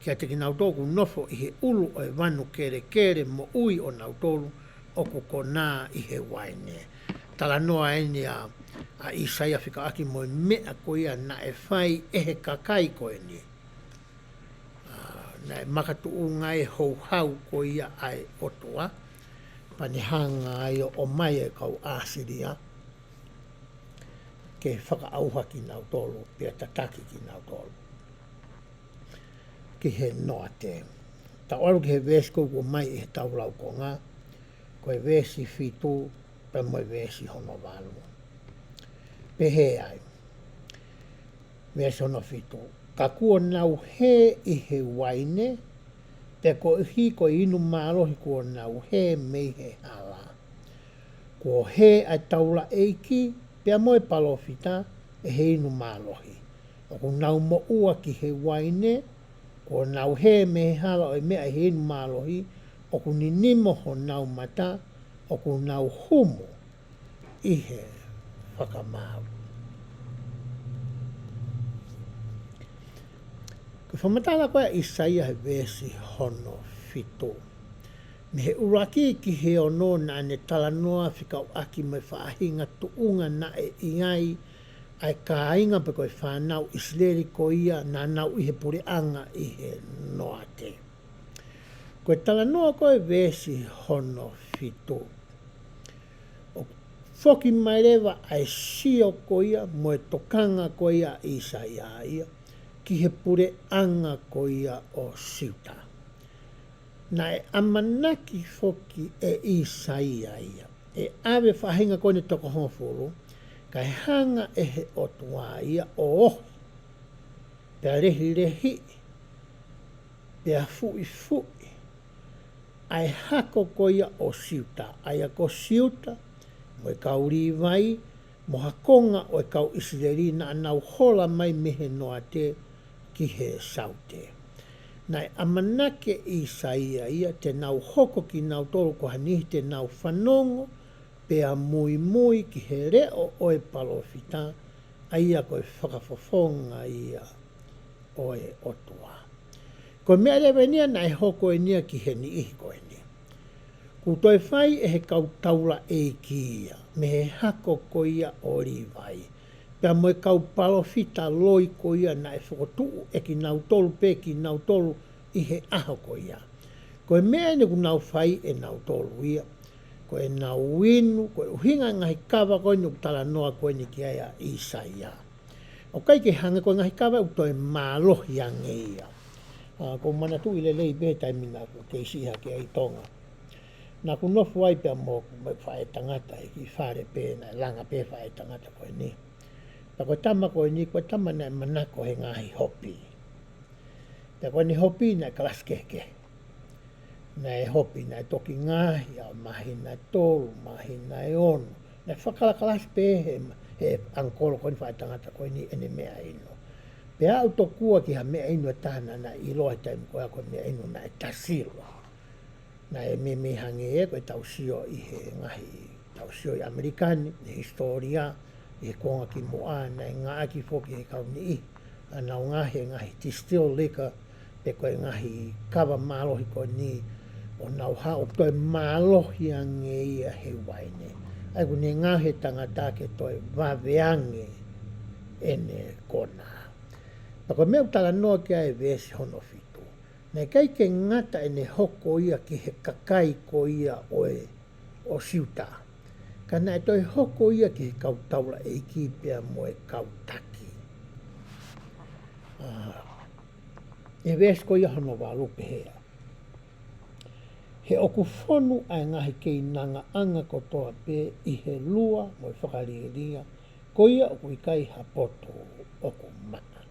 Kiate kinautolu ʻoku nofo ʻi he ʻulu ʻo e vanu kelekele moʻui ʻonautolu ʻoku konā ʻi he uaine. Talanoa eni ʻa, ʻa ʻĪsaia fekauʻaki mo e meʻa ko ia naʻe fai ʻe he kakai ko eni. ʻA, naʻe makatuʻunga e houhau ko ia ʻa e ʻOtua, pea ne hanga ai ʻo ʻomai e kau ʻAsilia, ke fakaʻauha kinautolu, pea tataki kinautolu. Ki he noate. Tau ʻalu ki he veesi ko ē ʻoku ʻomai ʻe he tau laukonga, ko e veesi fitu, pea mo e veesi hono valu. Pehē ai. Veesi hono fitu. Ka kuo nau hē ʻi he uaine, pea koeʻuhi ko e inu mālohi kuo nau hē mei he hala. Kuo hē ʻa e taulaʻeiki, pea mo e palōfita, ʻe he inu mālohi. ʻOku nau moʻua ki he uaine, kuo nau hē mei he hala ʻo e meʻa ʻi he inu mālohi, ʻoku ninimo honau mata, ʻoku nau humu ʻi he fakamaau. Ko e fakamatala ko ē ʻa ʻĪsaia he veesi hono fitu. Mei he ʻuluaki ki he ono naʻa ne talanoa fekauʻaki mo e faʻahinga tuʻunga naʻe ʻi ai ʻa e kāinga pe ko e fānau ʻIsileli ko ia naʻa nau ʻi he puleʻanga ʻi he noate. Ko e talanoa ko ē veesi hono fitu. ʻO foki mai leva ʻa e sio ko ia mo e tokanga ko ia ʻa ʻĪsaia ia ki he puleʻanga ko ia ʻo Siuta. Naʻe ʻamanaki foki ʻe ʻĪsaia ia ʻe ʻave faʻahinga ko eni toko hongofulu, kae hanga ʻe he ʻOtua ia ʻo ohi, pea lehilehiʻi, pea fuʻifuʻi ʻa e hako ko ia ʻo Siuta, ʻa ia ko Siuta, mo e kau Līvai, mo ha konga ʻo e kau ʻIsileli naʻa nau hola mai mei he noate ki he saute. Naʻe ʻamanaki ʻe ʻĪsaia ia te nau hoko kinautolu ko ha niʻihi te nau fanongo, pea muimui ki he leʻo ʻo e palōfita, ʻa ia ko e fakafofonga ia ʻo e ʻOtua. Ko e meʻa leva eni ia naʻe hoko eni ia ki he niʻihi ko eni. Kuo toe fai ʻe he kau taulaʻeiki ia, mei he hako ko ia ʻo Līvai. Pea mo e kau palōfita loi ko ia naʻe fokotuʻu ʻe kinautolu pē kinautolu ʻi he ʻaho ko ia. Ko e meʻa eni ʻoku nau fai ʻe nautolu ia. Ko ʻenau inu, ko e ʻuhinga ngaahi kava ko eni ʻoku talanoa ko eni ki ai ʻa ʻĪsaia. ʻOku ʻikai ke hangē ko e ngaahi kava ʻoku toe mālohi ange ia. ʻA, ʻoku ou manatuʻi lelei pē taimi naʻa ku kei siʻi hake ai ʻi Tonga. Naʻa ku nofo ai pea mo, mo e faʻētangata ʻi he kiʻi fale pē, naʻe langa pē faʻētangata ko eni. Pea ko e tama ko eni, ko e tama naʻe manako he ngaahi hopi. Pea ko ʻene hopi naʻe kalasi kehekehe. Naʻe hopi, naʻe toki ngaohi ʻa e māhina ʻe tolu, māhina ʻe ono. Naʻe fakakalakalasi pē he, he ʻangikolo ko eni faʻētangata ko eni ʻene meʻa inu. Pea aʻu tokua ki ha meʻa inu ʻe taha naʻa na ʻiloa he taimi ko ia ko e meʻa inu naʻe tasilo. Naʻe meimei hangē ia ko e tau sio ʻi he ngaahi, tau sio ʻi ʻAmelika ni, he hisitōlia, ʻi he kuonga kimuʻa, naʻe ngāueʻaki foki ʻe he kau niʻihi ʻa ʻenau ngaohi e ngaahi distilled liquor, pe ko e ngaahi kava mālohi ko eni, ʻo nau haʻu ʻo toe mālohi ange ia he uaine. ʻA ia ʻoku ne ngaohi e tangata ke toe vave ange ʻene konā. Pea ko e meʻa ʻoku talanoa ki ai e veesi hono fitu, naʻe ʻikai ke ngata ʻene hoko ia ki he kakai ko ia ʻo e, ʻo Siuta, ka naʻe toe hoko ia ki he kau taulaʻeiki pea mo e kau taki. ʻA, ʻi he veesi ko ia hono valu pehē: He ʻoku fonu ʻa e ngaahi keinangaʻanga kotoa pē ʻi he lua mo e fakalielia, ko ia ʻoku ʻikai ha poto ʻoku maʻa.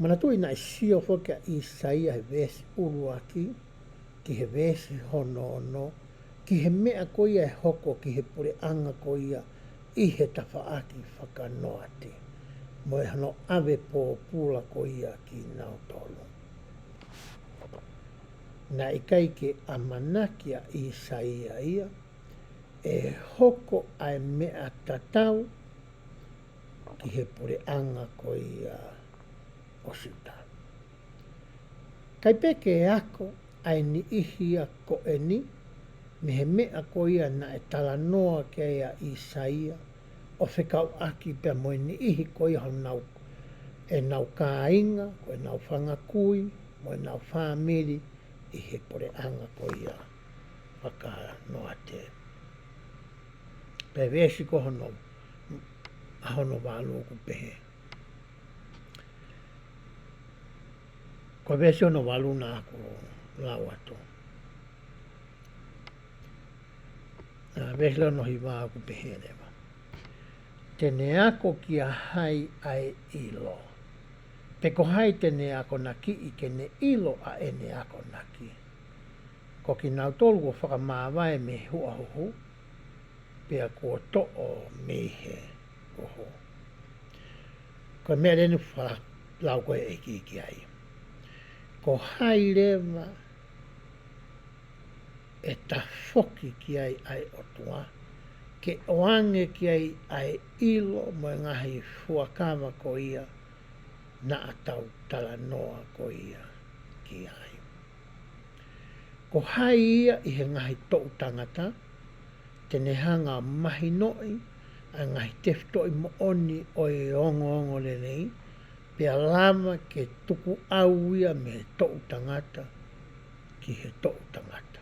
Manatuʻi naʻe sio foki ʻa ʻIsaia he veesi ʻuluaki ki he veesi hono ono, ki he meʻa ko ia ʻe hoko ki he puleʻanga ko ia ʻi he tafaʻaki faka-Noate, mo e hono ʻave pōpula ko ia kinautolu. Naʻe ʻikai ke ʻamanaki ʻa ʻIsaia ia ʻe hoko ʻa e meʻa tatau ki he puleʻanga ko ia ʻo Siuta. ʻIkai pē ke ako ʻa e niʻihi ia ko eni mei he meʻa ko ia naʻe talanoa ki ai ʻa ʻIsaia, ʻo fekauʻaki pea mo e niʻihi ko ia honau, ʻenau kāinga, ko ʻenau fanga kui, mo ʻenau fāmili ʻi he puleʻanga ko ia faka-Noate. Pea veesi ko hono, ʻa hono valu ʻoku pehē. Ko e veesi hono valu naʻa ku lau atu. ʻA, veesi hono hiva ʻoku pehē leva: Te ne ako kia hai ʻa e ʻilo? Pe ko hai te ne akonakiʻi ke ne ʻilo ʻa ʻene akonaki? Ko kinautolu kuo fakamāvae mei he huʻahuhu, pea kuo toʻo mei he huhu. Ko e meʻa leva ʻoku fakalau ko ē ʻe ʻEiki ki ai. Ko hai leva ʻe tafoki ki ai ʻa e ʻOtua, ke ʻoange ki ai ʻa e ʻilo mo e ngaahi fuakava ko ia naʻa tau talanoa ko ia ki ai? Ko hai ia ʻi he ngaahi toʻu tangata te ne hanga ʻo mahinoʻi ʻa e ngaahi tefitoʻi moʻoni ʻo e ongoongolelei, pea lava ke tukuʻau ia mei he toʻu tangata ki he toʻu tangata?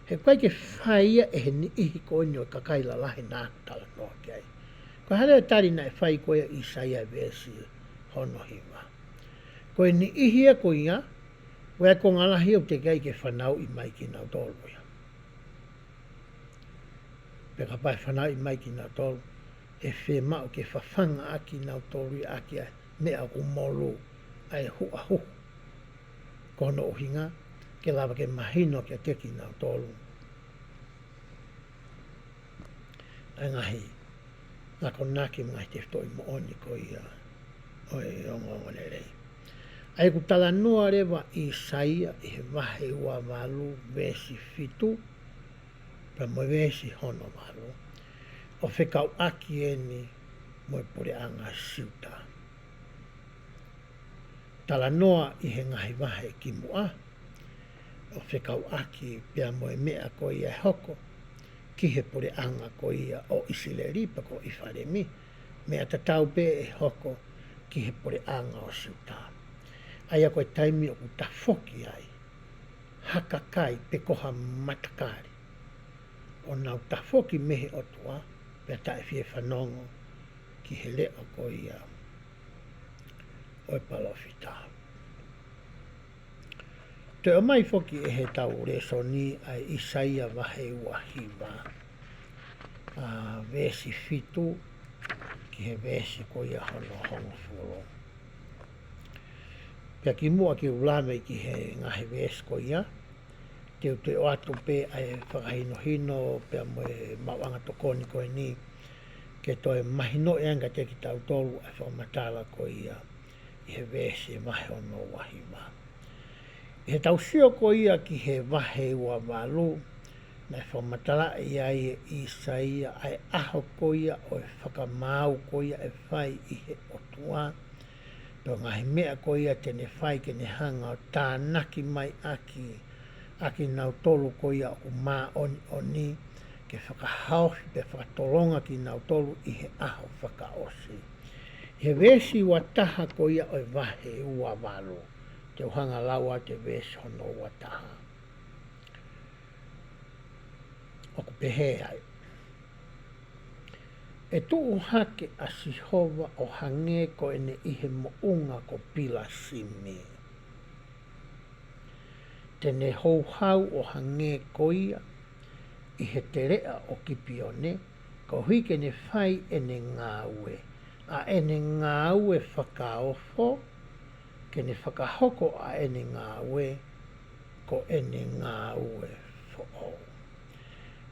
He ʻoku ʻikai ke fai ia ʻe he niʻihi ko eni ʻo e kakai lalahi naʻa ku talanoa ki ai. Ko e hā leva e tali naʻe fai ko ia ʻe ʻIsaia he veesi hono hiva? Ko e niʻihi ia ko ia, ʻoku ʻi ai e konga lahi ʻoku teʻeki ai ke fanauʻi mai kinautolu ia. Pea kapau ʻe fanauʻi mai kinautolu, ʻe fiemaʻu ke fafanga ʻa kinautolu ia ʻaki ʻa e meʻa ʻoku molu, ʻa e huʻahuhu. Ko hono ʻuhinga, ke lava ke mahino kiate kinautolu ʻa e ngaahi akonaki mo e ngaahi tefitoʻi moʻoni ko ia ʻo e ongoongolelei. ʻA ia ʻoku talanoa leva ʻa ʻIsaia ʻi he vahe ua valu veesi fitu, pea mo e veesi hono valu, ʻo fekauʻaki eni mo e puleʻanga Siuta. Talanoa ʻi he ngaahi vahe kimuʻa, ʻo fekauʻaki pea mo e meʻa ko ia ʻe hoko ki he puleʻanga ko ia ʻo ʻIsileli pe ko ʻIfalemi, meʻa tatau pē ʻe hoko ki he puleʻanga ʻo Siuta. ʻA ia ko e taimi ʻoku tafoki ai ha kakai pe ko ha matakali, ʻo nau tafoki mei he ʻOtua, pea taʻe fie fanongo ki he leʻo ko ia ʻo e palōfita. Toe ʻomai foki ʻe heʻetau lēsoni ʻa e ʻIsaia vahe ua hiva, ʻa, veesi fitu ki he veesi ko ia hono hongofulu. Pea kimuʻa ke u lave ki he ngaahi veesi ko ia, te u toe ʻoatu pē ʻa e fakahinohino pea mo e maʻuʻanga tokoni ko eni, ke toe mahinoʻi ange kiate kitautolu ʻa e fakamatala ko ia ʻi he veesi vahe hono ua hiva. ʻI heʻetau sio ko ia ki he vahe ua valu, naʻe fakamatalaʻi ai ʻe ʻIsaia ʻa e ʻaho ko ia ʻo e fakamaau ko ia ʻe fai ʻe he ʻOtua, pea ngaahi meʻa ko ia te ne fai ke ne hanga ʻo tānaki mai ʻaki ʻa kinautolu ko ia ʻoku māʻoniʻoni, ke fakahaofi pe fakatolonga kinautolu ʻi he ʻaho fakaʻosi. ʻI he veesi ua taha ko ia ʻo e vahe ua valu, te u hanga lau atu e veesi hono ua taha. ʻOku pehē ai: ʻE tuʻu hake ʻa Sihova ʻo hangē ko ʻene ʻi he moʻunga ko Pilasimi. Te ne houhau ʻo hangē ko ia ʻi he teleʻa ʻo Kipione, koeʻuhi ke ne fai ʻene ngāue, ʻa ʻene ngāue fakaofo, ke ne fakahoko ʻa ʻene ngāue, ko ʻene ngāue foʻou.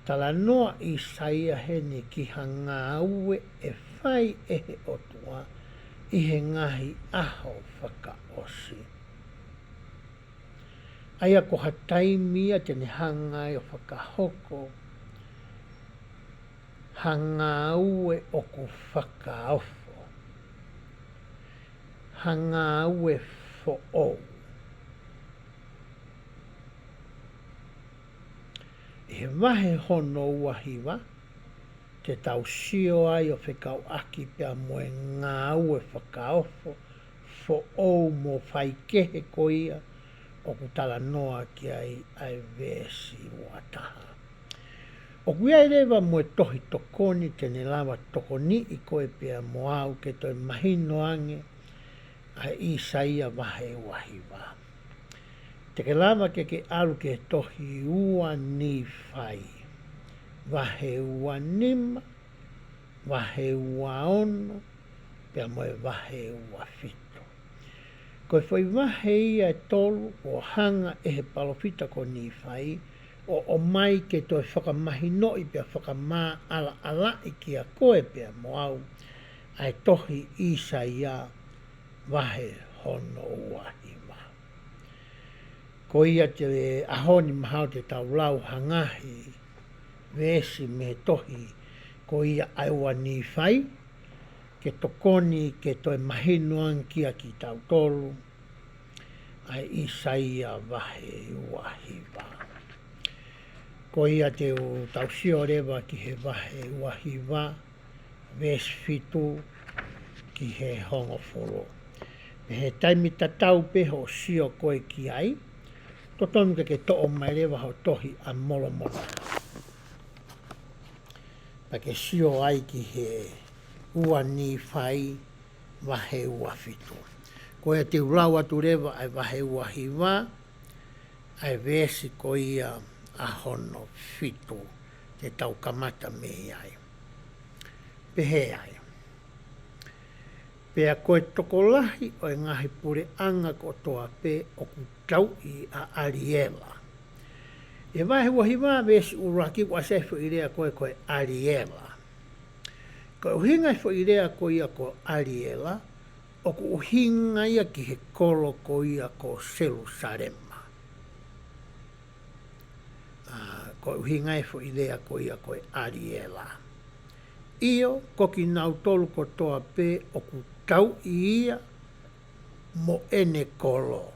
Talanoa ʻa ʻĪsaia heni ki ha ngāue ʻe fai ʻe he ʻOtua ʻi he ngaahi ʻaho fakaʻosi. ʻA ia ko ha taimi ia te ne hanga ai ʻo fakahoko ha ngāue ʻoku fakaofo, ha ngāue foʻou. ʻI he vahe hono ua hiva, te tau sio ai ʻo fekauʻaki pea mo e ngāue fakaofo, foʻou mo faikehe ko ia ʻoku talanoa ki ai ʻa e veesi ua taha. ʻOku ʻi ai leva mo e tohi tokoni te ne lava tokoniʻi koe pea mo au ke toe mahino ange ʻa ʻĪsaia vahe ua hiva. Te ke lava ke ke ʻalu ki he tohi ua Nīfai, vahe ua nima, vahe ua ono, pea mo e vahe ua fitu. Ko e foʻi vahe ia ʻe tolu ʻo hanga ʻe he palōfita ko Nīfai ʻo ʻomai ke toe fakamahinoʻi pea fakamaʻalaʻalaʻi kia koe pea mo au ʻa e tohi ʻĪsaia vahe hono ua hiva. Ko ia te ʻaho ni mahalo te tau lau ha ngaahi veesi mei he tohi ko ia ʻa e ua Nīfai, ke tokoni ke toe mahino ange kia kitautolu ʻa e ʻĪsaia vahe ua hiva. Ko ia te u tau sio leva ki he vahe ua hiva, veesi fitu ki he hongofulu. Pea ʻi he taimi tatau pē hoʻo sio koe ki ai, totonu ke ke toʻo mai leva ho tohi ʻa Molomona, pea ke sio ai ki he ua Nīfai vahe ua fitu. Ko ia te u lau atu leva ʻa e vahe ua hiva, ʻa e veesi ko ia ʻa hono fitu, te tau kamata mei ai. Pehē ai: Pea ko e tokolahi ʻo e ngaahi puleʻanga kotoa pē ʻoku tauʻi ʻa ʻAliela. ʻI he vahe ua hiva veesi ʻuluaki ʻoku ʻasi ai e foʻi lea ko ē ko e ʻAliela. Ko e ʻuhinga e foʻi lea ko ia ko ʻAliela, ʻoku ʻuhinga ia ki he kolo ko ia ko Selusalema. ʻA, ko e ʻuhinga e foʻi lea ko ia ko e ʻAliela. ʻIo, ko kinautolu kotoa pē ʻoku tauʻi ia mo ʻene kolo,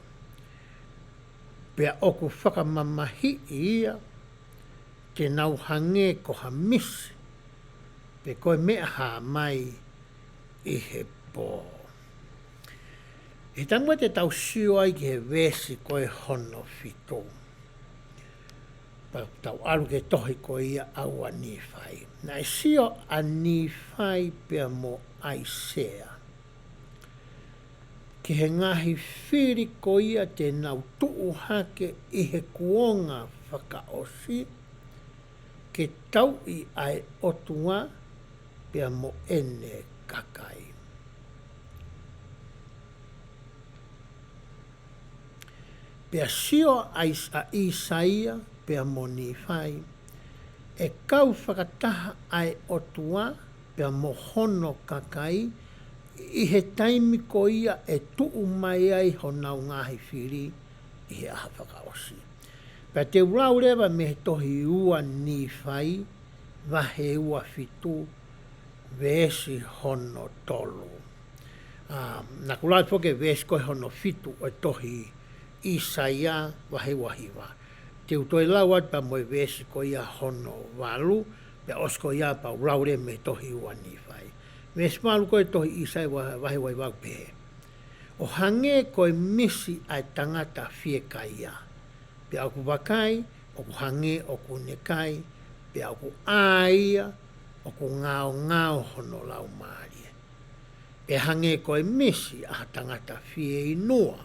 pea ʻoku fakamamahiʻi ia, te nau hangē ko ha misi, pe ko e meʻa hā mai ʻi he pō. ʻI he taimi te tau sio ai ki he veesi ko e hono fitu, pea tau ʻalu ki he tohi ko ia ʻa ua Nīfai. Naʻe sio ʻa Nīfai pea mo ʻAisea ki he ngaahi fili ko ia te nau tuʻu hake ʻi he kuonga fakaʻosi, ke tauʻi ʻa e ʻOtua pea mo ʻene kakai. Pea sio ʻa ʻIs-, ʻa ʻĪsaia pea mo Nīfai, ʻe kau fakataha ʻa e ʻOtua pea mo hono kakai, ʻi he taimi ko ia ʻe tuʻu mai ai honau ngaahi fili ʻi he ʻaho fakaʻosi. Pea te u lau leva mei he tohi ua Nīfai, vahe ua fitu, veesi hono tolu. ʻA, naʻa ku lau foki e veesi ko e hono fitu ʻo e tohi ʻĪsaia vahe ua hiva. Te u toe lau atu pea mo e veesi ko ia hono valu, pea ʻosi ko ia pea u lau leva mei he tohi ua Nīfai. Veesi valu ko e tohi ʻIsaia vahe, vahe ua hiva ʻoku pehē: ʻO hangē ko e misi ʻa e tangata fiekaia, pea ʻoku vakai, ʻoku hangē ʻoku ne kai, pea ʻoku ʻā ia, ʻoku ngaongao hono laumālie. Pea hangē ko e misi ʻa ha tangata fieinua,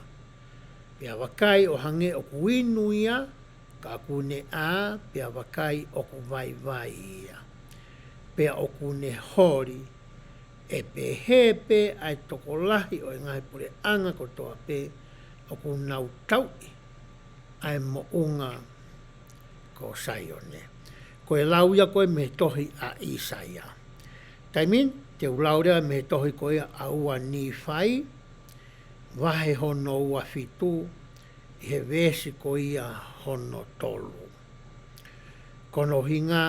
pea vakai, ʻo hangē ʻoku inu ia, ka ʻoku ne ʻā, pea vakai, ʻoku vaivai ia, pea ʻoku ne holi. ʻE pehē pē ʻa e tokolahi ʻo e ngaahi puleʻanga kotoa pē ʻoku nau tauʻi ʻa e moʻunga ko Saione. Ko e lau ia ko ē mei he tohi ʻa ʻIsaia. Taimi ni, te u lau leva mei he tohi ko ia ʻa ua Nīfai, vahe hono ua fitu, ʻi he veesi ko ia hono tolu. Ko hono ʻuhinga,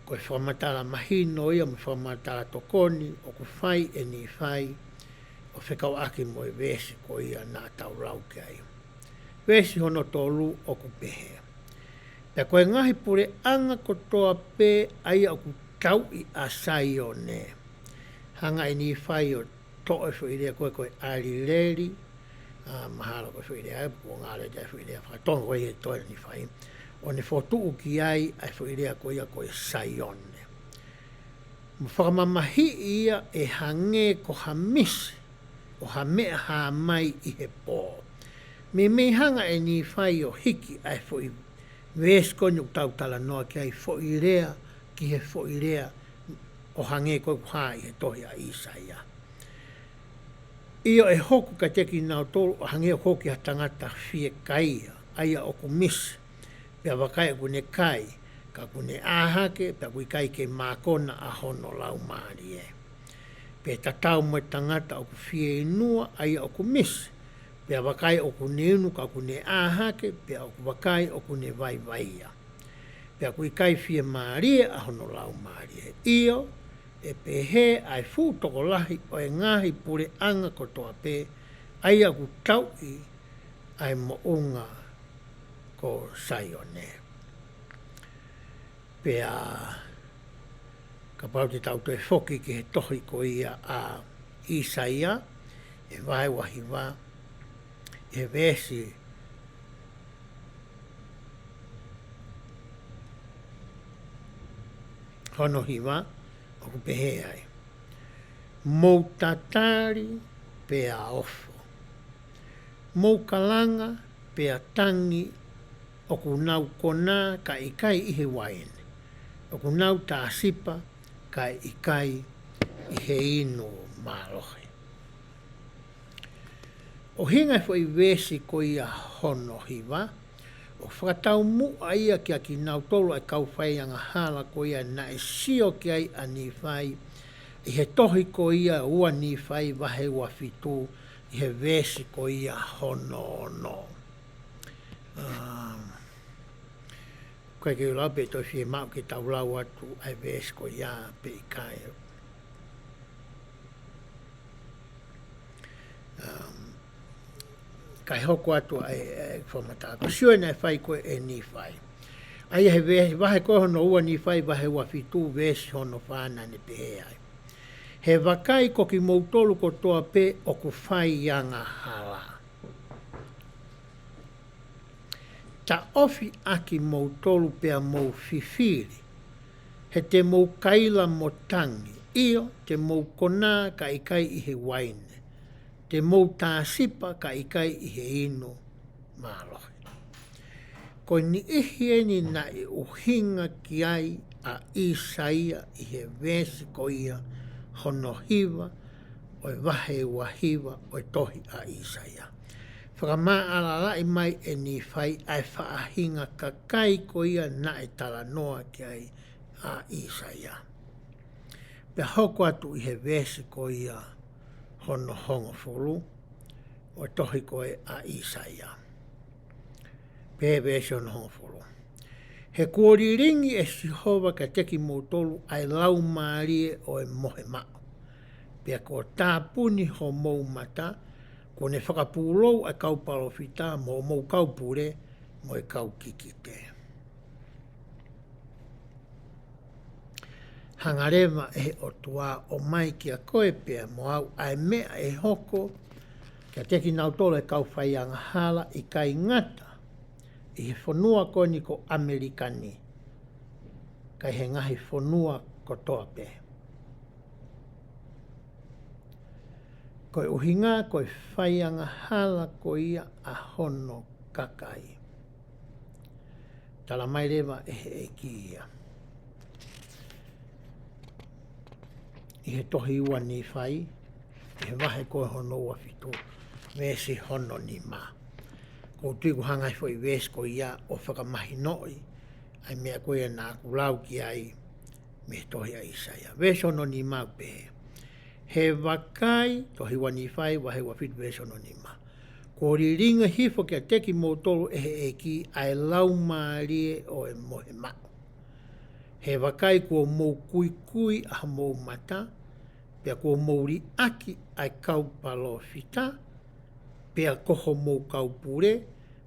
ko e fakamatala mahino ia mo e fakamatala tokoni ʻoku fai ʻe Nīfai ʻo fekauʻaki mo e veesi ko ia naʻa tau lau ki ai. Veesi hono tolu ʻoku pehē: Pea ko e ngaahi puleʻanga kotoa pē ʻa ia ʻoku tauʻi ʻa Saione. Hanga ʻe Nīfai ʻo toʻo e foʻi lea ko ē ko e ʻAlileli, ʻa, mahalo ko e foʻi lea, ʻa, kuo ngalo ʻa e foʻi lea faka-Tonga ko ē he tohi Nīfai, ʻo ne fokotuʻu ki ai ʻa e foʻi lea ko ia ko e Saione. Mo fakamamahiʻi ia ʻe hangē ko ha misi, ʻo ha meʻa hā mai ʻi he pō. Meimei hanga ʻe Nīfai ʻo hiki ʻa e foʻi veesi ko eni ʻoku tau talanoa ki ai, foʻi lea ki he foʻi lea, ʻo hangē ko ʻoku hā ʻi he tohi ʻa ʻIsaia. ʻIo, ʻe hoko kiate kinautolu ʻo hangē ʻoku hoko ki ha tangata fiekaia, ʻa ia ʻoku misi, pea vakai, ʻoku ne kai, ka ʻoku ne ʻā hake, pea ʻoku ʻikai ke mākona ʻa hono laumālie. Pea tatau mo e tangata ʻoku fieinua, ʻa ia ʻoku misi, pea vakai, ʻoku ne inu, ka ʻoku ne ʻā hake, pea ʻoku vakai, ʻoku ne vaivai ia, pea ʻoku ʻikai fiemālie ʻa hono laumālie. ʻIo, ʻe pehē ʻa e fuʻu tokolahi ʻo e ngaahi puleʻanga kotoa pē, ʻa ia ʻoku tauʻi ʻa e moʻunga ko Saione. Pea kapau te tau toe foki ki he tohi ko ia ʻa ʻIsaia, ʻi he vahe ua hiva, ʻi he veesi hono hiva, ʻoku pehē ai: Mou tatali pea ofo. Mou kalanga pea tangi, ʻoku nau konā kae ʻikai ʻi he uaine, ʻoku nau tāsipa kae ʻikai ʻi he inu mālohi. ʻUhinga e foʻi veesi ko ia hono hiva, ʻoku fakataumuʻa ia kiate kinautolu ʻa e kau faiangahala ko ia naʻe sio ki ai ʻa Nīfai, ʻi he tohi ko ia ua Nīfai vahe ua fitu, ʻi he veesi ko ia hono ono. Um, ko e ke lau pe toe fiemaʻu ke tau lau atu ʻa e veesi ko ia pe ʻikai. Um, kae hoko atu ʻa e, ʻa e fakamatala. Ko e sio naʻe fai ko ē ʻe Nīfai. ʻA ia he ve-, vahe ko hono ua Nīfai vahe ua fitu veesi hono fā naʻa ne pehē ai: He vakai ko kimoutolu kotoa pē ʻoku fai angahala. Taʻofi ʻa kimoutolu pea mou fifili, he te mou kaila mo tangi, ʻio, te mou konā kae ʻikai ʻi he uaine, te mou tāsipa kae ʻikai ʻi he inu mālohi. Ko e niʻihi eni naʻe ʻuhinga ki ai ʻa ʻIsaia ʻi he veesi ko ia hono hiva ʻo e vahe ua hiva ʻo e tohi ʻa ʻIsaia. Fakamaʻalaʻalaʻi mai ʻe Nīfai ʻa e faʻahinga kakai ko ia naʻe talanoa ki ai ʻa ʻIsaia. Pea hoko atu ʻi he veesi ko ia hono hongofulu ʻo e tohi ko ē ʻa ʻIsaia. Pea veesi hono hongofulu: He kuo lilingi ʻe Sihova kiate kimoutolu ʻa e laumālie ʻo e mohe maʻu, pea kuo tāpuni homou mata, kuo ne fakapūlou ʻa e kau palōfita mo hoʻomou kau pule, mo e kau kikite. Hanga leva ʻe he ʻOtua ʻo ʻomai kiate koe pea mo au ʻa e meʻa ʻe hoko kiate kinautolu e kau faiangahala, ʻikai ngata ʻi he fonua ko eni ko ʻAmelika ni, ka ʻi he ngaahi fonua kotoa pē. Ko e ʻuhinga ko e faiangahala ko ia ʻa hono kakai. Tala mai leva ʻe he ʻEiki ia ʻi he tohi ua Nīfai, ʻi he vahe ko hono ua fitu, veesi hono nima. ʻOku ou tui ʻoku hanga ʻe he foʻi veesi ko ia ʻo fakamahinoʻi ʻa e meʻa ko ia naʻa ku lau ki ai mei he tohi ʻa ʻĪsaia. Veesi hono nima ʻoku pehē: He vakai, tohi ua Nīfai, vahe ua fitu, veesi hono nima. Kuo lilingi hifo kiate kimoutolu ʻe he ʻEiki ʻa e laumālie ʻo e mohe maʻu. He vakai, kuo mou kuikui ʻa homou mata, pea kuo mou liʻaki ʻa e kau palōfita, pea ko homou kau pule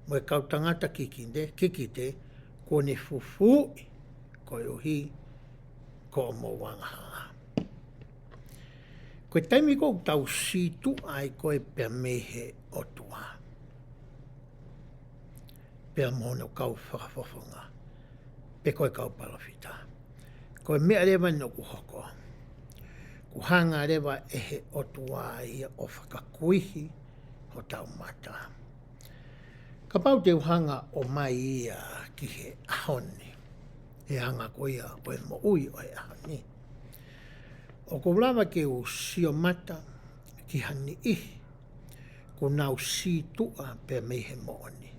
mo e kau tangata kikite, kikite, kuo ne fufuuʻi koeʻuhi ko homou angahala. Ko e taimi ko ē ʻoku tau sītuʻa ai ko ē pea mei he ʻOtua, pea mo hono kau fakafofonga, pe ko e kau palōfita, ko e meʻa leva eni ʻoku hoko, ʻoku hanga leva ʻe he ʻOtua ia ʻo fakakuihi hotau mata. Kapau te u hanga ʻo ʻomai ia ki he ʻaho ni, he anga ko ia ʻo e moʻui ʻo e ʻaho ni, ʻoku ou lava ke u sio mata ki ha niʻihi kuo nau sītuʻa pea mei he moʻoni,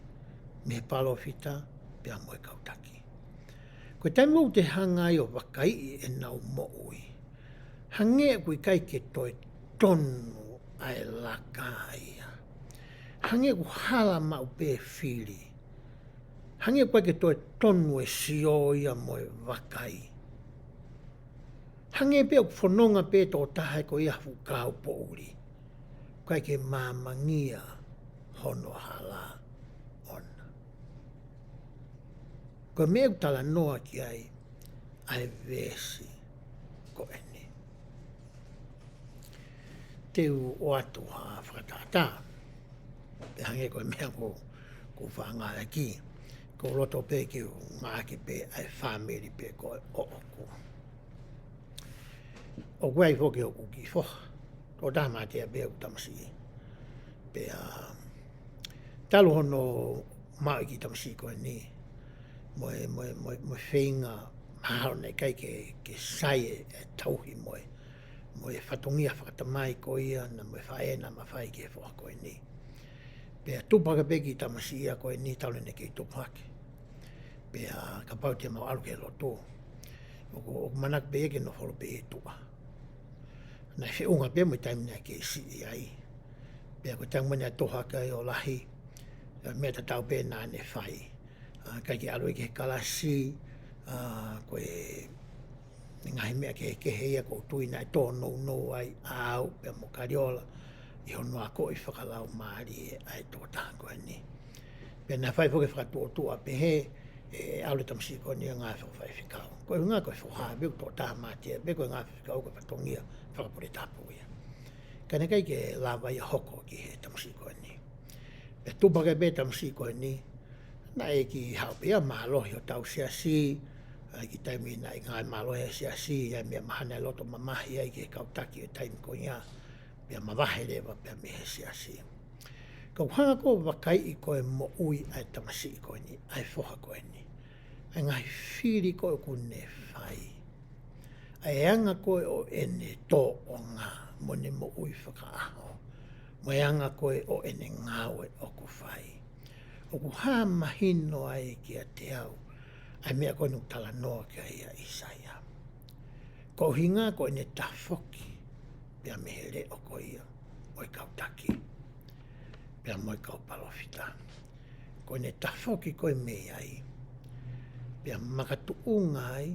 mei he palōfita pea mo e kau taki. Ko e taimi ʻoku te hanga ai ʻo vakaiʻi ʻenau moʻui, hangē ʻoku ʻikai ke toe tonu ʻa e laka ia. Hangē ʻoku hala maʻu pē fili. Hangē ʻoku ʻikai ke toe tonu e sio ia mo e vakai. Hangē pē ʻoku fononga pē tō taha ko ia ha fuʻu kaupoʻuli, ʻikai ke māmangia hono hala ʻona. Ko e meʻa ʻoku talanoa ki ai ʻa e veesi ko eni. Te u ʻoatu ha fakatātā, pea hangē ko e meʻa ko, ko fanga ʻaki, ʻoku ou loto pē ke u ngāueʻaki pē ʻa e fāmili pē ko ē ʻoʻoku. ʻOku ʻi ai foki hoku kiʻi foha, tokotaha mātea pē hoku tamasiʻi. Pea talu hono maʻu e kiʻi tamasiʻi ko eni, mo e, mo e, mo e, mo e feinga mahalo naʻe ʻikai ke, ke sai e, e tauhi mo e, mo e fatongia fakatamai ko ia naʻa mo e faʻē naʻa ma fai ki he foha ko eni. Pea tupu hake pē kiʻi tamasiʻi ia ko eni talu ʻene kei tupu hake. Pea kapau te mau ʻalu ki he lotu, ʻoku, ʻoku manako pē ia ke nofo holo pē ʻi tuʻa. Naʻe feʻunga pē mo e taimi naʻe kei siʻi ai. Pea ko e taimi naʻe toho hake ai ʻo lahi, ʻa e meʻa tatau pē naʻa ne fai. ʻA, ʻikai ke ʻalu ia ki he kalasi, ʻa, ko e ngaahi meʻa kehekehe ia ʻoku ou tui naʻe tōnounou ai ʻa au pea mo Kaliola ʻi hono akoʻi fakalaumālie ʻa e tokotaha ko eni. Pea naʻe fai foki e fakatuʻotuʻa pehē, ʻe ʻalu e tamasiʻi ko eni ʻo ngāue fakafaifekau. Ko e ʻuhinga ko e foha pē ʻoku tokotaha mātea pē, ko e ngāue fakafaifekau ko e fatongia fakapule tapu ia. Ka naʻe ʻikai ke lava ia ʻo hoko ki he tamasiʻi ko eni. Pea tupu hake pē tamasiʻi ko eni, naʻe kei haʻu pē ia ʻo mālohi hotau siasi, ʻa e kiʻi taimi naʻe ngāue mālohi ai e siasi, ʻa e meʻa mahalo naʻe loto mamahi ai ki he kau taki ʻo e taimi ko ia, pea mavahe leva pea mei he siasi. Ka ʻoku ou hanga ko ē ʻo vakaiʻi ko e moʻui ʻa e tamasiʻi ko eni, ʻa e foha ko eni, ʻa e ngaahi fili ko ē ʻoku ne fai, ʻa e anga ko ē ʻo ʻene tōʻonga mo ʻene moʻui fakaʻaho, mo e anga ko ē ʻo ʻene ngāue ʻoku fai. ʻOku hā mahino ai kiate au ʻa e meʻa ko eni ʻoku talanoa ki ai ʻa ʻĪsaia. Ko e ʻuhinga ko ʻene tafoki pea mei he leʻo ko ia ʻo e kau taki pea mo e kau palōfita. Ko ʻene tafoki ko ē mei ai, pea makatuʻunga ai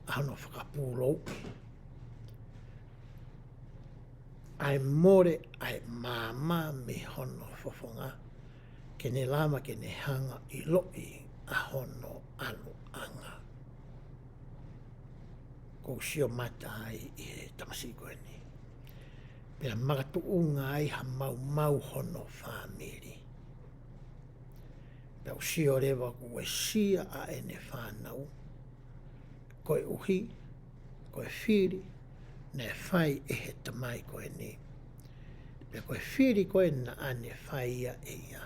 ʻa hono fakapūlouʻi ʻa e mole ʻa e maama mei hono fofonga, ke ne lava ke ne hanga ʻo ʻiloʻi ʻa hono ʻaluʻanga. Ko u sio mata ai ʻi he tamasiʻi ko eni. Pea makatuʻunga ai ha maumau hono fāmili. Pea u sio leva kuo uesia ʻa ʻene fānau. Koeʻuhi, ko e fili naʻe fai ʻe he tamai ko eni. Pea ko e fili ko ē naʻa ne fai ia ʻe ia,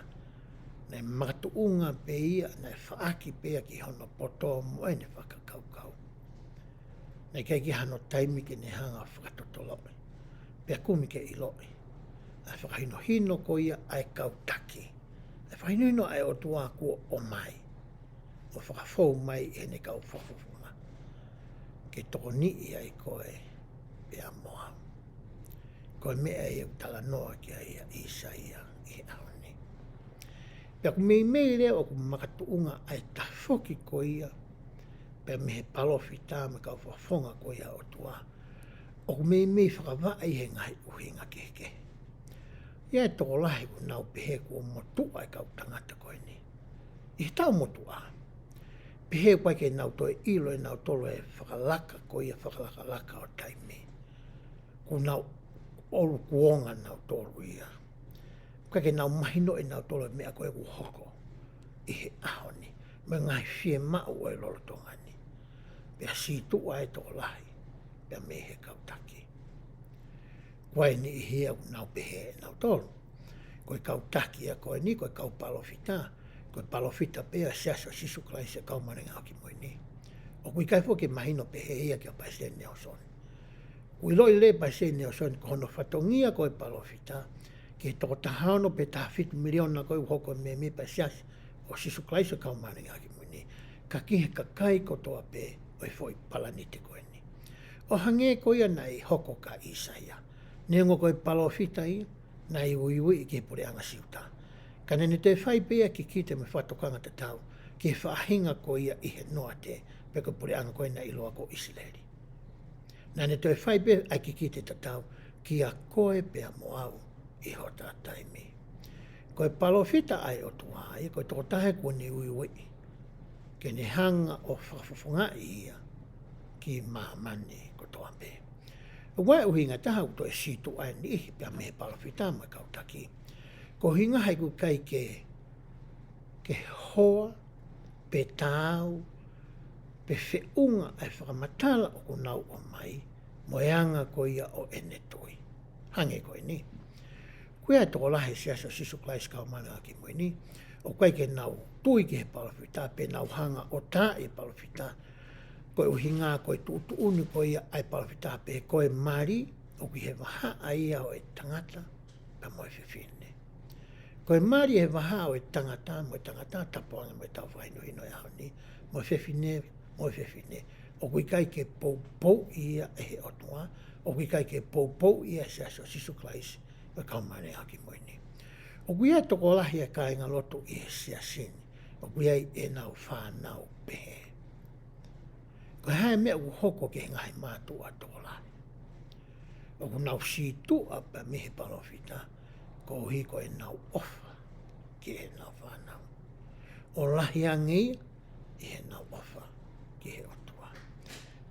naʻe makatuʻunga pē ia, naʻe faʻaki pē ia ki hono poto mo ʻene fakakaukau. Naʻe ʻikai ke ʻi ai hano taimi ke ne hanga ʻo fakatotoloʻi. Pea kumi ke ʻiloʻi ʻa e fakahinohino ko ia ʻa e kau taki. ʻA e fakahinohino ʻa e ʻOtua kuo ʻomai ʻo fakafou mai ʻi heʻene kau fakafofonga ke tokoniʻi ai koe pea mo au. Ko e meʻa ia ʻoku talanoa ki ai ʻa ʻĪsaia ʻi he ʻaho ni. Pea ʻoku meimei leva ʻoku makatuʻunga ʻa e tafoki ko ia pea mei he palōfita mo e kau fakafofonga ko ia ʻa e ʻOtua, ʻoku meimei fakavaʻe ʻi he ngaahi ʻuhinga kehekehe. ʻI ai e tokolahi ʻoku nau pehē kuo motuʻa e kau tangata ko eni ʻi he taʻu motuʻa. Pehē ʻoku ʻikai ke nau toe ʻilo ʻe nautolu e fakalaka ko ia, fakalakalaka ʻo taimi. Kuo nau ʻalu kuonga nautolu ia. ʻOku ʻikai ke nau mahinoʻi ʻe nautolu e meʻa ko ē ʻoku hoko ʻi he ʻaho ni, mo e ngaahi fiemaʻu ʻo e lolotonga ni. Pea sītuʻa e tokolahi pea mei he kau taki. Ko e niʻihi ia ʻoku nau pehē ʻe nautolu, ko e kau taki ia ko eni, ko e kau palōfita, ko e palōfita pē ʻa e Siasi ʻo Sīsū Kalaisi ʻo e Kau Māʻoniʻoni ʻi he Ngaahi ʻAho Kimui Ni. ʻOku ʻikai foki ke mahino pehē ia kia Palesiteni Nalesoni. ʻOku ʻiloʻi lelei ʻe Palesiteni Nalesoni ko hono fatongia ko e palōfita ki he toko taha ono pe taha fitu miliona ko ē ʻoku hoko e mēmipa ʻo e Siasi ʻo Sīsū Kalaisi ʻo e Kau Māʻoniʻoni ʻi he Ngaahi ʻAho Kimui Ni, ka ki he kakai kotoa pē ʻo e foʻi palanite ko eni. ʻO hangē ko ia naʻe hoko kia ʻĪsaia. Neongo ko e palōfita ia, naʻe uiuiʻi ki he puleʻanga Siuta. Ka naʻa ne toe fai pē ia e kikite mo e fakatokanga tatau ki he faʻahinga ko ia ʻi he noate, pe ko e puleʻanga ko ē naʻe ʻiloa ko ʻIsileli. Naʻa ne toe fai pē ʻa e kikite tatau kia koe pea mo au ʻi hota taimi. Ko e palōfita ʻa e ʻOtua ia, ko e tokotaha kuo ne uiuiʻi ke ne hanga ʻo fakafofongaʻi ia ki māmani kotoa pē. ʻA ia ko e ʻuhinga ʻe taha ʻoku toe sītuʻa e niʻihi pea mei he palōfita mo e kau taki, ko e ʻuhinga he ʻoku ʻikai ke, ke hoa, pe taau, pe feʻunga ʻa e fakamatala ʻoku nau ʻomai mo e anga ko ia ʻo ʻene tui. Hangē ko eni. Ko e tokolahi ʻo e Siasi ʻo Sīsū Kalaisi ʻo e Kau Māʻoniʻoni ʻi he Ngaahi ʻAho Kimui Ni, ʻoku ʻikai ke nau tui ki he palōfita pe nau hanga ʻo taaʻi e palōfita. Ko e ʻuhinga ko e tuʻutuʻuni ko ia ʻa e palōfita pē ko e mali ʻoku ʻi he vahaʻa ia ʻo e tangata pea mo e fefine. Ko e mali ʻi he vahaʻa ʻo e tangata mo e tangata, tapu ange mo ʻetau fakahinohino he ʻaho ni, mo e fefine mo e fefine, ʻoku ʻikai ke poupouʻi ia ʻe he ʻOtua, ʻoku ʻikai ke poupouʻi ia ʻe he Siasi ʻo Sīsū Kalaisi ʻo e Kau Māʻoniʻoni ʻi he Ngaahi ʻAho Kimui Ni. ʻOku ʻi ai e tokolahi ʻo e kāingalotu ʻi he siasi ni ʻoku ʻi ai ʻenau fānau pehē. Ko e hā e meʻa ʻoku hoko ki he ngaahi mātuʻa tokolahi? ʻOku nau sītuʻa pē mei he palōfita koeʻuhi ko ʻenau ʻofa ki heʻenau fānau. ʻO lahi ange ia ʻi heʻenau ʻofa ki he ʻOtua.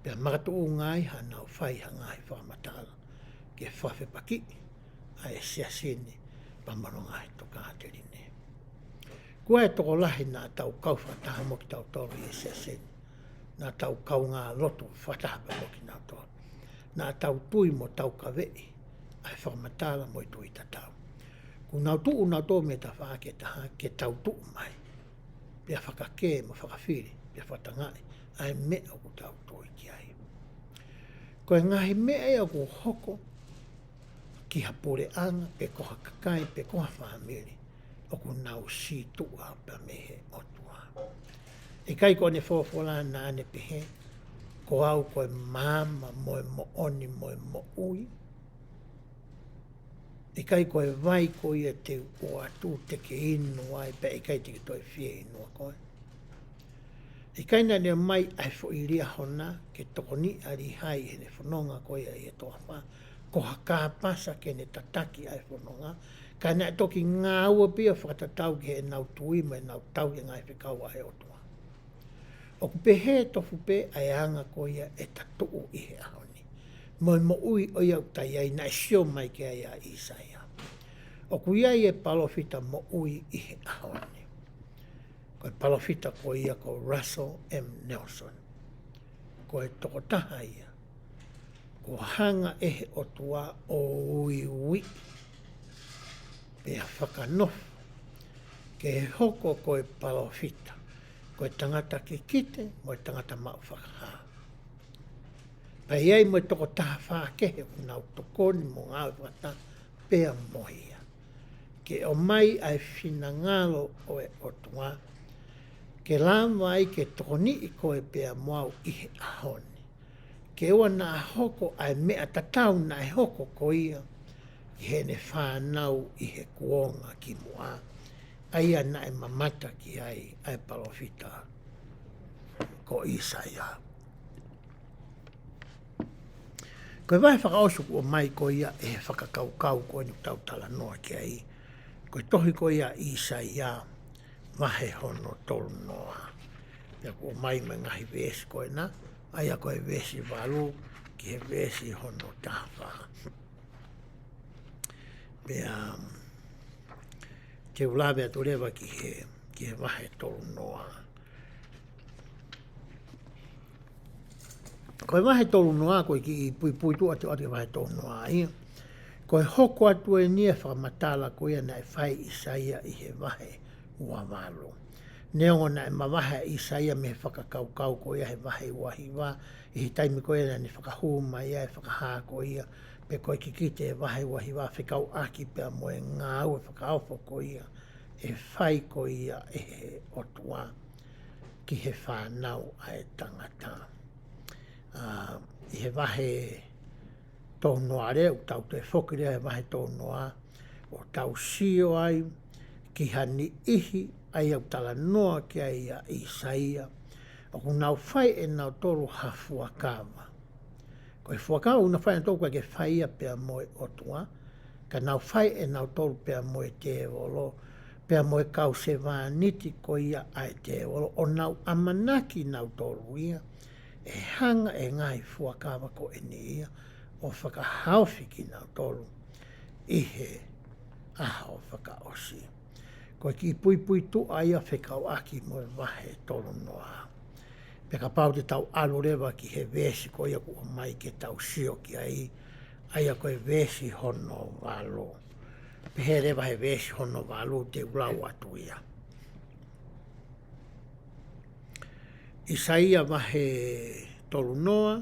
Pea makatuʻunga ai haʻanau fai ha ngaahi fakamatala ke fakafepakiʻi ʻa e siasi ni pea mo hono ngaahi tokāteline. Ko e tokolahi naʻa tau kau fakataha mo kitautolu ʻi he siasi ni. Naʻa tau kaungā lotu fakataha pē mo kinautolu. Naʻa tau tui mo taukaveʻi ʻa e fakamatala mo e tui tatau. Kuo nau tuʻu nautolu mei he tafaʻaki ʻe taha ke tau tuʻu mai, pea fakakē mo fakafili, pea fakatangaʻi ʻa e meʻa ʻoku tau tui ki ai. Ko e ngaahi meʻa ia ʻoku hoko ki ha puleʻanga, pe ko ha kakai, pe ko ha fāmili, ʻoku nau sītuʻa pē mei he ʻOtua. ʻIkai ko ʻene folofola naʻa ne pehē, ko au ko e maama mo e moʻoni mo e moʻui? ʻIkai ko e vai ko ia te u ʻoatu te ke inu ai, pea ʻikai te ke toe fie inu ʻa koe? ʻIkai naʻa ne ʻomai ʻa e foʻi Liahona ke tokoniʻi ʻa Līhai ʻi heʻene fononga ko ia ʻi he toafa, ko ha kāpasa ke ne tataki ʻa e fononga, Ka naʻe toki ngāue pē ia fakatatau ki heʻenau tui mo ʻenau tauhi e ngaahi fekau ʻa e ʻOtua. ʻOku pehē tofu pē ʻa e anga ko ia ʻeta tuʻu ʻi he ʻaho ni. Mo e moʻui ʻo ia ʻoku ta ʻi ai naʻe sio mai ki ai ʻa ʻĪsaia. ʻOku ʻi ai e palōfita moʻui ʻi he ʻaho ni. Ko e palōfita ko ia ko Russell M. Nelson. Ko e tokotaha ia. Kuo hanga ʻe he ʻOtua ʻo uiuiʻi. Pea fakanofo. Ke hoko ko e palōfita. Ko e tangata kikite, mo e tangata maʻu fakahā. Pea ʻi ai mo e tokotaha fā kehe ʻoku nau tokoni mo ngāue fakataha pea mo ia. Ke ʻomai ʻa e finangalo ʻo e ʻOtua. Ke lava ai ke tokoniʻi koe pea mo au ʻi he ʻaho ni. Ke ʻoua naʻa hoko ʻa e meʻa tatau naʻe hoko ko ia. ʻI heʻene fānau ʻi he kuonga ki muʻa. ʻA ia naʻe mamata ki ai ʻa e palōfita ko ʻĪsaia. Ko e vahe fakaʻosi kuo ʻomai ko ia ʻe he fakakaukau ko eni ʻoku tau talanoa ki ai. Ko e tohi ko ia ʻa ʻĪsaia, vahe hono tolu noa. Pea kuo ʻomai mo e ngaahi veesi ko ena, ʻa ia ko e veesi valu ki he veesi hono taha fā. Pea, um, te u lave atu leva ki he, ki he vahe tolu noa. Ko e vahe tolu noa, ko e kiʻi puipuituʻa atu atu ki he vahe tolu noa ia. Ko e hoko atu eni e fakamatala ko ia naʻe fai ʻe ʻĪsaia ʻi he vahe ua valu. Neongo naʻe mavahe ʻa ʻĪsaia mei he fakakaukau ko ia he vahe ua hiva, ʻi he taimi ko ia naʻa ne fakahū mai ai e fakahā ko ia, pe ko e kikite he vahe ua hiva fekauʻaki pea mo e ngāue fakaofo ko ia, ʻe fai ko ia ʻe he ʻOtua ki he fānau ʻa e tangata. ʻA, ʻi he vahe tolu noa leva, ʻoku tau toe foki leva he vahe tolu noa, ʻo tau sio ai ki ha niʻihi ʻa ia ʻoku talanoa ki ai ʻa ʻĪsaia, ʻoku nau fai ʻe nautolu ha fuakava. Ko e fuakava ʻoku nau fai ʻe nautolu ʻoku ʻikai ke fai ia pea mo e ʻOtua, ka nau fai ʻe nautolu pea mo e tēvolo, pea mo e kau sevāniti ko ia ʻa e tēvolo, ʻo nau ʻamanaki nautolu ia, ʻe hanga ʻe he ngaahi fuakava ko eni ia, ʻo fakahaofi kinautolu ʻi he ʻaho fakaʻosi. Ko e kiʻi puipuituʻa ia fekauʻaki mo e vahe tolu noa. Pea kapau te tau ʻalu leva ki he veesi ko ia kuo ʻomai ke tau sio ki ai, ʻa ia ko e veesi hono valu. Pehē leva he veesi hono valu te u lau atu ia. ʻĪsaia vahe tolu noa,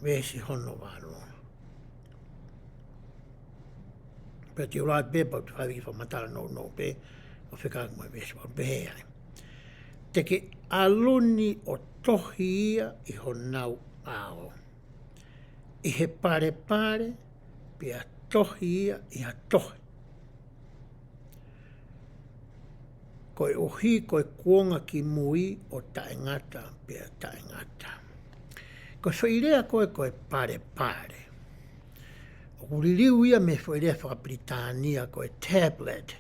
veesi hono valu. Pea te u lau pē pea u toe fai ha kiʻi fakamatala nounou pē, ʻo fekauʻaki mo e veesi valu, pehē ai. Te ke ʻalu ni ʻo tohi ia ʻi honau ʻao. ʻI he palepale, pea tohi ia ʻi ha tohi. Koeʻuhi ko e kuonga kimui ʻo taʻengata pea taʻengata. Ko e foʻi lea ko ē ko e palepale. ʻOku liliu ia mei he foʻi lea fakapilitānia ko e tablet,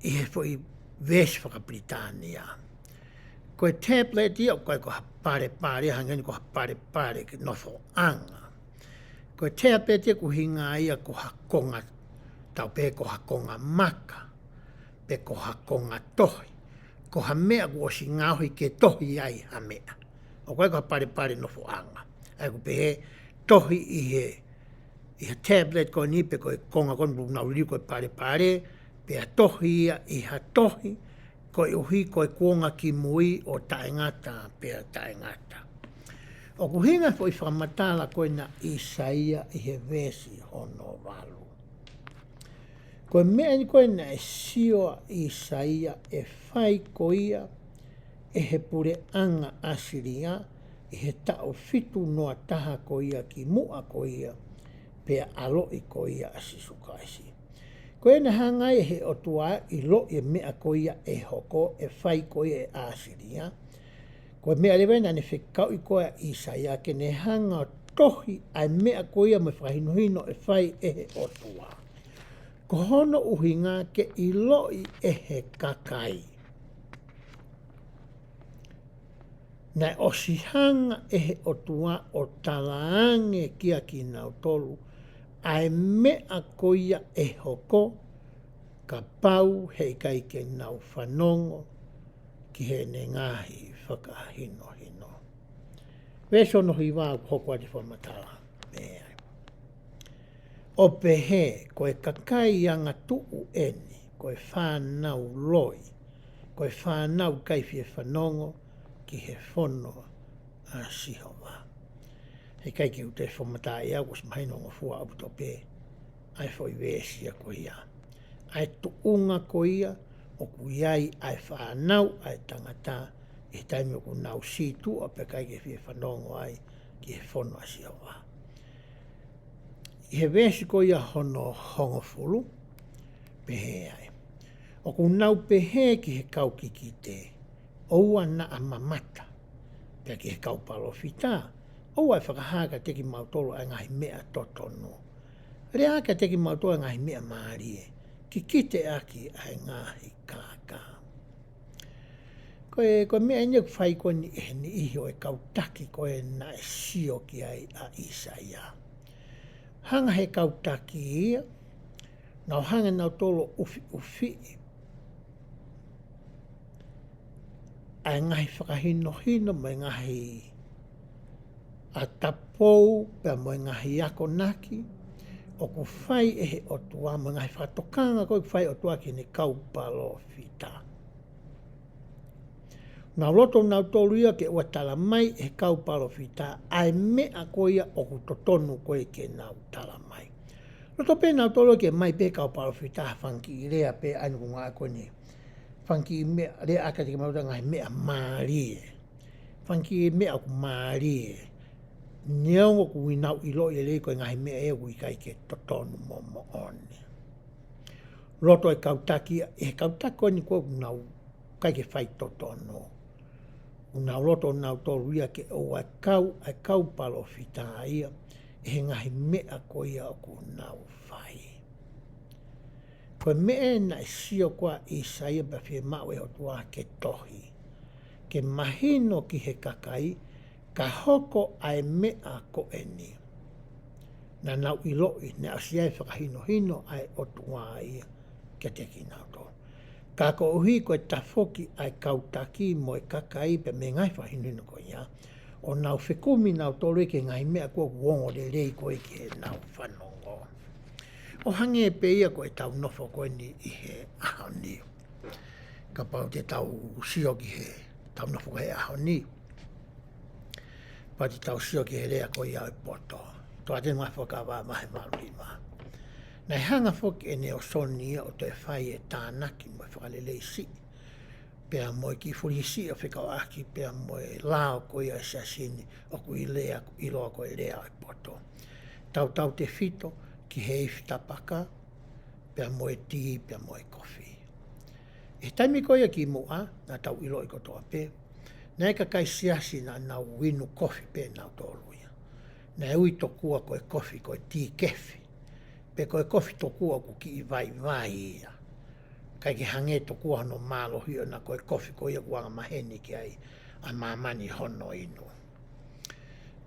ʻi he foʻi veesi fakapilitānia. Ko e tablet ia ʻoku ʻikai ko ha palepale, hangē ni ko ha palepale ke nofoʻanga. Ko e tablet ia ʻoku ʻuhinga ia ko ha konga, tau pehē ko ha konga maka, pe ko ha konga tohi, ko ha meʻa kuo ʻosi ngaohi ke tohi ai ha meʻa. ʻOku ʻikai ko ha palepale nofoʻanga. ʻA ia ʻoku pehē tohi ʻi he, ʻi ha tablet ko eni pe ko e konga ko eni ʻoku nau liliu ko e palepale, pea tohi ia ʻi ha tohi, koeʻuhi ko e kuonga kimui ʻo taʻengata pea taʻengata. ʻOku ʻuhinga e foʻi fakamatala ko ena ʻa ʻĪsaia ʻi he veesi hono valu. Ko e meʻa eni ko ē naʻe sio ʻa ʻĪsaia ʻe fai ko ia ʻe he puleʻanga ʻAsilia ʻi he taʻu fitu noa taha ko ia ki muʻa ko ia, pea ʻaloʻi ko ia ʻa Sīsū Kalaisi. Ko ena hanga ai ʻe he ʻOtua ʻo ʻiloʻi e meʻa ko ia ʻe hoko, ʻe fai ko ia ʻe ʻAsilia. Ko e meʻa leva ena naʻa ne fekauʻi ko ē ʻa ʻĪsaia ke ne hanga ʻo tohi ʻa e meʻa ko ia mo e fakahinohino ʻe fai ʻe he ʻOtua. Ko hono ʻuhinga ke ʻiloʻi ʻe he kakai. Naʻe ʻosi hanga ʻe he ʻOtua ʻo talaange kia kinautolu ʻa e meʻa ko ia ʻe hoko kapau heʻikai ke nau fanongo ki heʻene ngaahi fakahinohino. Veesi hono hiva ʻoku hoko atu e fakamatala. Meʻa. ʻO pehē, ko e kakai angatuʻu eni, ko e fānau loi, ko e fānau ʻikai fie fanongo ki he fono ʻa Sihova. Heʻikai ke u toe fakamatalaʻi au, kuo ʻosi mahino ngofua ʻaupito pē ʻa e foʻi veesi ia ko ia. ʻA e tuʻunga ko ia ʻoku ʻi ai ʻa e fānau ʻa e tangata ʻi he taimi ʻoku nau sītuʻa pea ʻikai ke fie fanongo ai ki he fono ʻa Sihova. ʻI he veesi ko ia hono hongofulu, pehē ai. ʻOku nau pehē ki he kau kikite, ʻoua naʻa mamata, pea ki he kau palōfita, ʻoua ʻe fakahā kiate kimautolu ʻa e ngaahi meʻa totonu. Lea kiate kimautolu ʻa e ngaahi meʻa mālie, kikite ʻaki ʻa e ngaahi kākā. Ko e, ko e meʻa eni ʻoku fai ko eni ʻe he niʻihi ʻo e kau taki ko ē naʻe sio ki ai ʻa ʻIsaia. Hanga he kau taki ia, nau hanga nautolu ʻo ʻufiʻufiʻi ʻa e ngaahi fakahinohino mo e ngaahi ʻatapou pea mo e ngaahi akonaki ʻoku fai ʻe he ʻOtua mo e ngaahi fakatokanga ko ē ʻoku fai ʻe he ʻOtua ki heʻene kau palōfita. Nau loto nautolu ia ke ʻoua tala mai ʻe he kau palōfita ʻa e meʻa ko ia ʻoku totonu ko ē ke nau tala mai. Loto pē nautolu ke mai pē kau palōfita ha fanga kiʻi lea pē ʻa eni ʻoku ngāueʻaki ko eni. Fanga kiʻi meʻa lea ʻaki kiate kimautolu ʻa e ngaahi meʻa mālie. Fanga kiʻi meʻa ʻoku mālie. Neongo ʻoku nau ʻiloʻi lelei ko e ngaahi meʻa ē ʻoku ʻikai ke totonu mo moʻoni. Loto e kau taki, ʻe he kau taki ko eni ko ē ʻoku nau ʻikai ke fai totonu. ʻOku nau loto nautolu ia ke ʻoua ʻe kau, ʻa e kau palōfita ia, ʻe he ngaahi meʻa ko ia ʻoku nau fai. Ko e meʻa ē naʻe sio ko ē ʻa ʻIsaia pea fiemaʻu ʻe he ʻOtua ke tohi. Ke mahino ki he kakai, ka hoko ʻa e meʻa ko eni. Naʻa nau ʻiloʻi, naʻe ʻosi ʻi ai e fakahinohino ʻa e ʻOtua ia kiate kinautolu. Ka koeʻuhi ko e tafoki ʻa e kau taki mo e kakai pea mei he ngaahi fakahinohino ko ia, ʻo nau fekumi nautolu ki he ngaahi meʻa ko ē ʻoku ongo lelei ko ē ki heʻenau fanongo. ʻO hangē pē ia ko ʻetau nofo ko eni ʻi he ʻaho ni. Kapau te tau sio ki heʻetau nofo ko ē he ʻaho ni. Pea te tau sio ki he lea ko ia ʻo e poto. Tokāteline mo e Ngaahi Fuakava vahe valu hiva. Naʻe hanga foki ʻe Nalesoni ia ʻo toe fai e tānaki mo e fakalelei siʻi. Pea mo e kiʻi foʻi siʻi ʻo fekauʻaki, pea mo e lao ko ia ʻa e Siasi ni ʻoku ʻi ai e lea, ʻoku ʻiloa ko e lea ʻo e poto. Tautautefito ki he ifi tapaka, pea mo e tī, pea mo e kofi. ʻI he taimi ko ia kimuʻa, naʻa tau ʻiloʻi kotoa pē. Naʻe ʻi ai e kakai Siasi naʻa nau inu kofi pē nautolu ia. Naʻe ui tokua ko e kofi, ko e tī kefi. Pe ko e kofi tokua ʻoku kiʻi vaivai ia. ʻIkai ke hangē tokua hono mālohi ʻona ko e kofi ko ia ʻoku angamaheni ki ai ʻa māmani hono inu.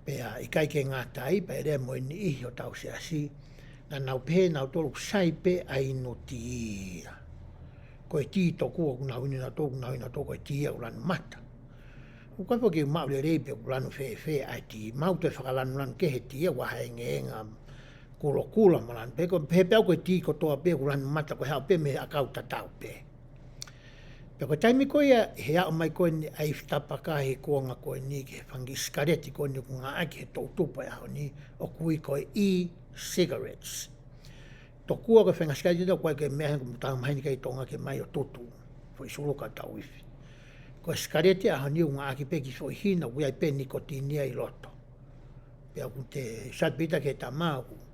Pea ʻikai ke ngata ai, pea lea mo e niʻihi ʻo hotau Siasi, naʻa nau pehē nautolu ʻoku sai pē ʻa e inu tī ia. Ko e tī tokua ʻoku nau inu nautolu, ʻoku nau inu nautolu ko e tī ia ʻoku lanu mata. ʻOku ʻikai foki ke maʻu lelei pe ʻoku lanu fēfē ʻa e tī, maʻu toe fakalanulanu kehe tī ia ʻoku ʻi ai ha engeenga kulokula mo lanu. Pea ko, pehē pē au ko e tī kotoa pē ʻoku lanu mata ko e haʻu pē mei he ʻakau tatau pē. Pea ko e taimi ko ia, he aʻu mai ko eni ʻa e ifi tapaka he kuonga ko eni ki he fanga sikaleti ko eni ʻoku ngāueʻaki he toʻu tupu ʻo e ʻaho ni, ʻoku ui ko e e-cigarettes. Tokua ko e fanga sikaleti ʻoku ʻikai ke meʻa heni ko e mutanga maheni kai Tonga ke mai ʻo tutu. Foʻi suluka tau ifi. Ko e sikaleti ʻaho ni ʻoku ngāueʻaki pē ki he foʻi hina, ʻoku ʻi ai pē nikotini ia ʻi loto. Pea ʻoku te sat pita ke tama ʻoku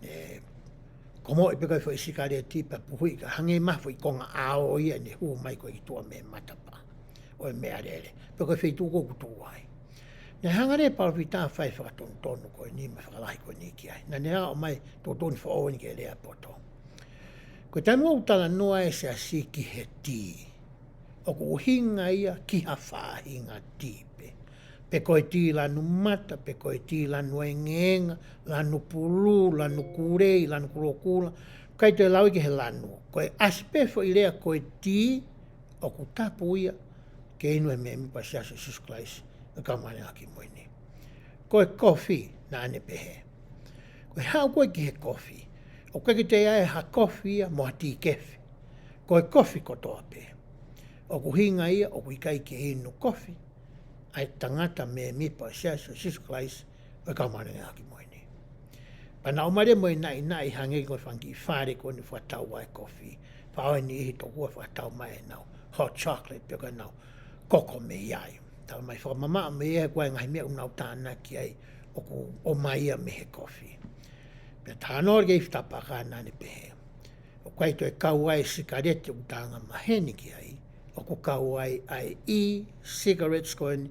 ne komoʻi pē ko e foʻi sikaleti pea puhui ka hangē mai ha foʻi konga ʻao ia ne hū mai ko ē ki tuʻa mei he matapā ʻo e meʻalele. Pea ko e feituʻu ko ē ʻoku tuʻu ai. Naʻe hanga leva ʻe he palōfita ʻo fai e fakatonutonu ko eni mo e fakalahi ko eni ki ai. Naʻá ne hanga ʻo ʻomai e tuʻutuʻuni foʻou eni ki he lea poto. Ko e taimi ʻoku talanoa ai e Siasi ki he tī, ʻoku ʻuhinga ia ki ha faʻahinga tī pē. Pe ko e tī lanu mata, pe ko e tī lanu engeenga, lanu pulū, lanu kulei, lanu kulokula. ʻIkai toe lau ia ki he lanu. Ko e ʻasi pē foʻi lea ko e tī, ʻoku tapu ia ke inu ʻe he mēmipa ʻo e Siasi ʻo Sīsū Kalaisi ʻo e Kau Māʻoniʻoni ʻi he Ngaahi ʻAho Kimui Ni. Ko e kofi, naʻá ne pehē, ko e haʻu ko ē ki he kofi, ʻoku ʻikai ke toe ʻi ai ha kofi ia mo ha tī kefe. Ko e kofi kotoa pē. ʻOku ʻuhinga ia ʻoku ʻikai ke inu kofi ʻa e tangata mēmipa ʻo e Siasi ʻo Sīsū Kalaisi ʻo e Kau Māʻoniʻoni ʻi he Ngaahi ʻAho Kimui Ni. Pea naʻe ʻomai leva mo e naʻinaʻi hangē ko e fanga kiʻi fale ko eni ʻoku fakatau ai e kofi. Faʻo e niʻihi tokua ʻo fakatau mai ʻenau hot chocolate pe ko ʻenau koko mei ai. Talamai fakamamaʻo mei ai, ko e ngaahi meʻa ʻoku nau tānaki ai ʻoku ʻomai ia mei he kofi. Pea talanoa ki ai Fitapaka, naʻá ne pehē, ʻoku ʻikai toe kau ai e sikaleti ʻoku tau angamaheni ki ai, ʻoku kau ai ʻa e e-cigarettes ko eni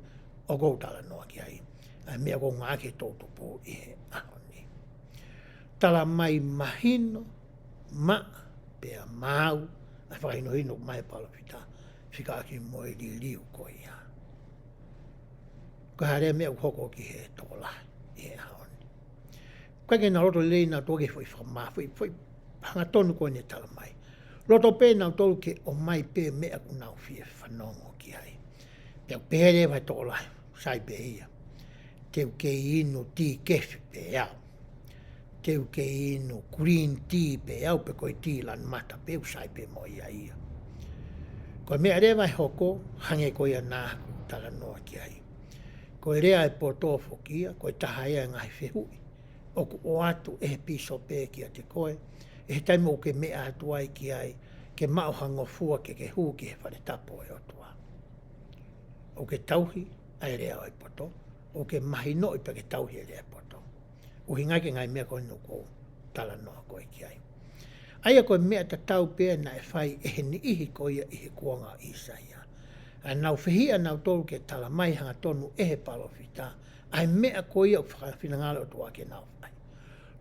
ʻoku ou talanoa ki ai. ʻA e meʻa ʻoku ngāueʻaki ʻe he toʻutupu ʻi he ʻaho ni. Talamai mahino, maʻa, pea maau ʻa e fakahinohino mai ʻa e palōfita fekauʻaki mo e liliu ko ia. Ko e hā leva e meʻa ʻoku hoko ki he tokolahi ʻi he ʻaho ni? ʻOku ʻikai ke nau loto lelei nautolu ki he foʻi fakamā, foʻi, foʻi hangatonu ko eni ʻoku talamai. Loto pē nautolu ke ʻomai pē meʻa ʻoku nau fie fanongo ki ai. Pea ʻoku pehē leva ʻe he tokolahi, sai pē ia. Te u kei inu tī kefe pē au. Te u kei inu green tea pē au pe ko e tī lanu mata pē, ʻoku sai pē mo ia ia. Ko e meʻa leva ʻe hoko, hangē ko ia naʻá ku talanoa ki ai, ko e lea ʻa e poto foki ia, ko e taha ia e ngaahi fehuʻi ʻoku ʻoatu ʻe he pīsope kiate koe ʻi he taimi ʻoku ke meʻa atu ai ki ai, ke maʻu ha ngofua ke ke hū ki he fale tapu ʻo e ʻOtua. ʻOku ke tauhi ʻa e lea ʻo e poto, ʻoku ke mahinoʻi pea ke tauhi e lea ʻo e poto. ʻUhinga ki he ngaahi meʻa ko eni ʻoku ou talanoa ko ē ki ai. ʻA ia ko e meʻa tatau pē naʻe fai ʻe he niʻihi ko ia ʻi he kuonga ʻo ʻĪsaia. ʻA ʻenau fehiʻa nautolu ke talamai hangatonu ʻe he palōfita ʻa e meʻa ko ia ʻoku fakafinangalo e ʻOtua ke nau fai.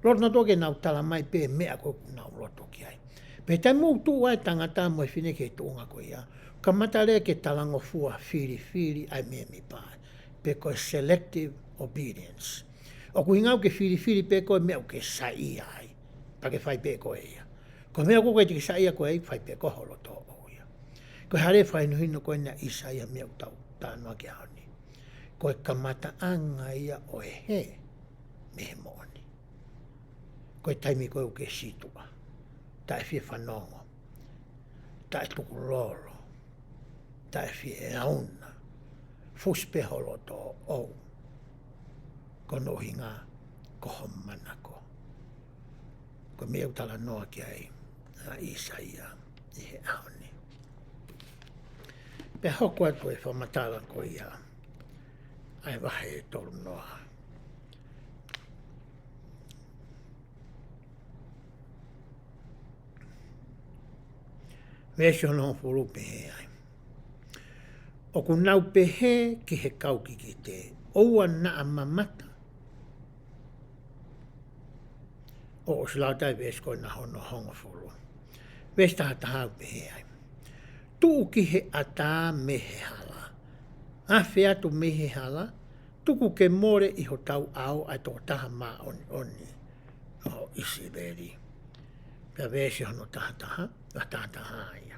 Loto nautolu ke nau talamai pē meʻa ko ē ʻoku nau loto ki ai. Pea taimi ʻoku tuʻu ai e tangata mo e fefine ki he tuʻunga ko ia, kamata leva ke talangofua filifili ʻa e mēmipa, pe ko e selective obedience. ʻOku ʻuhinga ʻoku ke filifili pē ko e meʻa ʻoku ke saiʻia ai, pea ke fai pē ko ia. Ko e meʻa ʻoku ʻikai te ke saiʻia ko ē ai, fai pē ko ho loto ʻo ia. Ko e hā leva e fakahinohino ko eni ʻa ʻĪsaia, meʻa ʻoku tau talanoa ki ai he ʻaho ni? Ko e kamataʻanga ia ʻo e hē mei he moʻoni. Ko e taimi ko ē ʻoku ke sītuʻa, taʻe fie fanongo, taʻe tukulolo, taʻe fie ʻauna, fusi pē ho loto ʻo ʻou. Ko hono ʻuhinga ko ho manako. Ko e meʻa ʻoku talanoa ki ai ʻa ʻĪsaia ʻi he ʻaho ni. Pea hoko atu e fakamatala ko ia ʻa e vahe tolu noa. Veesi hono hongofulu, pehē ai: ʻOku nau pehē ki he kau kikite, ʻoua naʻa mamata, ʻo ʻosi lau atu e veesi ko ena hono hongofulu. Veesi taha taha ʻoku pehē ai: Tuʻu ki he ʻatā mei he hala, afe atu mei he hala, tuku ke mole ʻi hotau ʻao ʻa e Tokotaha Māʻoniʻoni ʻo ʻIsileli. Pea veesi hono taha taha, ʻa taha taha ia.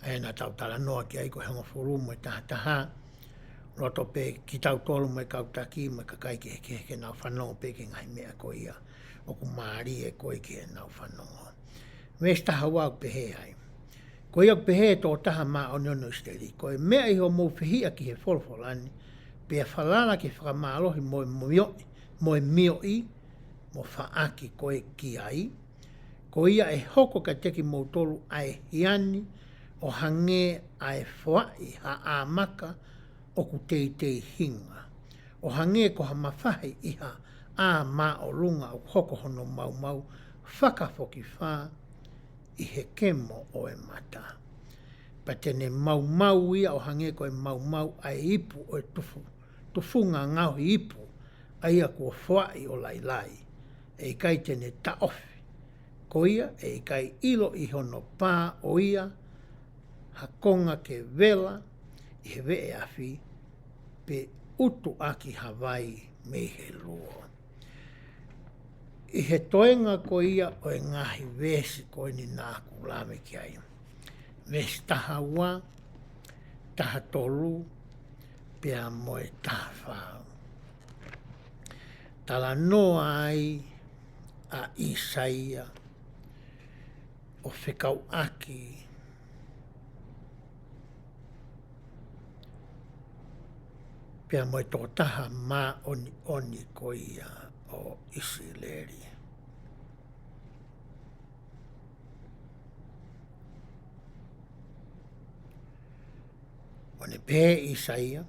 ʻA ia naʻa tau talanoa ki ai, ko e hongofulu mo e taha taha, loto pē kitautolu mo e kau taki mo e kakai kehekehe ke nau fanongo pē ki he ngaahi meʻa ko ia ʻoku mālie ko ē ke nau fanongo. Veesi taha ua ʻoku pehē ai: Ko ia ʻoku pehē ʻe he Tokotaha Māʻoniʻoni ʻo ʻIsileli, ko e meʻa ʻi hoʻomou fehiʻa ki he folofola ni, pea falala ki he fakamālohi mo e mioʻi, mo e mioʻi, mo faʻaki koe ki ai, ko ia ʻe hoko kiate kimoutolu ʻa e hia ni, ʻo hangē ʻa e foaʻi ha ʻā maka ʻoku teitei hinga, ʻo hangē ko ha mafahi ʻi ha ʻā māʻolunga ʻoku hoko hono maumau fakafokifā ʻi he kemo ʻo e mata. Pea te ne maumau ia ʻo hangē ko e maumau ʻa e ipu ʻo e tufu, tufunga ngaohi ipu, ʻa ia kuo foaʻi ʻo lailai. ʻE ʻikai te ne taʻofi. Ko ia ʻe ʻikai ʻilo ʻi hono pā ʻo ia ha konga ke vela ʻi he veʻe afi, pe utu ʻaki ha vai mei he luo. ʻI he toenga ko ia ʻo e ngaahi veesi ko eni naʻa ku lave ki ai. Veesi taha ua, taha tolu, pea mo e taha fā. Talanoa ai ʻa ʻIsaia ʻo fekauʻaki pea mo e tokotaha māʻoniʻoni ko ia ʻo ʻIsileli. ʻO ne pehē ʻe ʻIsaia,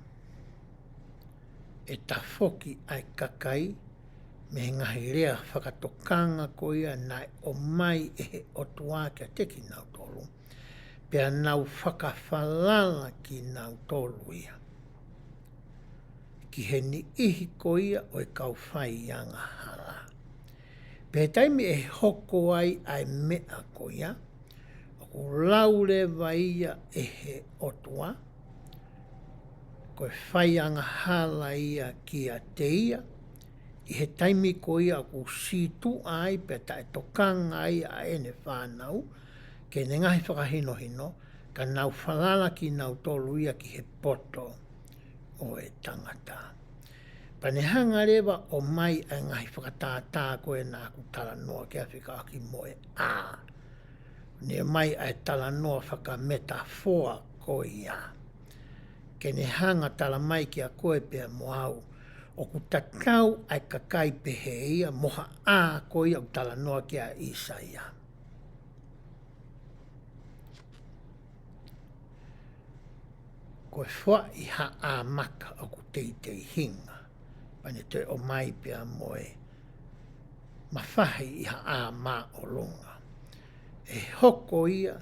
ʻe tafoki ʻa e kakai mei he ngaahi lea fakatokanga ko ia naʻe ʻomai ʻe he ʻOtua kiate kinautolu, pea nau fakafalala kinautolu ia ki he niʻihi ko ia ʻo e kau fai angahala. Pea taimi ʻe hoko ai ʻa e meʻa ko ia, ʻoku lau leva ia ʻe he ʻOtua, ko e fai angahala ia kiate ia, ʻi he taimi ko ia ʻoku sītuʻa ai pea taʻetokanga ai ʻa ʻene fānau, ki heʻene ngaahi fakahinohino, ka nau falala kinautolu ia ki he poto ʻo e tangata. Pea ne hanga leva ʻo ʻomai ʻa e ngaahi fakatātā ko ē naʻa ku talanoa ki ai fekauʻaki mo e ʻā. Ne ʻomai ʻa e talanoa fakametafoa ko ia. Ke ne hanga talamai kia koe pea mo au, ʻoku tatau ʻa e kakai pehē ia mo ha ʻā ko ia ʻoku talanoa ki ai ʻa ʻIsaia. Ko e foaʻi ha ʻā maka ʻoku teitei hinga, pea ne toe ʻomai pea mo e mafahi ʻi ha ʻā māʻolunga. ʻE hoko ia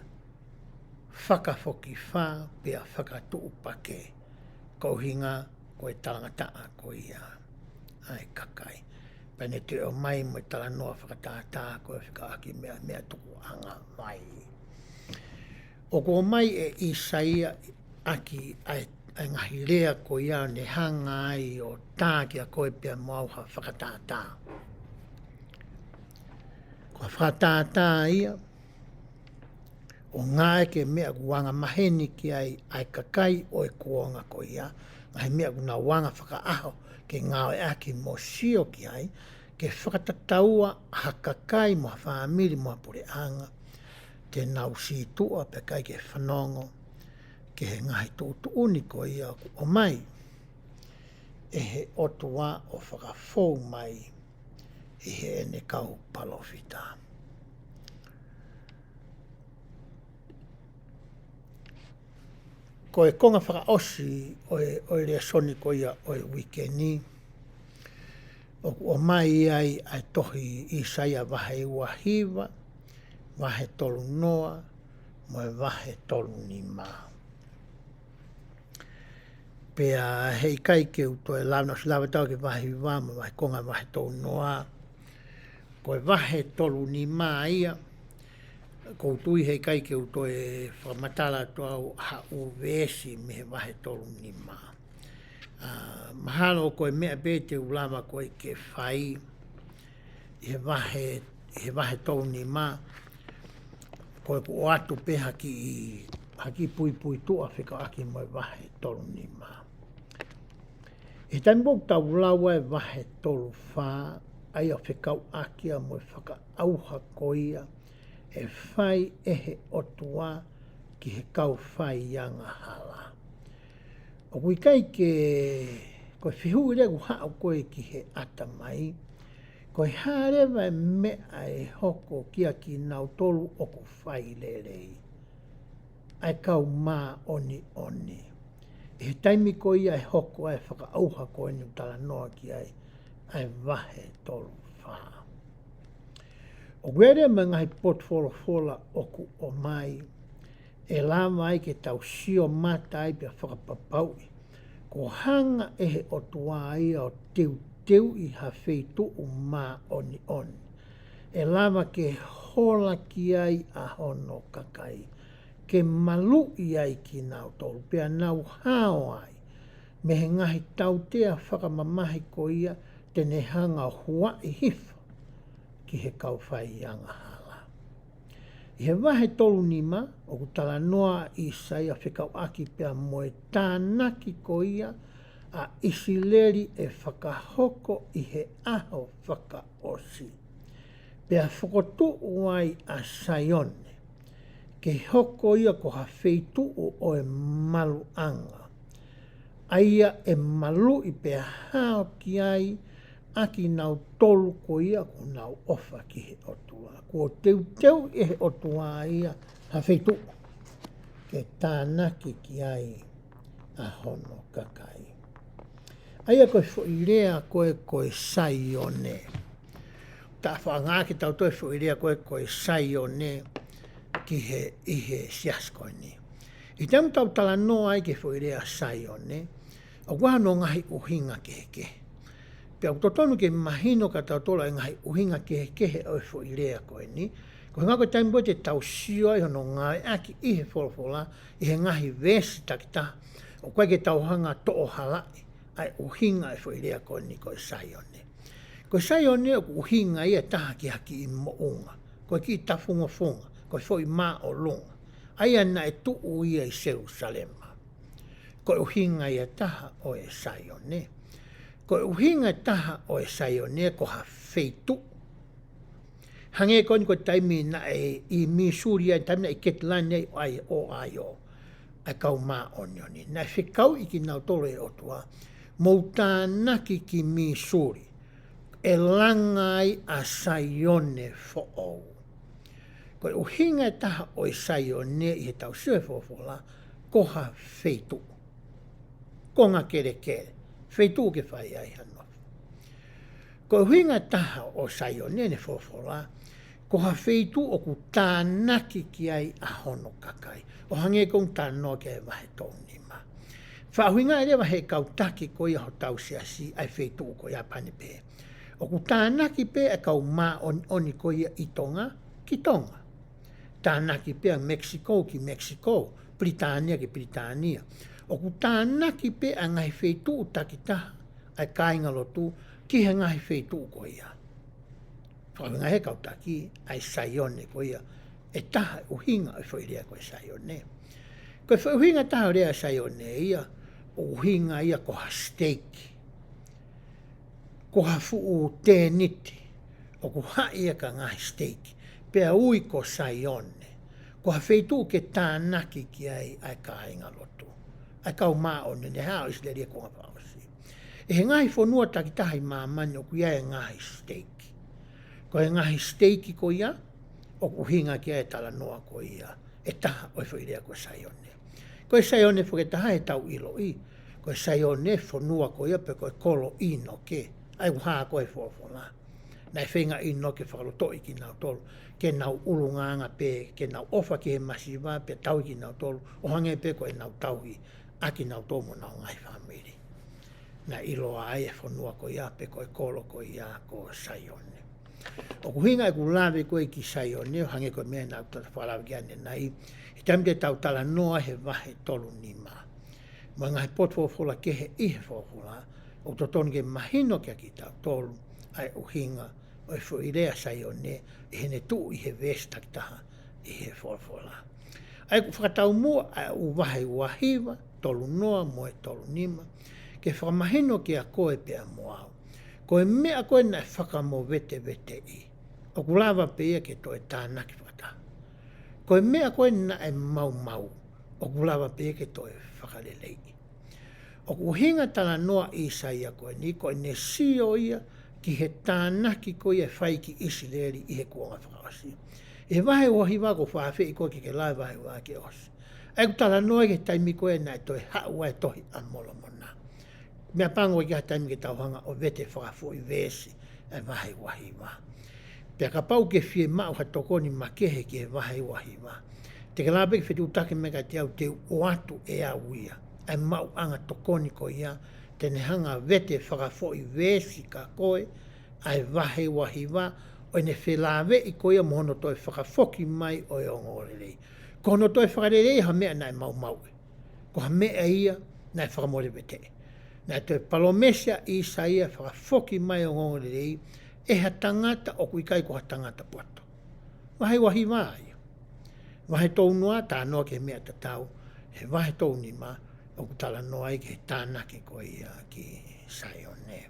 fakafokifā pea fakatuʻupakē, ko e ʻuhinga ko e talangataʻa ko ia ʻa e kakai. Pea ne toe ʻomai mo e talanoa fakatātā ko e fekauʻaki meʻa, meʻa tukuʻanga vai. ʻOku ʻomai ʻe ʻIsaia ʻaki ʻa e, ʻa e ngaahi lea ko ia ʻo ne hanga ai ʻo tā kia koe pea mo au ha fakatātā. Ko e fakatātā ia, ʻo ngāueʻaki e meʻa ʻoku anga maheni ki ai ʻa e kakai ʻo e kuonga ko ia, ngaahi meʻa ʻoku nau anga fakaʻaho ke ngāueʻaki mo sio ki ai, ke fakatataua ha kakai mo ha fāmili mo ha puleʻanga, te nau sītuʻa pea ʻikai ke fanongo ki he ngaahi tuʻutuʻuni ko ia ʻoku ʻomai ʻe he ʻOtua ʻo fakafou mai ʻi heʻene kau palōfita. Ko e konga fakaʻosi ʻo e, ʻo e lēsoni ko ia ʻo e uike ni, ʻoku ʻomai ai ʻa e tohi ʻIsaia vahe ua hiva, vahe tolu noa, mo e vahe tolu nima. Pea heʻikai ke u toe lava, naʻe ʻosi lava ʻetau ki he vahe hiva mo e vahe konga vahe tolu noa. Ko e vahe tolu nima ia, ʻoku ou tui heʻikai ke u toe fakamatala atu au ha ʻū veesi mei he vahe tolu nima. ʻA, mahalo ko e meʻa pē te u lava ko ē ke fai, ʻi he vahe, ʻi he vahe tolu nima, ko ʻeku ʻoatu pē ha kiʻi, ha kiʻi puipuituʻa fekauʻaki mo e vahe tolu nima. ʻI he taimi ʻoku tau lau ai e vahe tolu fā, ʻa ia ʻoku fekauʻaki ia mo e fakaʻauha ko ia ʻe fai ʻe he ʻOtua ki he kau fai angahala. ʻOku ʻikai ke, ko e fehuʻi leva ʻoku haʻu ko ē ki he ʻatamai, ko e hā leva e meʻa ʻe hoko kia kinautolu ʻoku fai lelei, ʻa e kau māʻoniʻoni, ʻi he taimi ko ia ʻe hoko ai e fakaʻauha ko eni ʻoku talanoa ki ai ʻa e vahe tolu fā. ʻOku ʻi ai leva mo e ngaahi potufolofola ʻoku ʻomai ʻe lava ai ke tau sio mata ai pea fakapapauʻi kuo hanga ʻe he ʻOtua ia ʻo teuteuʻi ha feituʻu māʻoniʻoni ʻe lava ke hola ki ai ʻa hono kakai, ke maluʻi ai kinautolu, pea nau hao ai mei he ngaahi tautea fakamamahi ko ia te ne hanga ʻo huaʻi hifo ki he kau fai angahala. ʻI he vahe tolu nima, ʻoku talanoa ʻa ʻIsaia fekauʻaki pea mo e tānaki ko ia ʻa ʻIsileli ʻe fakahoko ʻi he ʻaho fakaʻosi. Pea fokotuʻu ai ʻa Saione, ke hoko ia ko ha feituʻu ʻo e maluʻanga, ʻa ia ʻe maluʻi pea hao ki ai ʻa kinautolu ko ia kuo nau ʻofa ki he ʻOtua. Kuo teuteu ʻe he ʻOtua ia ha feituʻu ke tānaki ki ai ʻa hono kakai. ʻA ia ko e foʻi lea ko ē ko e Saione. Taʻafaʻanga ke tau toe foʻi lea ko ē ko e Saione ki he, ʻi he siasi ko eni. ʻI he taimi tau talanoa ai ki he foʻi lea Saione, ʻoku ʻi ai hono ngaahi ʻuhinga kehekehe. Pea ʻoku totonu ke mahino kiate kitautolu ʻa e ngaahi ʻuhinga kehekehe ʻo e foʻi lea ko eni. Ko e ʻuhinga ko e taimi ko ē te tau sio ai hono ngāueʻaki ʻi he folofola, ʻi he ngaahi veesi takitaha, ʻoku ʻikai ke tau hanga ʻo toʻo halaʻi ʻa e ʻuhinga ʻo e foʻi lea ko eni ko e Saione. Ko e Saione ʻoku ʻuhinga ia ʻe taha ki ha kiʻi moʻunga, ko e kiʻi tafungofunga, ko e foʻi māʻolunga, ʻa ia naʻe tuʻu ia ʻi Selusalema. Ko e ʻuhinga ia ʻe taha ʻo e Saione. Ko e ʻuhinga ʻe taha ʻo e Saione ko ha feituʻu. Hangē ko eni ko e taimi naʻe ʻi Mīsuli ai, taimi naʻe ʻi Ketilani ai ʻo ʻAi-, ʻo ʻAio ʻa e kau māʻoniʻoni. Naʻe fekauʻi kinautolu ʻe he ʻOtua, mou tānaki ki Mīsuli, ʻe langa ai ʻa Saione foʻou. Ko e ʻuhinga ʻe taha ʻo e Saione ʻi heʻetau sio he folofola, ko ha feituʻu. Konga kelekele, feituʻu ke fai ai ha nofo. Ko e ʻuhinga ʻe taha ʻo Saione ʻi he folofola, ko ha feituʻu ʻoku tānaki ki ai ʻa hono kakai. ʻO hangē ko ʻeku talanoa ki ai he vahe tolu nima. Fakaʻuhingaʻi leva ʻe he kau taki ko ia hotau siasi ʻa e feituʻu ko ia, pehē ni pē, ʻoku tānaki pē ʻa e kau māʻoniʻoni ko ia ʻi Tonga ki Tonga. Tānaki pē ʻa Mexico ki Mexico, Pilitānia ki Pilitānia. ʻOku tānaki pē ʻa e ngaahi feituʻu takitaha ʻa e kāingalotu ki he ngaahi feituʻu ko ia. Fakaʻuhingaʻi ʻe he kau taki ʻa e Saione ko ia ʻe taha, ʻuhinga ʻo e foʻi lea ko e Saione. Ko e foʻi ʻuhinga ʻe taha ʻo e lea Saione ia, ʻoku ʻuhinga ia ko ha siteiki, ko ha fuʻu tēniti ʻoku haʻi ʻaki ʻa e ngaahi siteiki, pea ui ko Saione, ko ha feituʻu ke tānaki ki ai ʻa e kāingalotu, ʻa e kau māʻoniʻoni, ʻa e haʻa ʻo ʻIsileli ʻi he kuonga fakaʻosi. ʻI he ngaahi fonua takitaha ʻi māmani ʻoku ʻi ai e ngaahi siteiki. Ko e ngaahi siteiki ko ia, ʻoku ʻuhinga ki ai e talanoa ko ia ʻe taha ʻo e foʻi lea ko Saione. Ko e Saione foki ʻe taha ʻi heʻetau ʻiloʻi, ko e Saione fonua ko ia pe ko e kolo ʻInoke, ʻa ia ʻoku hā ko ē he folofola. Naʻe feinga ʻa ʻInoke ke fakalotoʻi kinautolu, ke nau ʻulungaanga pē, ke nau ʻofa ki he masiva, pea tauhi kinautolu, ʻo hangē pē ko ʻenau tauhi ʻa kinautolu mo honau ngaahi fāmili. Naʻe ʻiloa ai e fonua ko ia, pe ko e kolo ko ia ko Saione. ʻOku ʻuhinga ʻeku lave ko ē ki Saione, ʻo hangē ko e meʻa naʻa ku toe fakalave ki ai ʻanenai, ʻi he taimi te tau talanoa he vahe tolu nima mo e ngaahi potu folofola kehe ʻi he folofola, ʻoku totonu ke mahino kiate kitautolu ʻa e ʻuhinga ʻo e foʻi lea Saione ʻi heʻene tuʻu ʻi he veesi takitaha ʻi he folofola. ʻA ia ʻoku fakataumuʻa ʻa e ʻū vahe ua hiva, tolu noa mo e tolu nima, ke fakamahino kiate koe pea mo au, ko e meʻa ko ē naʻe fakamoveteveteʻi, ʻoku lava pē ia ke toe tānaki fakataha. Ko e meʻa ko ē naʻe maumau, ʻoku lava pē ia ke toe fakaleleiʻi. ʻOku ʻuhinga e talanoa ʻa ʻIsaia ko eni, ko ʻene sio ia ki he tānaki ko ia ʻe fai ki ʻIsileli ʻi he kuonga fakaʻosi. ʻI he vahe ua hiva, ʻoku ou fakaafeʻi koe ke ke lau e vahe ua ke ʻosi. ʻA ia ʻoku talanoa ki he taimi ko ē naʻe toe haʻu ai e Tohi ʻa Molomona. Meʻapango ʻoku ʻikai ha taimi ke tau hanga ʻo vete fakafoʻi veesi ʻa e vahe ua hiva. Pea kapau ʻoku ke fiemaʻu ha tokoni makehe ki he vahe ua hiva, Te ke lave ki he fetuʻutaki mai kiate au, te u ʻoatu ʻe au ia ʻa e maʻuʻanga tokoni ko ia, te ne hanga ʻo vete fakafoʻi veesi kia koe ʻa e vahe ua hiva, ʻo ʻene felāveʻi ko ia mo hono toe fakafoki mai ʻo e ongoongolelei. Ko hono toe fakalelei ha meʻa naʻe maumauʻi. Ko ha meʻa ia naʻe fakamoleveteʻi. Naʻe toe palōmesi ʻa ʻIsaia fakafoki mai ʻo e ongoongolelei ʻe ha tangata ʻoku ʻikai ko ha tangata poto. Vahe ua hiva ia. Vahe tolu noa, talanoa ki he meʻa tatau. He vahe tolu nima, ʻoku talanoa ai ki he tānaki ko ia ki Saione.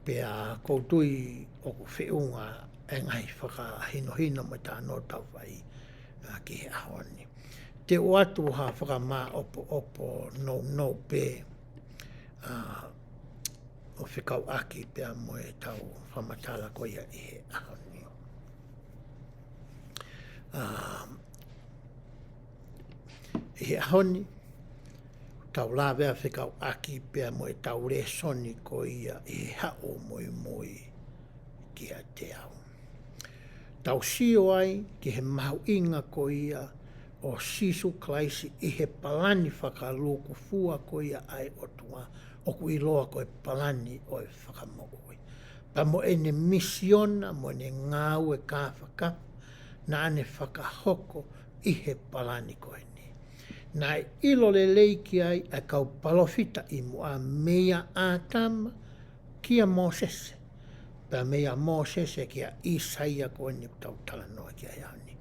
Pea ʻoku ou tui ʻoku feʻunga e ngaahi fakahinohino mo e talanoa ʻoku tau fai, ʻa, ki he ʻaho ni. Te u ʻoatu ha fakamāʻopoʻopo nounou pē, ʻa, ʻo fekauʻaki pea mo ʻetau fakamatala ko ia ʻi he ʻaho ni. ʻA, ʻi he ʻaho ni, tau lave ʻo fekauʻaki pea mo ʻetau lēsoni ko ia ʻi he Haʻu ʻo Muimui Kiate Au. Tau sio ai ki he mahuʻinga ko ia ʻo Sīsū Kalaisi ʻi he palani fakalūkufua ko ia ʻa e ʻOtua, ʻoku ʻiloa ko e palani ʻo e fakamoʻui. Pea mo ʻene misiona, mo ʻene ngāue kāfakafa naʻa ne fakahoko ʻi he palani ko eni. Naʻe ʻilo lelei ki ai ʻa e kau palōfita ʻi muʻa, meia ʻĀtama kia Mōsese. Pea meia Mōsese kia ʻIsaia ko eni ʻoku tau talanoa ki ai he ʻaho ni.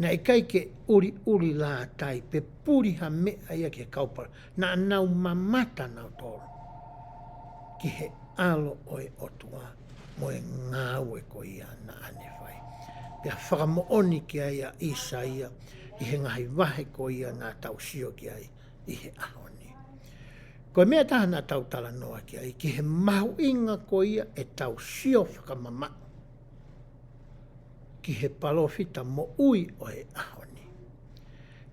Naʻe ʻikai ke ʻuliʻuli lātai pe puli ha meʻa ia ki he kau pala-, naʻa nau mamata nautolu ki he ʻAlo ʻo e ʻOtua mo e ngāue ko ia naʻa ne fai. Pea fakamoʻoni ki ai ʻa ʻIsaia ʻi he ngaahi vahe ko ia naʻa tau sio ki ai ʻi he ʻaho ni. Ko e meʻa ʻe taha naʻa tau talanoa ki ai, ki he mahuʻinga ko ia ʻetau sio fakamamaʻu ki he palōfita moʻui ʻo e ʻaho ni.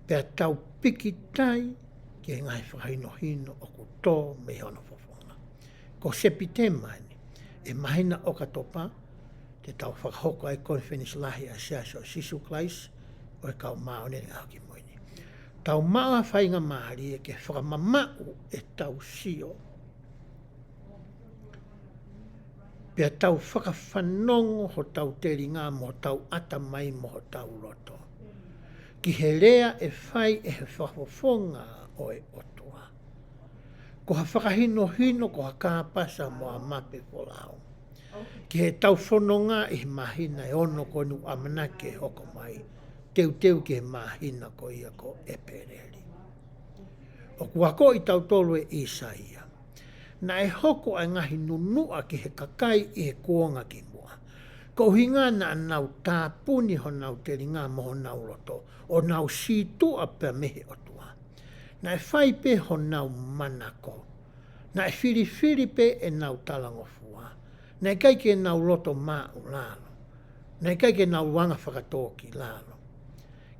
Pea tau pikitai ki he ngaahi fakahinohino ʻoku tō mei hono fofonga. Ko Sepitema eni, ʻi he māhina ʻOkatopa, te tau fakahoko ai e konifelenisi lahi ʻa e Siasi ʻo Sīsū Kalaisi ʻo e Kau Māʻoniʻoni ʻi he Ngaahi ʻAho Kimui Ni. Tau maʻu ha faingamālie ke fakamamaʻu ʻetau sio, pea tau fakafanongo hotau telinga mo hotau ʻatamai mo hotau loto ki he lea ʻe fai ʻe he fakafofonga ʻo e ʻOtua. Ko ha fakahinohino, ko ha kāpasa mo ha mape folau ki heʻetau fononga ʻi he māhina ʻe ono ko eni ʻoku ʻamanaki ke hoko mai, teuteu ki he māhina ko ia ko ʻEpeleli. ʻOku akoʻi kitautolu ʻe ʻIsaia, naʻe hoko ʻa e ngaahi nunuʻa ki he kakai ʻi he kuonga kimuʻa, ko e ʻuhinga naʻa nau tāpuni honau telinga mo honau loto, ʻo nau sītuʻa pea mei he ʻOtua. Naʻe fai pē honau manako. Naʻe filifili pē ʻenau talangofua. Naʻe ʻikai ke nau loto māʻulalo. Naʻe ʻikai ke nau anga fakatōkilalo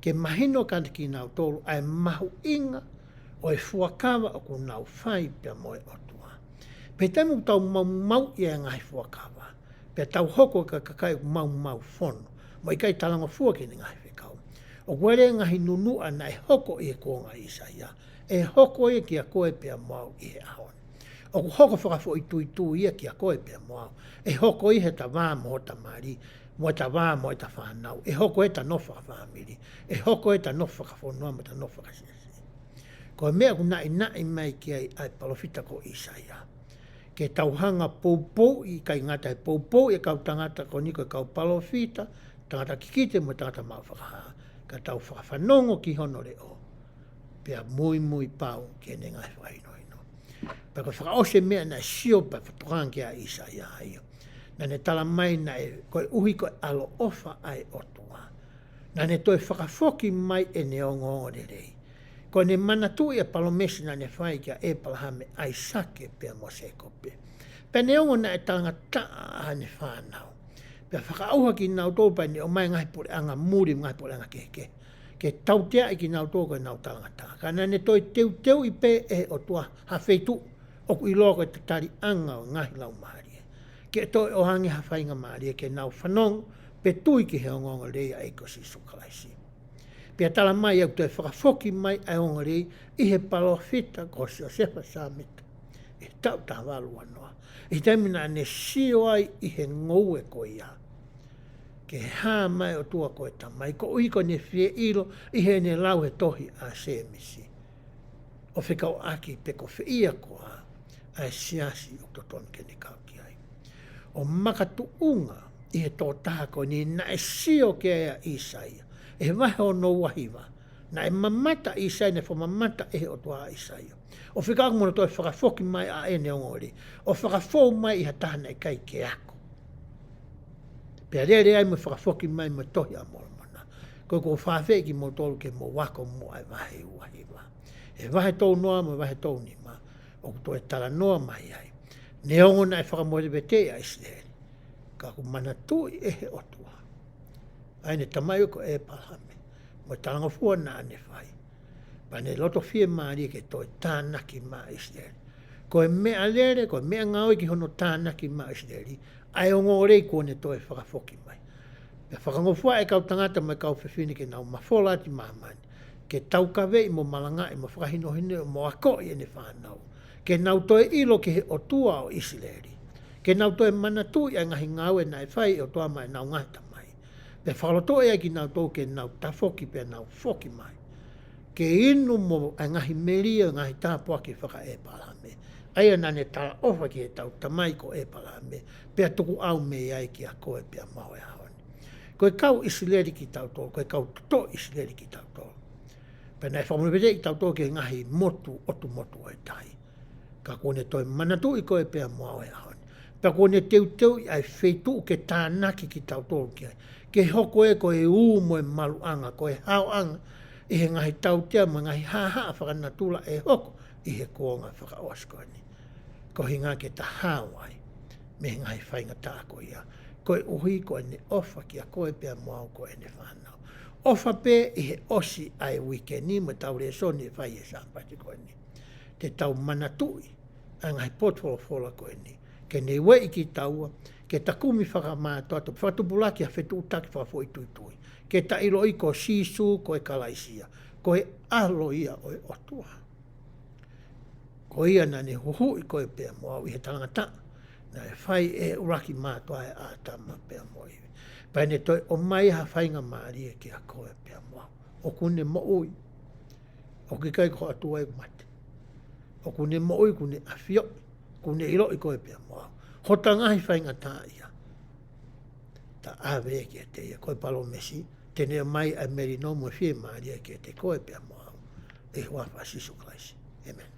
ke mahino kiate kinautolu ʻa e mahuʻinga ʻo e fuakava ʻoku nau fai pea mo e ʻOtua. Pea taimi ʻoku tau maumauʻi ʻa e ngaahi fuakava, pea tau hoko ko e kakai ʻoku maumaufono mo ʻikai talangofua ki heʻene ngaahi fekau, ʻoku ʻi ai e ngaahi nunuʻa naʻe hoko ʻi he kuonga ʻo ʻIsaia, ʻe hoko ia kia koe pea mo au ʻi he ʻaho ni. ʻOku hoko fakafoʻituitui ia kia koe pea mo au. ʻE hoko ʻi heʻeta vā mo hota mali, mo ʻeta vā mo ʻeta fānau. ʻE hoko ʻi heʻeta nofo fakafāmili. ʻE hoko ʻi heʻeta nofo fakafonua mo ʻeta nofo fakasiasi. Ko e meʻa ʻoku naʻinaʻi mai ki ai ʻa e palōfita ko ʻIsaia, ke tau hanga ʻo poupouʻi, ʻikai ngata he poupouʻi e kau tangata ko eni ko e kau palōfita, tangata kikite mo e tangata maʻu fakahā, ka tau fakafanongo ki hono leʻo, pea muimui pau ki heʻene ngaahi fakahinohino. Pea ko e fakaʻosi e meʻa naʻe sio pea fakatokanga ki ai ʻa ʻIsaia ia, naʻa ne tala mai naʻe koeʻuhi ko e ʻaloʻofa ʻa e ʻOtua, naʻa ne toe fakafoki mai ʻene ongoongolelei. Ko ʻene manatuʻi e palōmesi naʻa ne fai kia ʻĒpalahame, ʻAisake pea mo Sēkope. Pea neongo naʻe talangataʻa ʻa ʻene fānau, pea fakaʻauha kinautolu pea ne ʻomai e ngaahi puleʻanga muli, ngaahi puleʻanga kehekehe, ke tauteaʻi kinautolu ko ʻenau talangataʻa. Ka naʻa ne toe teuteuʻi pē ʻe he ʻOtua ha feituʻu ʻoku ʻiloa ko e tataliʻanga ʻo e ngaahi laumālie, ke toe ʻoange ha faingamālie ke nau fanongo pe tui ki he ongoongolelei ʻa e ʻEiki ko Sīsū Kalaisi. Pea tala mai ʻoku toe fakafoki mai ʻa e ongoongolelei ʻi he palōfita ko Siosefa Sāmita ʻi he taʻu taha valu ua noa, ʻi he taimi naʻa ne sio ai ʻi he ngoue ko ia ki he hā mai ʻa e ʻOtua ko e Tamai, koeʻuhi ko ʻene fie ʻilo ʻi heʻene lau he tohi ʻa Sēmisi ʻo fekauʻaki pe ko fē ia koā ʻa e siasi ʻoku totonu ke ne kau ki ai. ʻO makatuʻunga ʻi he tokotaha ko eni naʻe sio ki ai ʻa ʻĪsaia ʻi he vahe ono ua hiva, naʻe mamata ʻa ʻĪsaia, naʻe fakamamata ʻe he ʻOtua ʻa ʻĪsaia ʻo fekauʻaki mo hono toe fakafoki mai ʻa ʻene ongoongolelei, ʻo fakafou mai ʻi ha taha naʻe ʻikai ke ako. Pea lele ai mo e fakafoki mai mo e Tohi ʻa Molomona. Ko ia ʻoku ou fakaafeʻi kimoutolu ke mou ako mo e vahe ua hiva, he vahe tolu noa mo e vahe tolu nima, ʻoku toe talanoa mai ai. Neongo naʻe fakamoveteveteʻi ʻa ʻIsileli, ka kuo manatuʻi ʻe he ʻOtua ʻa ʻene tamai ko ʻĒpalahame mo e talangofua naʻa ne fai, pea ne loto fiemālie ke toe tānaki mai ʻa ʻIsileli. Ko e meʻalele, ko e meʻangāue ki hono tānaki mai ʻa ʻIsileli, ʻa e ongoongolelei kuo ne toe fakafoki mai. Pea fakangofua ʻa e kau tangata mo e kau fefine ke nau mafola atu ʻi māmani, ke taukaveʻi mo malangaʻi mo fakahinohino mo akoʻi ʻene fānau, ke nau toe ʻilo ki he ʻOtua ʻo ʻIsileli, ke nau toe manatuʻi ʻa e ngaahi ngāue naʻe fai ʻe he ʻOtua maʻa ʻenau ngaahi tamai, pea fakalotoʻi ai kinautolu ke nau tafoki pea nau foki mai ke inu mo e ngaahi melie ʻo e ngaahi tāpuaki fakaʻĒpalahame, ʻa ia naʻa ne talaʻofa ki heʻetau tamai ko ʻĒpalahame, pea tukuʻau mei ai kiate koe pea mo au he ʻaho ni. Ko e kau ʻIsileli kitautolu, ko e kau totoʻi ʻIsileli kitautolu. Pea naʻe fakamoveteʻi kitautolu ki he ngaahi motu ʻotu motu ʻo e tahi, ka kuo ne toe manatuʻi koe pea mo au he ʻaho ni. Pea kuo ne teuteuʻi ʻa e feituʻu ke tānaki kitautolu ki ai, ke hoko ia ko e ū mo e maluʻanga, ko e haoʻanga ʻi he ngaahi tautea mo e ngaahi haʻahaʻa fakanatula ʻe hoko ʻi he kuonga fakaʻosi ko eni. Ko e ʻuhinga ke ta hao ai mei he ngaahi faingataʻa ko ia, koeʻuhi ko ʻene ʻofa kiate koe pea mo au ko ʻene fānau. ʻOfa pē ʻi he ʻosi ʻa e uike ni mo ʻetau lēsoni ʻe fai he Sāpate ko eni, te tau manatuʻi ʻa e ngaahi potu folofola ko eni, ke ne ueʻi kitaua ke ta kumi fakamātoato, fakatupulaki ha fetuʻutaki fakafoʻituitui, ke ta ʻiloʻi ko Sīsū ko e Kalaisi ia, ko e ʻAlo ia ʻo e ʻOtua. Ko ia naʻa ne huhuʻi koe pea mo au ʻi he talangataʻa naʻe fai ʻe he ʻuluaki mātuʻa ʻa ʻĀtama pea mo ʻIvi. Pea ne toe ʻomai ha faingamālie kiate koe pea mo au. ʻOku ne moʻui. ʻOku ʻikai ko e ʻOtua ia ʻoku mate. ʻOku ne moʻui, ʻoku ne ʻafioʻi, ʻoku ne ʻiloʻi koe pea mo au. Hota ngaahi faingataʻa ia, ta ʻave kiate ia. Ko e palōmesi, te ne ʻomai ʻa e melino mo e fiemālie kiate koe pea mo au, ʻi he huafa ʻo Sīsū Kalaisi. ʻĒmeni.